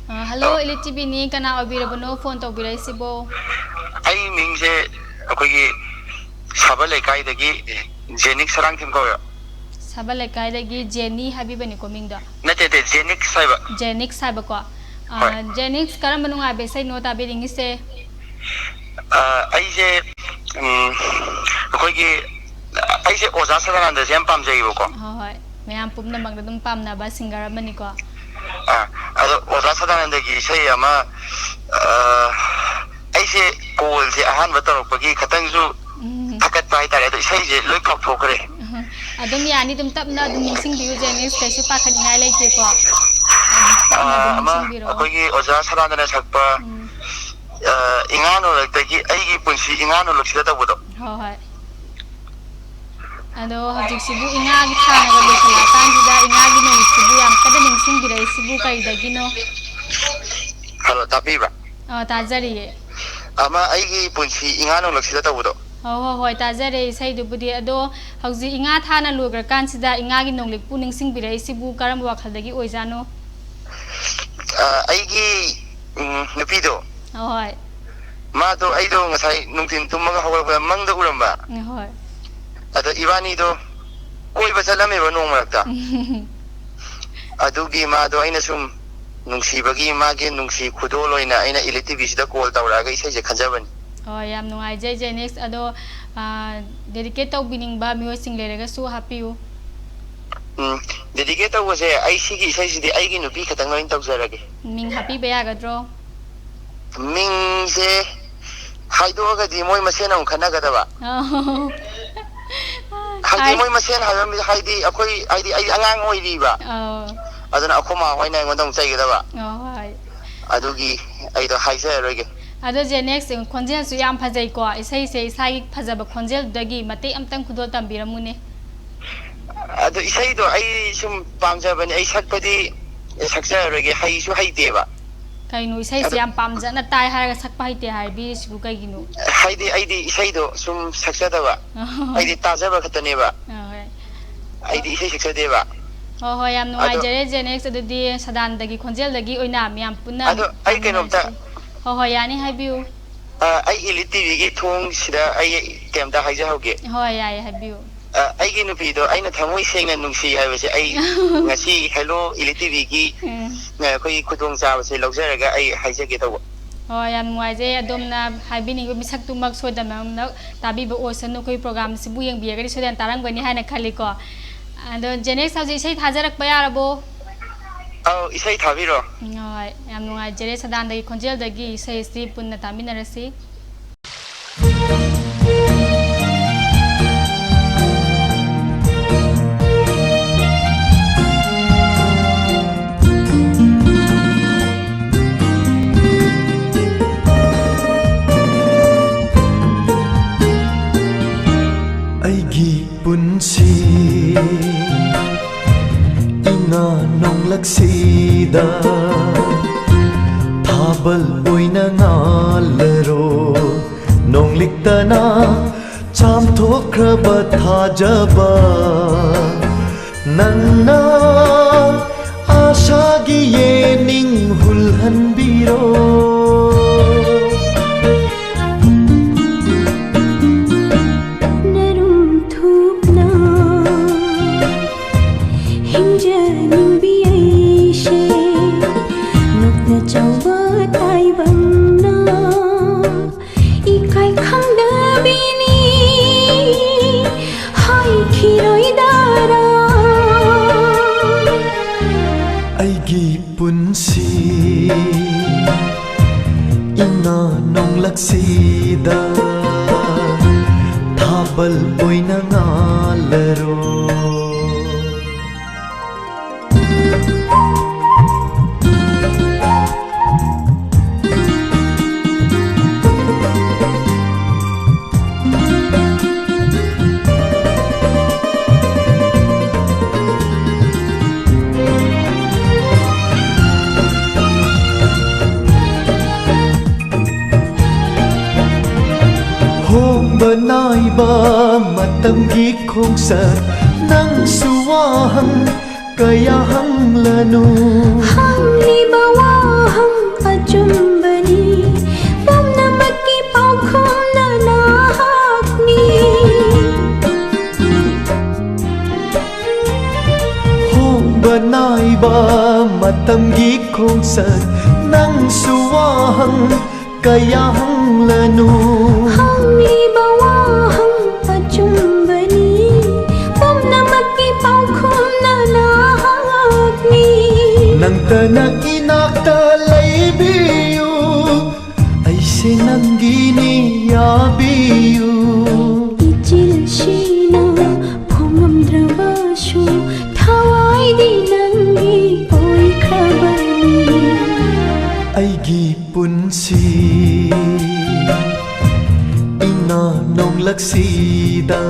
ꯑ, ꯍꯜꯂꯣ, ꯑ, ꯏꯂꯤꯠ ꯇꯤꯚꯤꯅꯤ꯫ ꯀꯅꯥ ꯑꯣꯏꯕꯤꯔꯕꯅꯣ ꯐꯣꯟ ꯇꯧꯕꯤꯔꯛꯏꯁꯤꯕꯣ? ꯑꯩ ꯃꯤꯡꯁꯦ ꯑꯩꯈꯣꯏꯒꯤ ꯁꯥꯕ ꯂꯩꯀꯥꯏꯗꯒꯤ ꯖꯦꯅꯤꯛ ꯁꯔꯥꯡꯊꯦꯝ ꯀꯧꯋꯦꯕ꯫ ꯁꯥꯕ ꯂꯩꯀꯥꯏꯗꯒꯤ ꯖꯦꯅꯤ ꯍꯥꯏꯕꯤꯕꯅꯤꯀꯣ ꯃꯤꯡꯗꯣ? ꯅꯠꯇꯦ, ꯅꯠꯇꯦ, ꯖꯦꯅꯤꯛꯁ ꯍꯥꯏꯕ꯫ ꯖꯦꯅꯤꯛꯁ ꯍꯥꯏꯕꯀꯣ? ꯑ, ꯍꯣꯏ꯫ ꯖꯦꯅꯤꯛꯁ, ꯀꯔꯝꯕ ꯅꯨꯡꯉꯥꯏꯕ ꯏꯁꯩꯅꯣ ꯇꯥꯕꯤꯅꯤꯡꯉꯤꯁꯦ? ꯑ, ꯑꯩꯁꯦ, ꯎꯝ, ꯑꯩꯈꯣꯏꯒꯤ, ꯑꯩꯁꯦ ꯑꯣꯖꯥ ꯁꯗꯥꯅꯟꯗꯁꯦ ꯌꯥꯝ ꯄꯥꯝꯖꯩꯌꯦꯕꯀꯣ꯫ ꯍꯣꯏ, ꯍꯣꯏ꯫ ꯃꯌꯥꯝ ꯄꯨꯝꯅꯃꯛꯅ ꯑꯗꯨꯝ ꯄꯥꯝꯅꯕ ꯁꯤꯡꯒꯔ ꯑꯃꯅꯤꯀꯣ꯫ ꯑ, ꯑꯗꯣ ꯑꯣꯖꯥ ꯁꯗꯥꯅꯟꯗꯒꯤ ꯏꯁꯩ ꯑꯃ, ꯑ, ꯑꯩꯁꯦ ꯀꯣꯜꯁꯦ ꯑꯍꯥꯟꯕ ꯇꯧꯔꯛꯄꯒꯤ ꯈꯇꯪꯁꯨ ꯎꯝ꯫ ꯊꯥꯒꯠꯄ ꯍꯥꯏꯇꯥꯔꯦ, ꯑꯗꯣ ꯏꯁꯩꯁꯦ ꯂꯣꯏ ꯀꯥꯎꯊꯣꯛꯈ꯭ꯔꯦ꯫ ꯑꯗꯨꯝ ꯌꯥꯅꯤ, ꯑꯗꯨꯝ ꯇꯞꯅ ꯑꯗꯨꯝ ꯅꯤꯡꯁꯤꯡꯕꯤꯌꯨ ꯖꯦꯅꯤꯛꯁ, ꯀꯩꯁꯨ ꯄꯥꯈꯠꯅꯤꯡꯉꯥꯏ ꯂꯩꯇꯦꯀꯣ꯫ ꯑꯗꯨꯝ ꯇꯞꯅ ꯑꯗꯨꯝ ꯑ, ꯑꯃ ꯅꯤꯡꯁꯤꯡꯕꯤꯔꯛꯑꯣ꯫ ꯑꯩꯈꯣꯏꯒꯤ ꯑꯣꯖꯥ ꯁꯗꯥꯅꯟꯗꯅ ꯁꯛꯄ, ꯎꯝ꯫ ꯑ, ꯏꯉꯥ ꯅꯣꯂꯛꯇꯒꯤ, ꯑꯩꯒꯤ ꯄꯨꯟꯁꯤ ꯏꯉꯥ ꯅꯣꯂꯛꯁꯤꯗ ꯇꯧꯕꯗꯣ꯫ ꯍꯣꯏ, ꯍꯣꯏ꯫ ꯑꯗꯣ ꯍꯧꯖꯤꯛꯁꯤꯕꯨ ꯏꯉꯥꯒꯤ ꯊꯥꯅꯒ ꯂꯣꯏꯁꯤꯜꯂꯛꯑꯀꯥꯟꯁꯤꯗ ꯏꯉꯥꯒꯤ ꯅꯨꯃꯤꯠꯁꯤꯕꯨ ꯌꯥꯝ ꯀꯟꯅ ꯅꯤꯡꯁꯤꯡꯕꯤꯔꯛꯏꯁꯤꯕꯨ ꯀꯔꯤꯗꯒꯤꯅꯣ? ꯍꯜꯂꯣ, ꯇꯥꯕꯤꯕ꯭ꯔꯥ? ꯑ, ꯇꯥꯖꯔꯤꯌꯦ꯫ ꯑꯃ ꯑꯩꯒꯤ ꯄꯨꯟꯁꯤ ꯏꯉꯥ ꯅꯣꯂꯛꯁꯤꯗ ꯇꯧꯕꯗꯣ꯫ ꯍꯣꯏ, ꯍꯣꯏ, ꯍꯣꯏ, ꯇꯥꯖꯔꯦ ꯏꯁꯩꯗꯨꯕꯨꯗꯤ꯫ ꯑꯗꯣ ꯍꯧꯖꯤꯛ ꯏꯉꯥ ꯊꯥꯅ ꯂꯣꯏꯈ꯭ꯔꯀꯥꯟꯁꯤꯗ ꯏꯉꯥꯒꯤ ꯅꯣꯡꯂꯤꯛꯄꯨ ꯅꯤꯡꯁꯤꯡꯕꯤꯔꯛꯏꯁꯤꯕꯨ ꯀꯔꯝꯕ ꯋꯥꯈꯜꯗꯒꯤ ꯑꯣꯏꯖꯥꯠꯅꯣ? ꯑ, ꯑꯩꯒꯤ, ꯎꯝ, ꯅꯨꯄꯤꯗꯣ, ꯍꯣꯏ꯫ ꯃꯥꯗꯣ, ꯑꯩꯗꯣ ꯉꯁꯥꯏ ꯅꯨꯡꯊꯤꯟ ꯇꯨꯝꯃꯒ ꯍꯧꯒꯠꯂꯛꯄꯗ ꯃꯪꯗ ꯎꯔꯝꯕ꯫ ꯍꯣꯏ꯫ ꯑꯗꯣ ꯏꯕꯥꯅꯤꯗꯣ ꯀꯣꯏꯕ ꯆꯠꯂꯝꯃꯦꯕ ꯅꯣꯡ ꯃꯔꯛꯇ꯫ ꯑꯗꯨꯒꯤ ꯃꯥꯗꯣ ꯑꯩꯅ ꯁꯨꯝ ꯅꯨꯡꯁꯤꯕꯒꯤ, ꯃꯥꯒꯤ ꯅꯨꯡꯁꯤ ꯈꯨꯗꯣꯜ ꯑꯣꯏꯅ ꯑꯩꯅ ꯏꯂꯤꯠ ꯇꯤꯚꯤꯁꯤꯗ ꯀꯣꯜ ꯇꯧꯔꯛꯑꯒ ꯏꯁꯩꯁꯦ ꯈꯟꯖꯕꯅꯤ꯫ ꯍꯣꯏ, ꯌꯥꯝ ꯅꯨꯡꯉꯥꯏꯖꯩ ꯖꯦꯅꯤꯛꯁ꯫ ꯑꯗꯣ, ꯑ, ꯗꯦꯗꯤꯀꯦꯠ ꯇꯧꯕꯤꯅꯤꯡꯕ ꯃꯤꯑꯣꯏꯁꯤꯡ ꯂꯩꯔꯒꯁꯨ ꯍꯥꯞꯄꯤꯌꯨ꯫ ꯎꯝ, ꯗꯦꯗꯤꯀꯦꯠ ꯇꯧꯕꯁꯦ ꯑꯩ ꯁꯤꯒꯤ ꯏꯁꯩꯁꯤꯗꯤ ꯑꯩꯒꯤ ꯅꯨꯄꯤ ꯈꯛꯇꯪ ꯂꯣꯏꯅ ꯇꯧꯖꯔꯒꯦ꯫ ꯃꯤꯡ ꯍꯥꯞꯄꯤꯕ ꯌꯥꯒꯗ꯭ꯔꯣ? ꯃꯤꯡꯁꯦ ꯍꯥꯏꯗꯣꯛꯑꯒꯗꯤ ꯃꯣꯏ ꯃꯁꯦꯟ ꯑꯃꯨꯛ ꯈꯠꯅꯒꯗꯕ꯫ ꯑꯣ꯫ ꯍꯥꯏꯗꯤ ꯍꯥꯏ-, ꯃꯣꯏ ꯃꯁꯦꯟ ꯍꯥꯏꯕ ꯃꯤ-, ꯍꯥꯏꯗꯤ ꯑꯩꯈꯣꯏ, ꯍꯥꯏꯗꯤ ꯑꯩ ꯑꯉꯥꯡ ꯑꯣꯏꯔꯤꯕ꯫ ꯑꯣ꯫ ꯑꯗꯨꯅ ꯑꯩꯈꯣꯏ ꯃꯥ ꯍꯣꯏꯅ ꯑꯩꯉꯣꯟꯗ ꯑꯃꯨꯛ ꯆꯩꯒꯗꯕ꯫ ꯑꯣ, ꯍꯣꯏ꯫ ꯑꯗꯨꯒꯤ ꯑꯩꯗꯣ ꯍꯥꯏꯖꯔꯔꯣꯏꯒꯦ꯫ ꯑꯗꯣ ꯖꯦꯅꯦꯛꯁ, ꯈꯣꯟꯖꯦꯜꯁꯨ ꯌꯥꯝ ꯐꯖꯩꯀꯣ꯫ ꯏꯁꯩꯁꯦ ꯏꯁꯥꯒꯤ ꯐꯖꯕ ꯈꯣꯟꯖꯦꯜꯗꯨꯗꯒꯤ ꯃꯇꯦꯛ ꯑꯃꯇꯪ ꯈꯨꯗꯣꯜ ꯇꯝꯕꯤꯔꯝꯃꯨꯅꯦ꯫ ꯑꯗꯨ ꯏꯁꯩꯗꯣ ꯑꯩ ꯁꯨꯝ ꯄꯥꯝꯖꯕꯅꯤ꯫ ꯑꯩ ꯁꯛꯄꯗꯤ ꯁꯛꯆꯔꯔꯣꯏꯒꯦ, ꯍꯩꯁꯨ ꯍꯩꯇꯦꯕ꯫ ꯀꯩꯅꯣ, ꯏꯁꯩꯁꯦ ꯑꯗꯨ ꯌꯥꯝ ꯄꯥꯝꯖꯅ ꯇꯥꯏ ꯍꯥꯏꯔꯒ ꯁꯛꯄ ꯍꯩꯇꯦ ꯍꯥꯏꯕꯤꯔꯤꯁꯤꯕꯨ ꯀꯩꯒꯤꯅꯣ? ꯍꯥꯏꯗꯤ ꯑꯩꯗꯤ ꯏꯁꯩꯗꯣ ꯁꯨꯝ ꯁꯛꯆꯗꯕ꯫ ꯑꯩꯗꯤ ꯇꯥꯖꯕ ꯈꯛꯇꯅꯦꯕ꯫ ꯑ, ꯍꯣꯏ꯫ ꯑꯩꯗꯤ ꯏꯁꯩ ꯁꯛꯆꯗꯦꯕ꯫ ꯍꯣꯏ ꯍꯣꯏ, ꯌꯥꯝ ꯑꯗꯣ ꯅꯨꯡꯉꯥꯏꯖꯔꯦ ꯖꯦꯅꯦꯛꯁ꯫ ꯑꯗꯨꯗꯤ ꯁꯗꯥꯟꯗꯒꯤ ꯈꯣꯟꯖꯦꯜꯗꯒꯤ ꯑꯣꯏꯅ ꯃꯌꯥꯝ ꯄꯨꯟꯅ ꯑꯗꯣ ꯑꯩ ꯀꯩꯅꯣꯝꯇ ꯇꯥꯃꯤꯟꯅꯔꯁꯤ꯫ ꯍꯣꯏ ꯍꯣꯏ, ꯌꯥꯅꯤ, ꯍꯥꯏꯕꯤꯌꯨ꯫ ꯑ, ꯑꯩ ꯏꯂꯤꯠ ꯇꯤꯚꯤꯒꯤ ꯊꯣꯡꯁꯤꯗ ꯑꯩ ꯀꯩꯝꯇ ꯍꯥꯏꯖꯍꯧꯒꯦ꯫ ꯍꯣꯏ, ꯌꯥꯏꯌꯦ, ꯍꯥꯏꯕꯤꯌꯨ꯫ ꯑ, ꯑꯩꯒꯤ ꯅꯨꯄꯤꯗꯣ ꯑꯩꯅ ꯊꯃꯣꯏ ꯁꯦꯡꯅ ꯅꯨꯡꯁꯤ ꯍꯥꯏꯕꯁꯦ ꯑꯩ ꯉꯁꯤ ꯍꯦꯜꯂꯣ ꯏꯂꯤꯠ ꯇꯤꯚꯤꯒꯤ, ꯎꯝ꯫ ꯑ, ꯑꯩꯈꯣꯏꯒꯤ ꯈꯨꯗꯣꯡꯆꯥꯕꯁꯦ ꯂꯧꯖꯔꯒ ꯑꯩ ꯍꯥꯏꯖꯒꯦ ꯇꯧꯕ꯫ ꯍꯣꯏ, ꯌꯥꯝ ꯅꯨꯡꯉꯥꯏꯖꯩ꯫ ꯑꯗꯣꯝꯅ ꯍꯥꯏꯕꯤꯅꯤꯡꯕ ꯃꯤꯁꯛꯇꯨꯃꯛ ꯁꯣꯏꯗꯅꯃꯛ ꯇꯥꯕꯤꯕ ꯑꯣꯏꯁꯅꯨ꯫ ꯑꯩꯈꯣꯏ ꯄ꯭ꯔꯣꯒ꯭ꯔꯥꯝꯁꯤꯕꯨ ꯌꯦꯡꯕꯤꯔꯒꯗꯤ ꯁꯣꯏꯗꯅ ꯇꯥꯔꯝꯒꯅꯤ ꯍꯥꯏꯅ ꯈꯜꯂꯤꯀꯣ꯫ ꯑꯗꯣ ꯖꯦꯅꯦꯛꯁ, ꯍꯧꯖꯤꯛ ꯏꯁꯩ ꯊꯥꯖꯔꯛꯄ ꯌꯥꯔꯕꯣ? ꯑꯧ, ꯏꯁꯩ ꯊꯥꯕꯤꯔꯣ꯫ ꯎꯝ, ꯍꯣꯏ, ꯌꯥꯝ ꯅꯨꯡꯉꯥꯏꯖꯔꯦ꯫ ꯁꯗꯥꯟꯗꯒꯤ ꯈꯣꯟꯖꯦꯜꯗꯒꯤ ꯏꯁꯩ ꯑꯁꯤ ꯄꯨꯟꯅ ꯇꯥꯃꯤꯟꯅꯔꯁꯤ꯫ ꯑꯩꯒꯤ ꯄꯨꯟꯁꯤ ꯏꯉꯥ ꯅꯣꯡꯂꯛꯁꯤꯗ ꯊꯥꯕꯜ ꯑꯣꯏꯅ ꯉꯥꯜꯂꯔꯣ꯫ ꯅꯣꯡꯂꯤꯛꯇꯅ ꯆꯥꯝꯊꯣꯛꯈ꯭ꯔꯕ ꯊꯥꯖꯕ ꯅꯪꯅ ꯑꯥꯁꯥꯒꯤ ꯌꯦꯅꯤꯡ ꯍꯨꯜꯍꯟꯕꯤꯔꯣ꯫ ꯅꯔꯨꯝ ꯊꯨꯞꯅ ꯍꯤꯡꯖꯅꯤꯡꯕꯤ ꯑꯩꯁꯦ ꯅꯣꯛꯅ ꯆꯥꯎꯕ ꯇꯥꯏꯕꯪꯅ ꯏꯀꯥꯏ ꯈꯪꯗꯕꯤꯅꯤ ꯍꯥꯏꯈꯤꯔꯣꯏꯗꯔꯥ? ꯑꯩꯒꯤ ꯄꯨꯟꯁꯤ ꯏꯉꯥ ꯅꯣꯡꯂꯛꯁꯤꯗ ꯊꯥꯕꯜ ꯑꯣꯏꯅ ꯉꯥꯜꯂꯔꯣ꯫ ꯍꯣꯡꯕ ꯅꯥꯏꯕ ꯃꯇꯝꯒꯤ ꯈꯣꯡꯆꯠ ꯅꯪꯁꯨ ꯋꯥꯍꯪ ꯀꯌꯥ ꯍꯪꯂꯅꯨ꯫ ꯍꯪꯂꯤꯕ ꯋꯥꯍꯪ ꯑꯆꯨꯝꯕꯅꯤ, ꯄꯨꯝꯅꯃꯛꯀꯤ ꯄꯥꯎꯈꯨꯝꯅ ꯅꯍꯥꯛꯅꯤ꯫ ꯍꯣꯡꯕ ꯅꯥꯏꯕ ꯃꯇꯝꯒꯤ ꯈꯣꯡꯆꯠ, ꯅꯪꯁꯨ ꯋꯥꯍꯪ ꯀꯌꯥ ꯍꯪꯂꯅꯨ꯫ ꯍꯪꯂꯤꯕ ꯋꯥꯍꯪ ꯑꯆꯨꯝꯕꯅꯤ, ꯄꯨꯝꯅꯃꯛꯀꯤ ꯄꯥꯎꯈꯨꯝꯅ ꯅꯍꯥꯛꯅꯤ꯫ ꯅꯪꯇꯅ ꯏꯅꯥꯛꯇ ꯂꯩꯕꯤꯌꯨ, ꯑꯩꯁꯦ ꯅꯪꯒꯤꯅꯤ ꯌꯥꯕꯤꯌꯨ꯫ ꯏꯆꯤꯜꯁꯤꯅ ꯐꯣꯡꯉꯝꯗ꯭ꯔꯕꯁꯨ ꯊꯋꯥꯏꯗꯤ ꯅꯪꯒꯤ ꯑꯣꯏꯈ꯭ꯔꯕꯅꯤ꯫ ꯑꯩꯒꯤ ꯄꯨꯟꯁꯤ ꯏꯉꯥ ꯅꯣꯡꯂꯛꯁꯤꯗ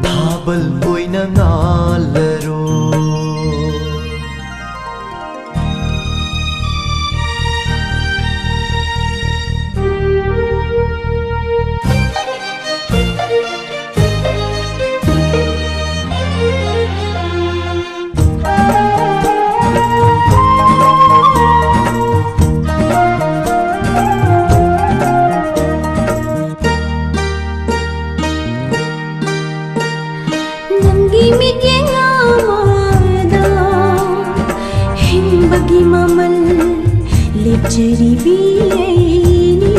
ꯊꯥꯕꯜ ꯑꯣꯏꯅ ꯉꯥꯜꯂꯔꯣ꯫ ꯅꯪꯒꯤ ꯃꯤꯠꯌꯦꯡ ꯑꯃꯗ ꯍꯤꯡꯕꯒꯤ ꯃꯃꯜ ꯂꯦꯞꯆꯔꯤꯕꯤ ꯑꯩꯅꯤ꯫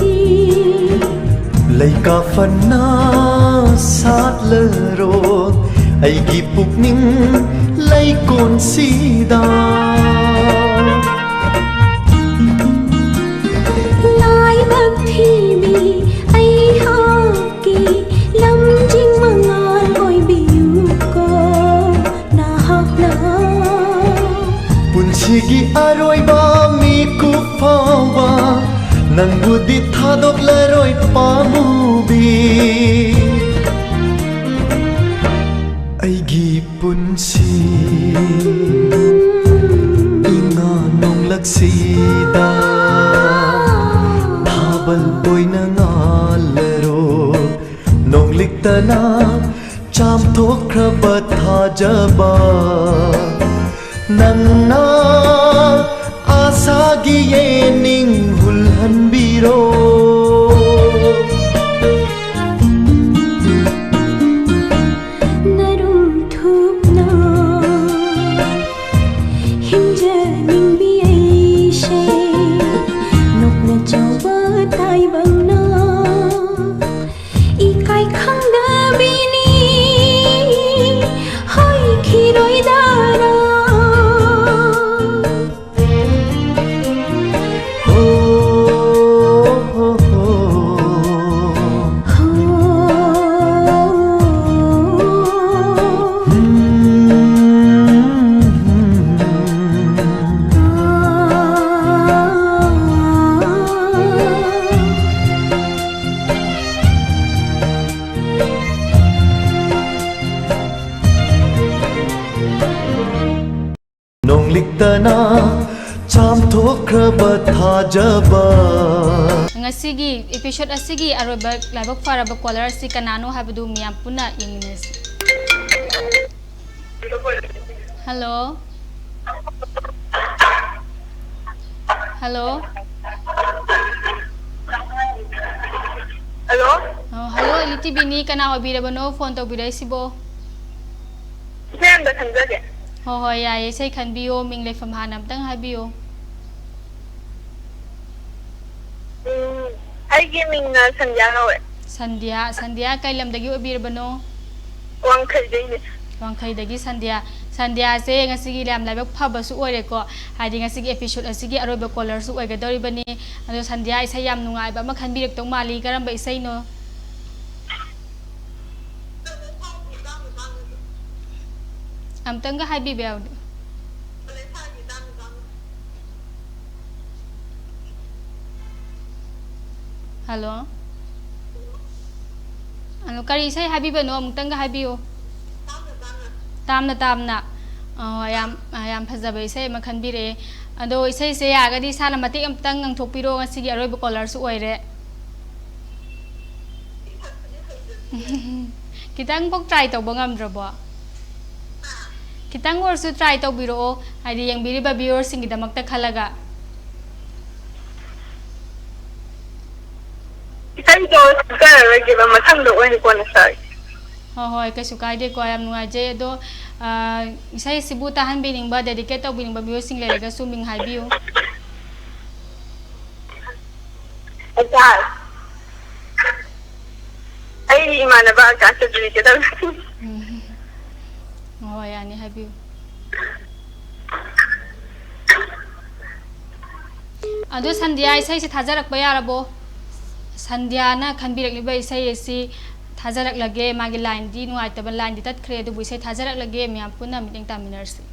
ꯂꯩꯀꯥ ꯐꯅ ꯁꯥꯠꯂꯔꯣ ꯑꯩꯒꯤ ꯄꯨꯛꯅꯤꯡ ꯂꯩꯀꯣꯟꯁꯤꯗ꯫ ꯂꯥꯏꯕꯛ ꯊꯤꯕꯤ ꯑꯩꯍꯥꯛꯀꯤ ꯂꯝꯖꯤꯡ ꯃꯉꯥꯜ ꯑꯣꯏꯕꯤꯌꯨꯀꯣ ꯅꯍꯥꯛꯅ꯫ ꯄꯨꯟꯁꯤꯒꯤ ꯑꯔꯣꯏꯕ ꯃꯤꯀꯨꯞ ꯐꯥꯎꯕ ꯅꯪꯕꯨꯗꯤ ꯊꯥꯗꯣꯛꯂꯔꯣꯏ ꯄꯥꯝꯃꯨꯕꯤ꯫ ꯑꯩꯒꯤ ꯄꯨꯟꯁꯤ ꯏꯉꯥ ꯅꯣꯡꯂꯛꯁꯤꯗ ꯊꯥꯕꯜ ꯑꯣꯏꯅ ꯉꯥꯜꯂꯔꯣ꯫ ꯅꯣꯡꯂꯤꯛꯇꯅ ꯆꯥꯝꯊꯣꯛꯈ꯭ꯔꯕ ꯊꯥꯖꯕ ꯈꯟꯕꯤꯔꯣ꯫ ꯅꯔꯨꯝ ꯊꯨꯞꯅ ꯍꯤꯡꯖꯅꯤꯡꯕꯤ ꯑꯩꯁꯦ, ꯅꯣꯛꯅ ꯆꯥꯎꯕ ꯇꯥꯏꯕꯪꯅ ꯏꯀꯥꯏ ꯈꯪꯗꯕꯤꯅꯤ ꯍꯥꯏꯈꯤꯔꯣꯏꯗꯔꯥ? ꯅꯣꯡꯂꯤꯛꯇꯅ ꯆꯥꯝꯊꯣꯛꯈ꯭ꯔꯕ ꯊꯥꯖꯕ꯫ ꯉꯁꯤꯒꯤ episode ꯑꯁꯤꯒꯤ ꯑꯔꯣꯏꯕ ꯂꯥꯏꯕꯛ ꯐꯔꯕ caller ꯑꯁꯤ ꯀꯅꯥꯅꯣ ꯍꯥꯏꯕꯗꯨ ꯃꯤꯌꯥꯝ ꯄꯨꯟꯅ ꯌꯦꯡꯃꯤꯟꯅꯁꯤ꯫ Hello? Hello? Hello? ꯑ, hello, ꯏꯂꯤꯇꯤꯕꯤꯅꯤ, ꯀꯅꯥ ꯑꯣꯏꯕꯤꯔꯕꯅꯣ phone ꯇꯧꯕꯤꯔꯛꯏꯁꯤꯕꯣ? ꯏꯁꯩ ꯑꯝꯇ ꯈꯟꯖꯒꯦ꯫ ꯍꯣꯏ, ꯍꯣꯏ, ꯌꯥꯏꯌꯦ, ꯏꯁꯩ ꯈꯟꯕꯤꯌꯣ, ꯃꯤꯡ ꯂꯩꯐꯝ ꯍꯥꯟꯅ ꯑꯝꯇꯪ ꯍꯥꯏꯕꯤꯌꯣ꯫ ꯎꯝ, ꯑꯩꯒꯤ ꯃꯤꯡꯅ ꯁꯟꯙ꯭ꯌꯥ ꯀꯧꯋꯦ꯫ ꯁꯟꯙ꯭ꯌꯥ, ꯁꯟꯙ꯭ꯌꯥ ꯀꯩ ꯂꯝꯗꯒꯤ ꯑꯣꯏꯕꯤꯔꯕꯅꯣ? ꯋꯥꯡꯈꯩꯗꯩꯅꯦ꯫ ꯋꯥꯡꯈꯩꯗꯒꯤ ꯁꯟꯙ꯭ꯌꯥ꯫ ꯁꯟꯙ꯭ꯌꯥꯁꯦ ꯉꯁꯤꯒꯤ ꯌꯥꯝ ꯂꯥꯏꯕꯛ ꯐꯕꯁꯨ ꯑꯣꯏꯔꯦꯀꯣ, ꯍꯥꯏꯗꯤ ꯉꯁꯤꯒꯤ episode ꯑꯁꯤꯒꯤ ꯑꯔꯣꯏꯕ callerꯁꯨ ꯑꯣꯏꯒꯗꯧꯔꯤꯕꯅꯤ꯫ ꯑꯗꯣ ꯁꯟꯙ꯭ꯌꯥ, ꯏꯁꯩ ꯌꯥꯝ ꯅꯨꯡꯉꯥꯏꯕ ꯑꯃ ꯈꯟꯕꯤꯔꯛꯇꯧ ꯃꯥꯜꯂꯤ, ꯀꯔꯝꯕ ꯏꯁꯩꯅꯣ? ꯑꯝꯇꯪꯒ ꯍꯥꯏꯕꯤꯕ ꯌꯥꯎꯗꯦ꯫ Hello? Hello, ꯀꯔꯤ ꯏꯁꯩ ꯍꯥꯏꯕꯤꯕꯅꯣ? ꯑꯃꯨꯛꯇꯪꯒ ꯍꯥꯏꯕꯤꯌꯨ꯫ ꯇꯥꯝꯅ ꯇꯥꯝꯅ꯫ ꯑꯣ, ꯌꯥꯝ, ꯌꯥꯝ ꯐꯖꯕ ꯏꯁꯩ ꯑꯃ ꯈꯟꯕꯤꯔꯛꯑꯦ꯫ ꯑꯗꯣ ꯏꯁꯩꯁꯦ ꯌꯥꯔꯒꯗꯤ ꯏꯁꯥꯅ ꯃꯇꯦꯛ ꯑꯃꯇꯪ ꯉꯪꯊꯣꯛꯄꯤꯔꯣ, ꯉꯁꯤꯒꯤ ꯑꯔꯣꯏꯕ callerꯁꯨ ꯑꯣꯏꯔꯦ꯫ ꯈꯤꯇꯪꯐꯥꯎ try ꯇꯧꯕ ꯉꯝꯗ꯭ꯔꯕꯣ? ꯈꯤꯇꯪ ꯑꯣꯏꯔꯁꯨ try ꯇꯧꯕꯤꯔꯛꯑꯣ, ꯍꯥꯏꯗꯤ ꯌꯦꯡꯕꯤꯔꯤꯕ viewerꯁꯤꯡꯒꯤꯗꯃꯛꯇ ꯈꯜꯂꯒ꯫ ꯁꯥꯔꯣꯏꯒꯦꯕ, ꯃꯊꯪꯗ ꯑꯣꯏꯅ ꯀꯣꯟꯅ ꯁꯥꯔꯒꯦ꯫ ꯍꯣꯏ, ꯍꯣꯏ, ꯀꯩꯁꯨ ꯀꯥꯏꯗꯦꯀꯣ, ꯌꯥꯝ ꯅꯨꯡꯉꯥꯏꯖꯩ꯫ ꯑꯗꯣ, ꯑ, ꯏꯁꯩꯁꯤꯕꯨ ꯇꯥꯍꯟꯕꯤꯅꯤꯡꯕ, dedicate ꯇꯧꯕꯤꯅꯤꯡꯕ ꯃꯤꯑꯣꯏꯁꯤꯡ ꯂꯩꯔꯒꯁꯨ ꯃꯤꯡ ꯍꯥꯏꯕꯤꯌꯨ꯫ ꯑꯆꯥ꯫ ꯑꯩ ꯏꯃꯥꯟꯅꯕ ꯑꯀꯥꯁꯇ dedicate ꯇꯧꯔꯦ꯫ ꯎꯝ꯫ ꯍꯣꯏ, ꯌꯥꯅꯤ, ꯍꯥꯏꯕꯤꯌꯨ꯫ ꯑꯗꯣ ꯁꯟꯙ꯭ꯌꯥ, ꯏꯁꯩꯁꯦ ꯊꯥꯖꯔꯛꯄ ꯌꯥꯔꯕꯣ? ꯁꯟꯙ꯭ꯌꯥꯅ ꯈꯟꯕꯤꯔꯛꯂꯤꯕ ꯏꯁꯩ ꯑꯁꯤ ꯊꯥꯖꯔꯛꯂꯒꯦ꯫ ꯃꯥꯒꯤ line ꯗꯤ ꯅꯨꯡꯉꯥꯏꯇꯕ, line ꯗꯤ ꯇꯠꯈ꯭ꯔꯦ, ꯑꯗꯨꯕꯨ ꯏꯁꯩ ꯊꯥꯖꯔꯛꯂꯒꯦ, ꯃꯌꯥꯝ ꯄꯨꯟꯅ ꯃꯤꯠꯌꯦꯡ ꯇꯥꯃꯤꯟꯅꯔꯁꯤ꯫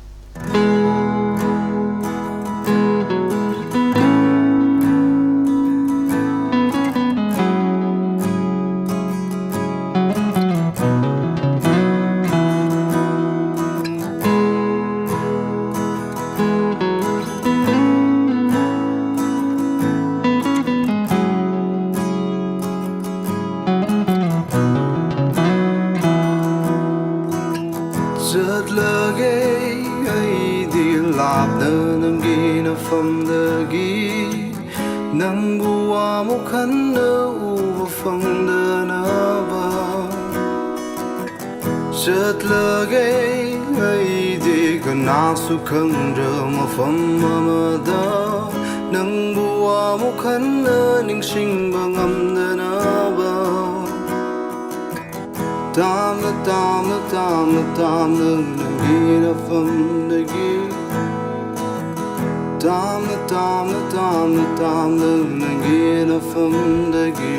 ꯆꯠꯂꯒꯦ ꯑꯩꯗꯤ ꯂꯥꯞꯅ ꯅꯪꯒꯤ ꯅꯐꯝꯗꯒꯤ, ꯅꯪꯕꯨ ꯑꯃꯨꯛ ꯍꯟꯅ ꯎꯕ ꯐꯪꯗꯅꯕ꯫ ꯆꯠꯂꯒꯦ ꯑꯩꯗꯤ ꯀꯅꯥꯁꯨ ꯈꯪꯗ꯭ꯔ ꯃꯐꯝ ꯑꯃꯗ, ꯅꯪꯕꯨ ꯑꯃꯨꯛ ꯍꯟꯅ ꯅꯤꯡꯁꯤꯡꯕ ꯉꯝꯗꯅꯕ꯫ ꯇꯥꯝꯅ, ꯇꯥꯝꯅ, ꯇꯥꯝꯅ, ꯇꯥꯝꯅ ꯅꯪꯒꯤ ꯅꯐꯝꯗꯒꯤ꯫ ꯇꯥꯝꯅ, ꯇꯥꯝꯅ, ꯇꯥꯝꯅ, ꯇꯥꯝꯅ ꯅꯪꯒꯤ ꯅꯐꯝꯗꯒꯤ꯫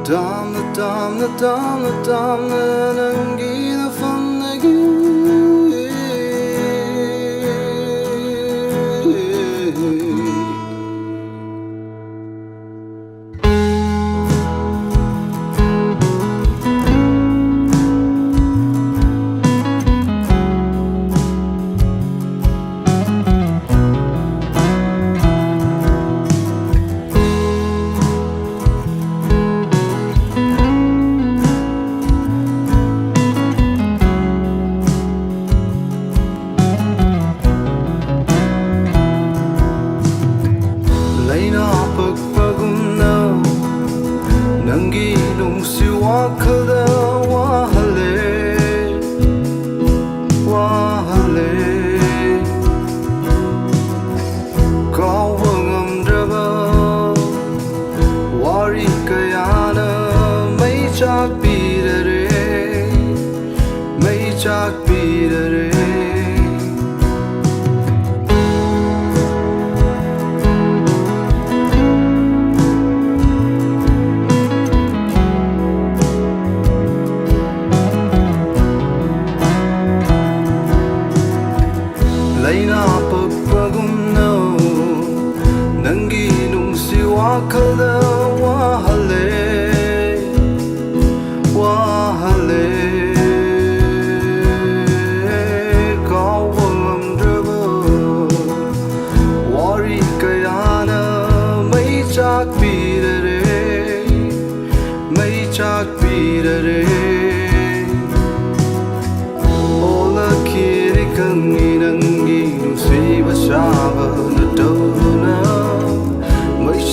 ꯇꯥꯝꯅ, ꯇꯥꯝꯅ, ꯇꯥꯝꯅ, ꯇꯥꯝꯅ ꯅꯪꯒꯤ ꯅꯐꯝꯗꯒꯤ꯫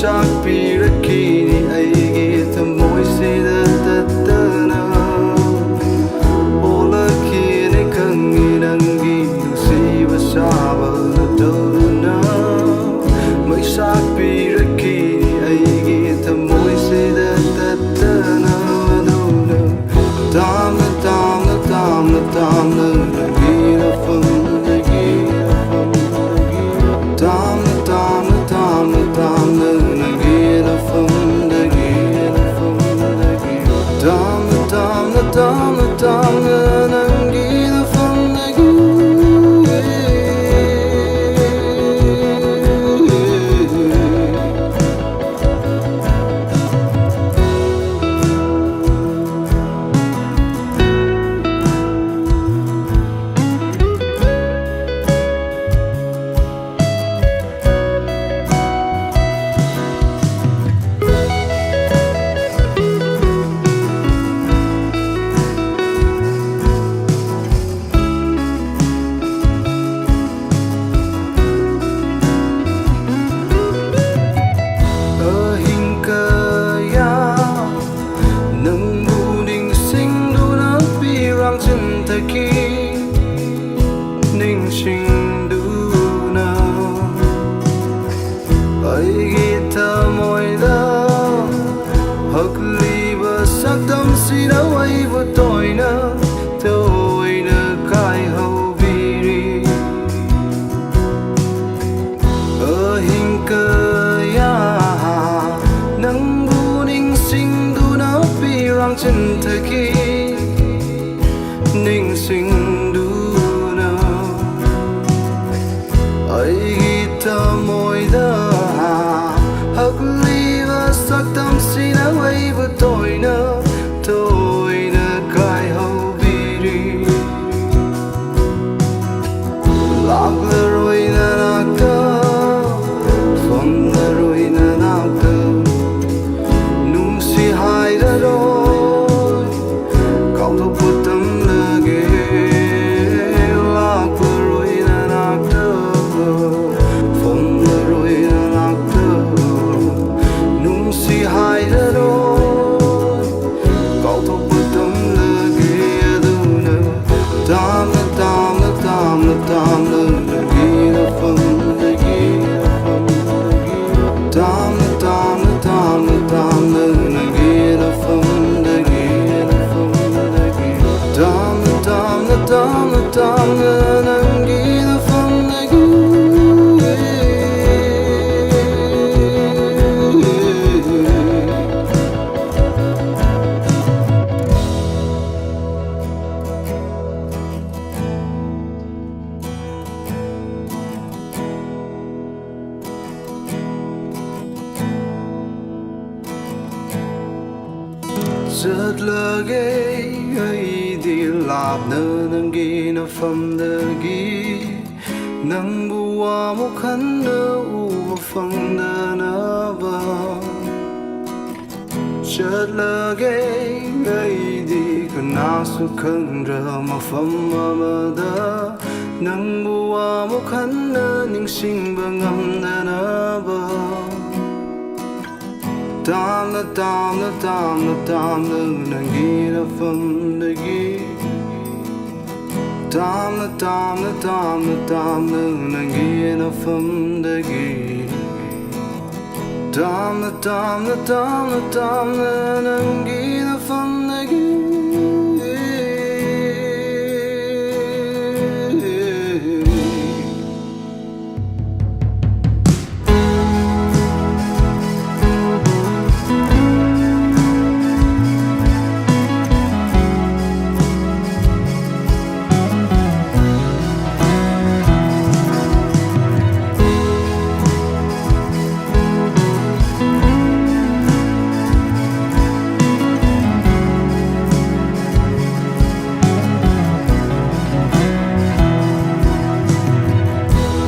ꯇꯥꯛꯄꯤꯔꯛꯈꯤꯅꯤ ꯑꯩꯒꯤ ꯊꯃꯣꯏꯁꯤꯗ ꯇꯠꯇꯅ꯫ ꯑꯣꯜꯂꯛꯈꯤꯅꯤ ꯈꯪꯉꯤ ꯅꯪꯒꯤ ꯅꯨꯡꯁꯤꯕ ꯁꯥꯕꯅ ꯇꯧꯗꯨꯅ꯫ ꯃꯩꯁꯥꯛꯄꯤꯔꯛꯈꯤꯅꯤ ꯑꯩꯒꯤ ꯊꯃꯣꯏꯁꯤꯗ ꯇꯠꯇꯅ꯫ ꯑꯗꯨꯅ ꯇꯥꯝꯅ, ꯇꯥꯝꯅ, ꯇꯥꯝꯅ, ꯇꯥꯝꯅ ꯅꯪꯒꯤ ꯂꯥꯛꯐꯝꯗꯒꯤ, ꯇꯥꯝꯅ, ꯇꯥꯝꯅ, ꯇꯥꯝꯅ, ꯇꯥꯝꯅ ꯅꯪꯒꯤ ꯆꯠꯂꯒꯦ ꯑꯩꯗꯤ ꯂꯥꯞꯅ ꯅꯪꯒꯤ ꯅꯐꯝꯗꯒꯤ, ꯅꯪꯕꯨ ꯑꯃꯨꯛ ꯍꯟꯅ ꯎꯕ ꯐꯪꯗꯅꯕ꯫ ꯆꯠꯂꯒꯦ ꯑꯩꯗꯤ ꯀꯅꯥꯁꯨ ꯈꯪꯗ꯭ꯔ ꯃꯐꯝ ꯑꯃꯗ, ꯅꯪꯕꯨ ꯑꯃꯨꯛ ꯍꯟꯅ ꯅꯤꯡꯁꯤꯡꯕ ꯉꯝꯗꯅꯕ꯫ ꯇꯥꯝꯅ, ꯇꯥꯝꯅ, ꯇꯥꯝꯅ, ꯇꯥꯝꯅ ꯅꯪꯒꯤ ꯅꯐꯝꯗꯒꯤ, ꯇꯥꯝꯅ, ꯇꯥꯝꯅ, ꯇꯥꯝꯅ, ꯇꯥꯝꯅ ꯅꯪꯒꯤ ꯅꯐꯝꯗꯒꯤ, ꯇꯥꯝꯅ, ꯇꯥꯝꯅ, ꯇꯥꯝꯅ, ꯇꯥꯝꯅ ꯅꯪꯒꯤ ꯅꯐꯝꯗꯒꯤ꯫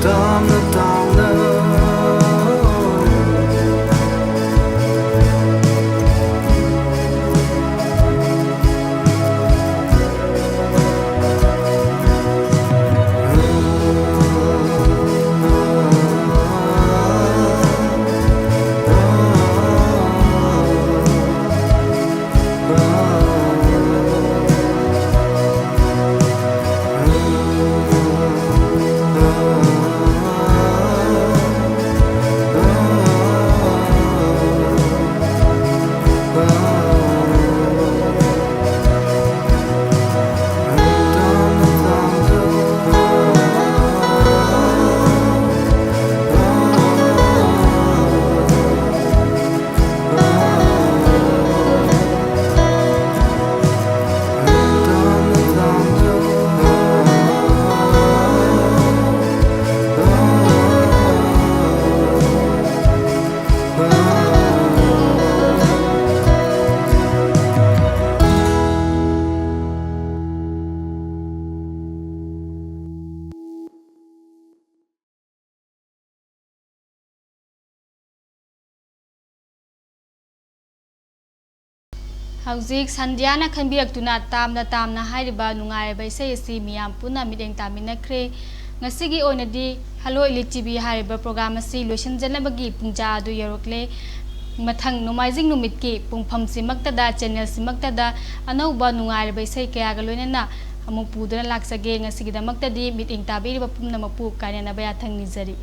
ꯇꯥꯝꯅ, ꯇꯥꯝꯅ꯫ ꯍꯧꯖꯤꯛ ꯁꯟꯙ꯭ꯌꯥꯅ ꯈꯟꯕꯤꯔꯛꯇꯨꯅ ꯇꯥꯝꯅ ꯇꯥꯝꯅ ꯍꯥꯏꯔꯤꯕ ꯅꯨꯡꯉꯥꯏꯔꯕ ꯏꯁꯩ ꯑꯁꯤ ꯃꯤꯌꯥꯝ ꯄꯨꯟꯅ ꯃꯤꯠꯌꯦꯡ ꯇꯥꯃꯤꯟꯅꯈ꯭ꯔꯦ꯫ ꯉꯁꯤꯒꯤ ꯑꯣꯏꯅꯗꯤ Hello Elite T V ꯍꯥꯏꯔꯤꯕ ꯄ꯭ꯔꯣꯒ꯭ꯔꯥꯝ ꯑꯁꯤ ꯂꯣꯏꯁꯤꯟꯖꯅꯕꯒꯤ ꯄꯨꯡꯖꯥ ꯑꯗꯨ ꯌꯧꯔꯛꯂꯦ꯫ ꯃꯊꯪ ꯅꯣꯡꯃꯥꯏꯖꯤꯡ ꯅꯨꯃꯤꯠꯀꯤ ꯄꯨꯡꯐꯝꯁꯤꯃꯛꯇꯗ, ꯆꯦꯅꯦꯜꯁꯤꯃꯛꯇꯗ ꯑꯅꯧꯕ ꯅꯨꯡꯉꯥꯏꯔꯕ ꯏꯁꯩ ꯀꯌꯥꯒ ꯂꯣꯏꯅꯅ ꯑꯃꯨꯛ ꯄꯨꯗꯨꯅ ꯂꯥꯛꯆꯒꯦ꯫ ꯉꯁꯤꯒꯤꯗꯃꯛꯇꯗꯤ ꯃꯤꯠꯌꯦꯡ ꯇꯥꯕꯤꯔꯤꯕ ꯄꯨꯝꯅꯃꯛꯄꯨ ꯀꯥꯏꯅꯅꯕ ꯌꯥꯊꯪ ꯅꯤꯖꯔꯤ꯫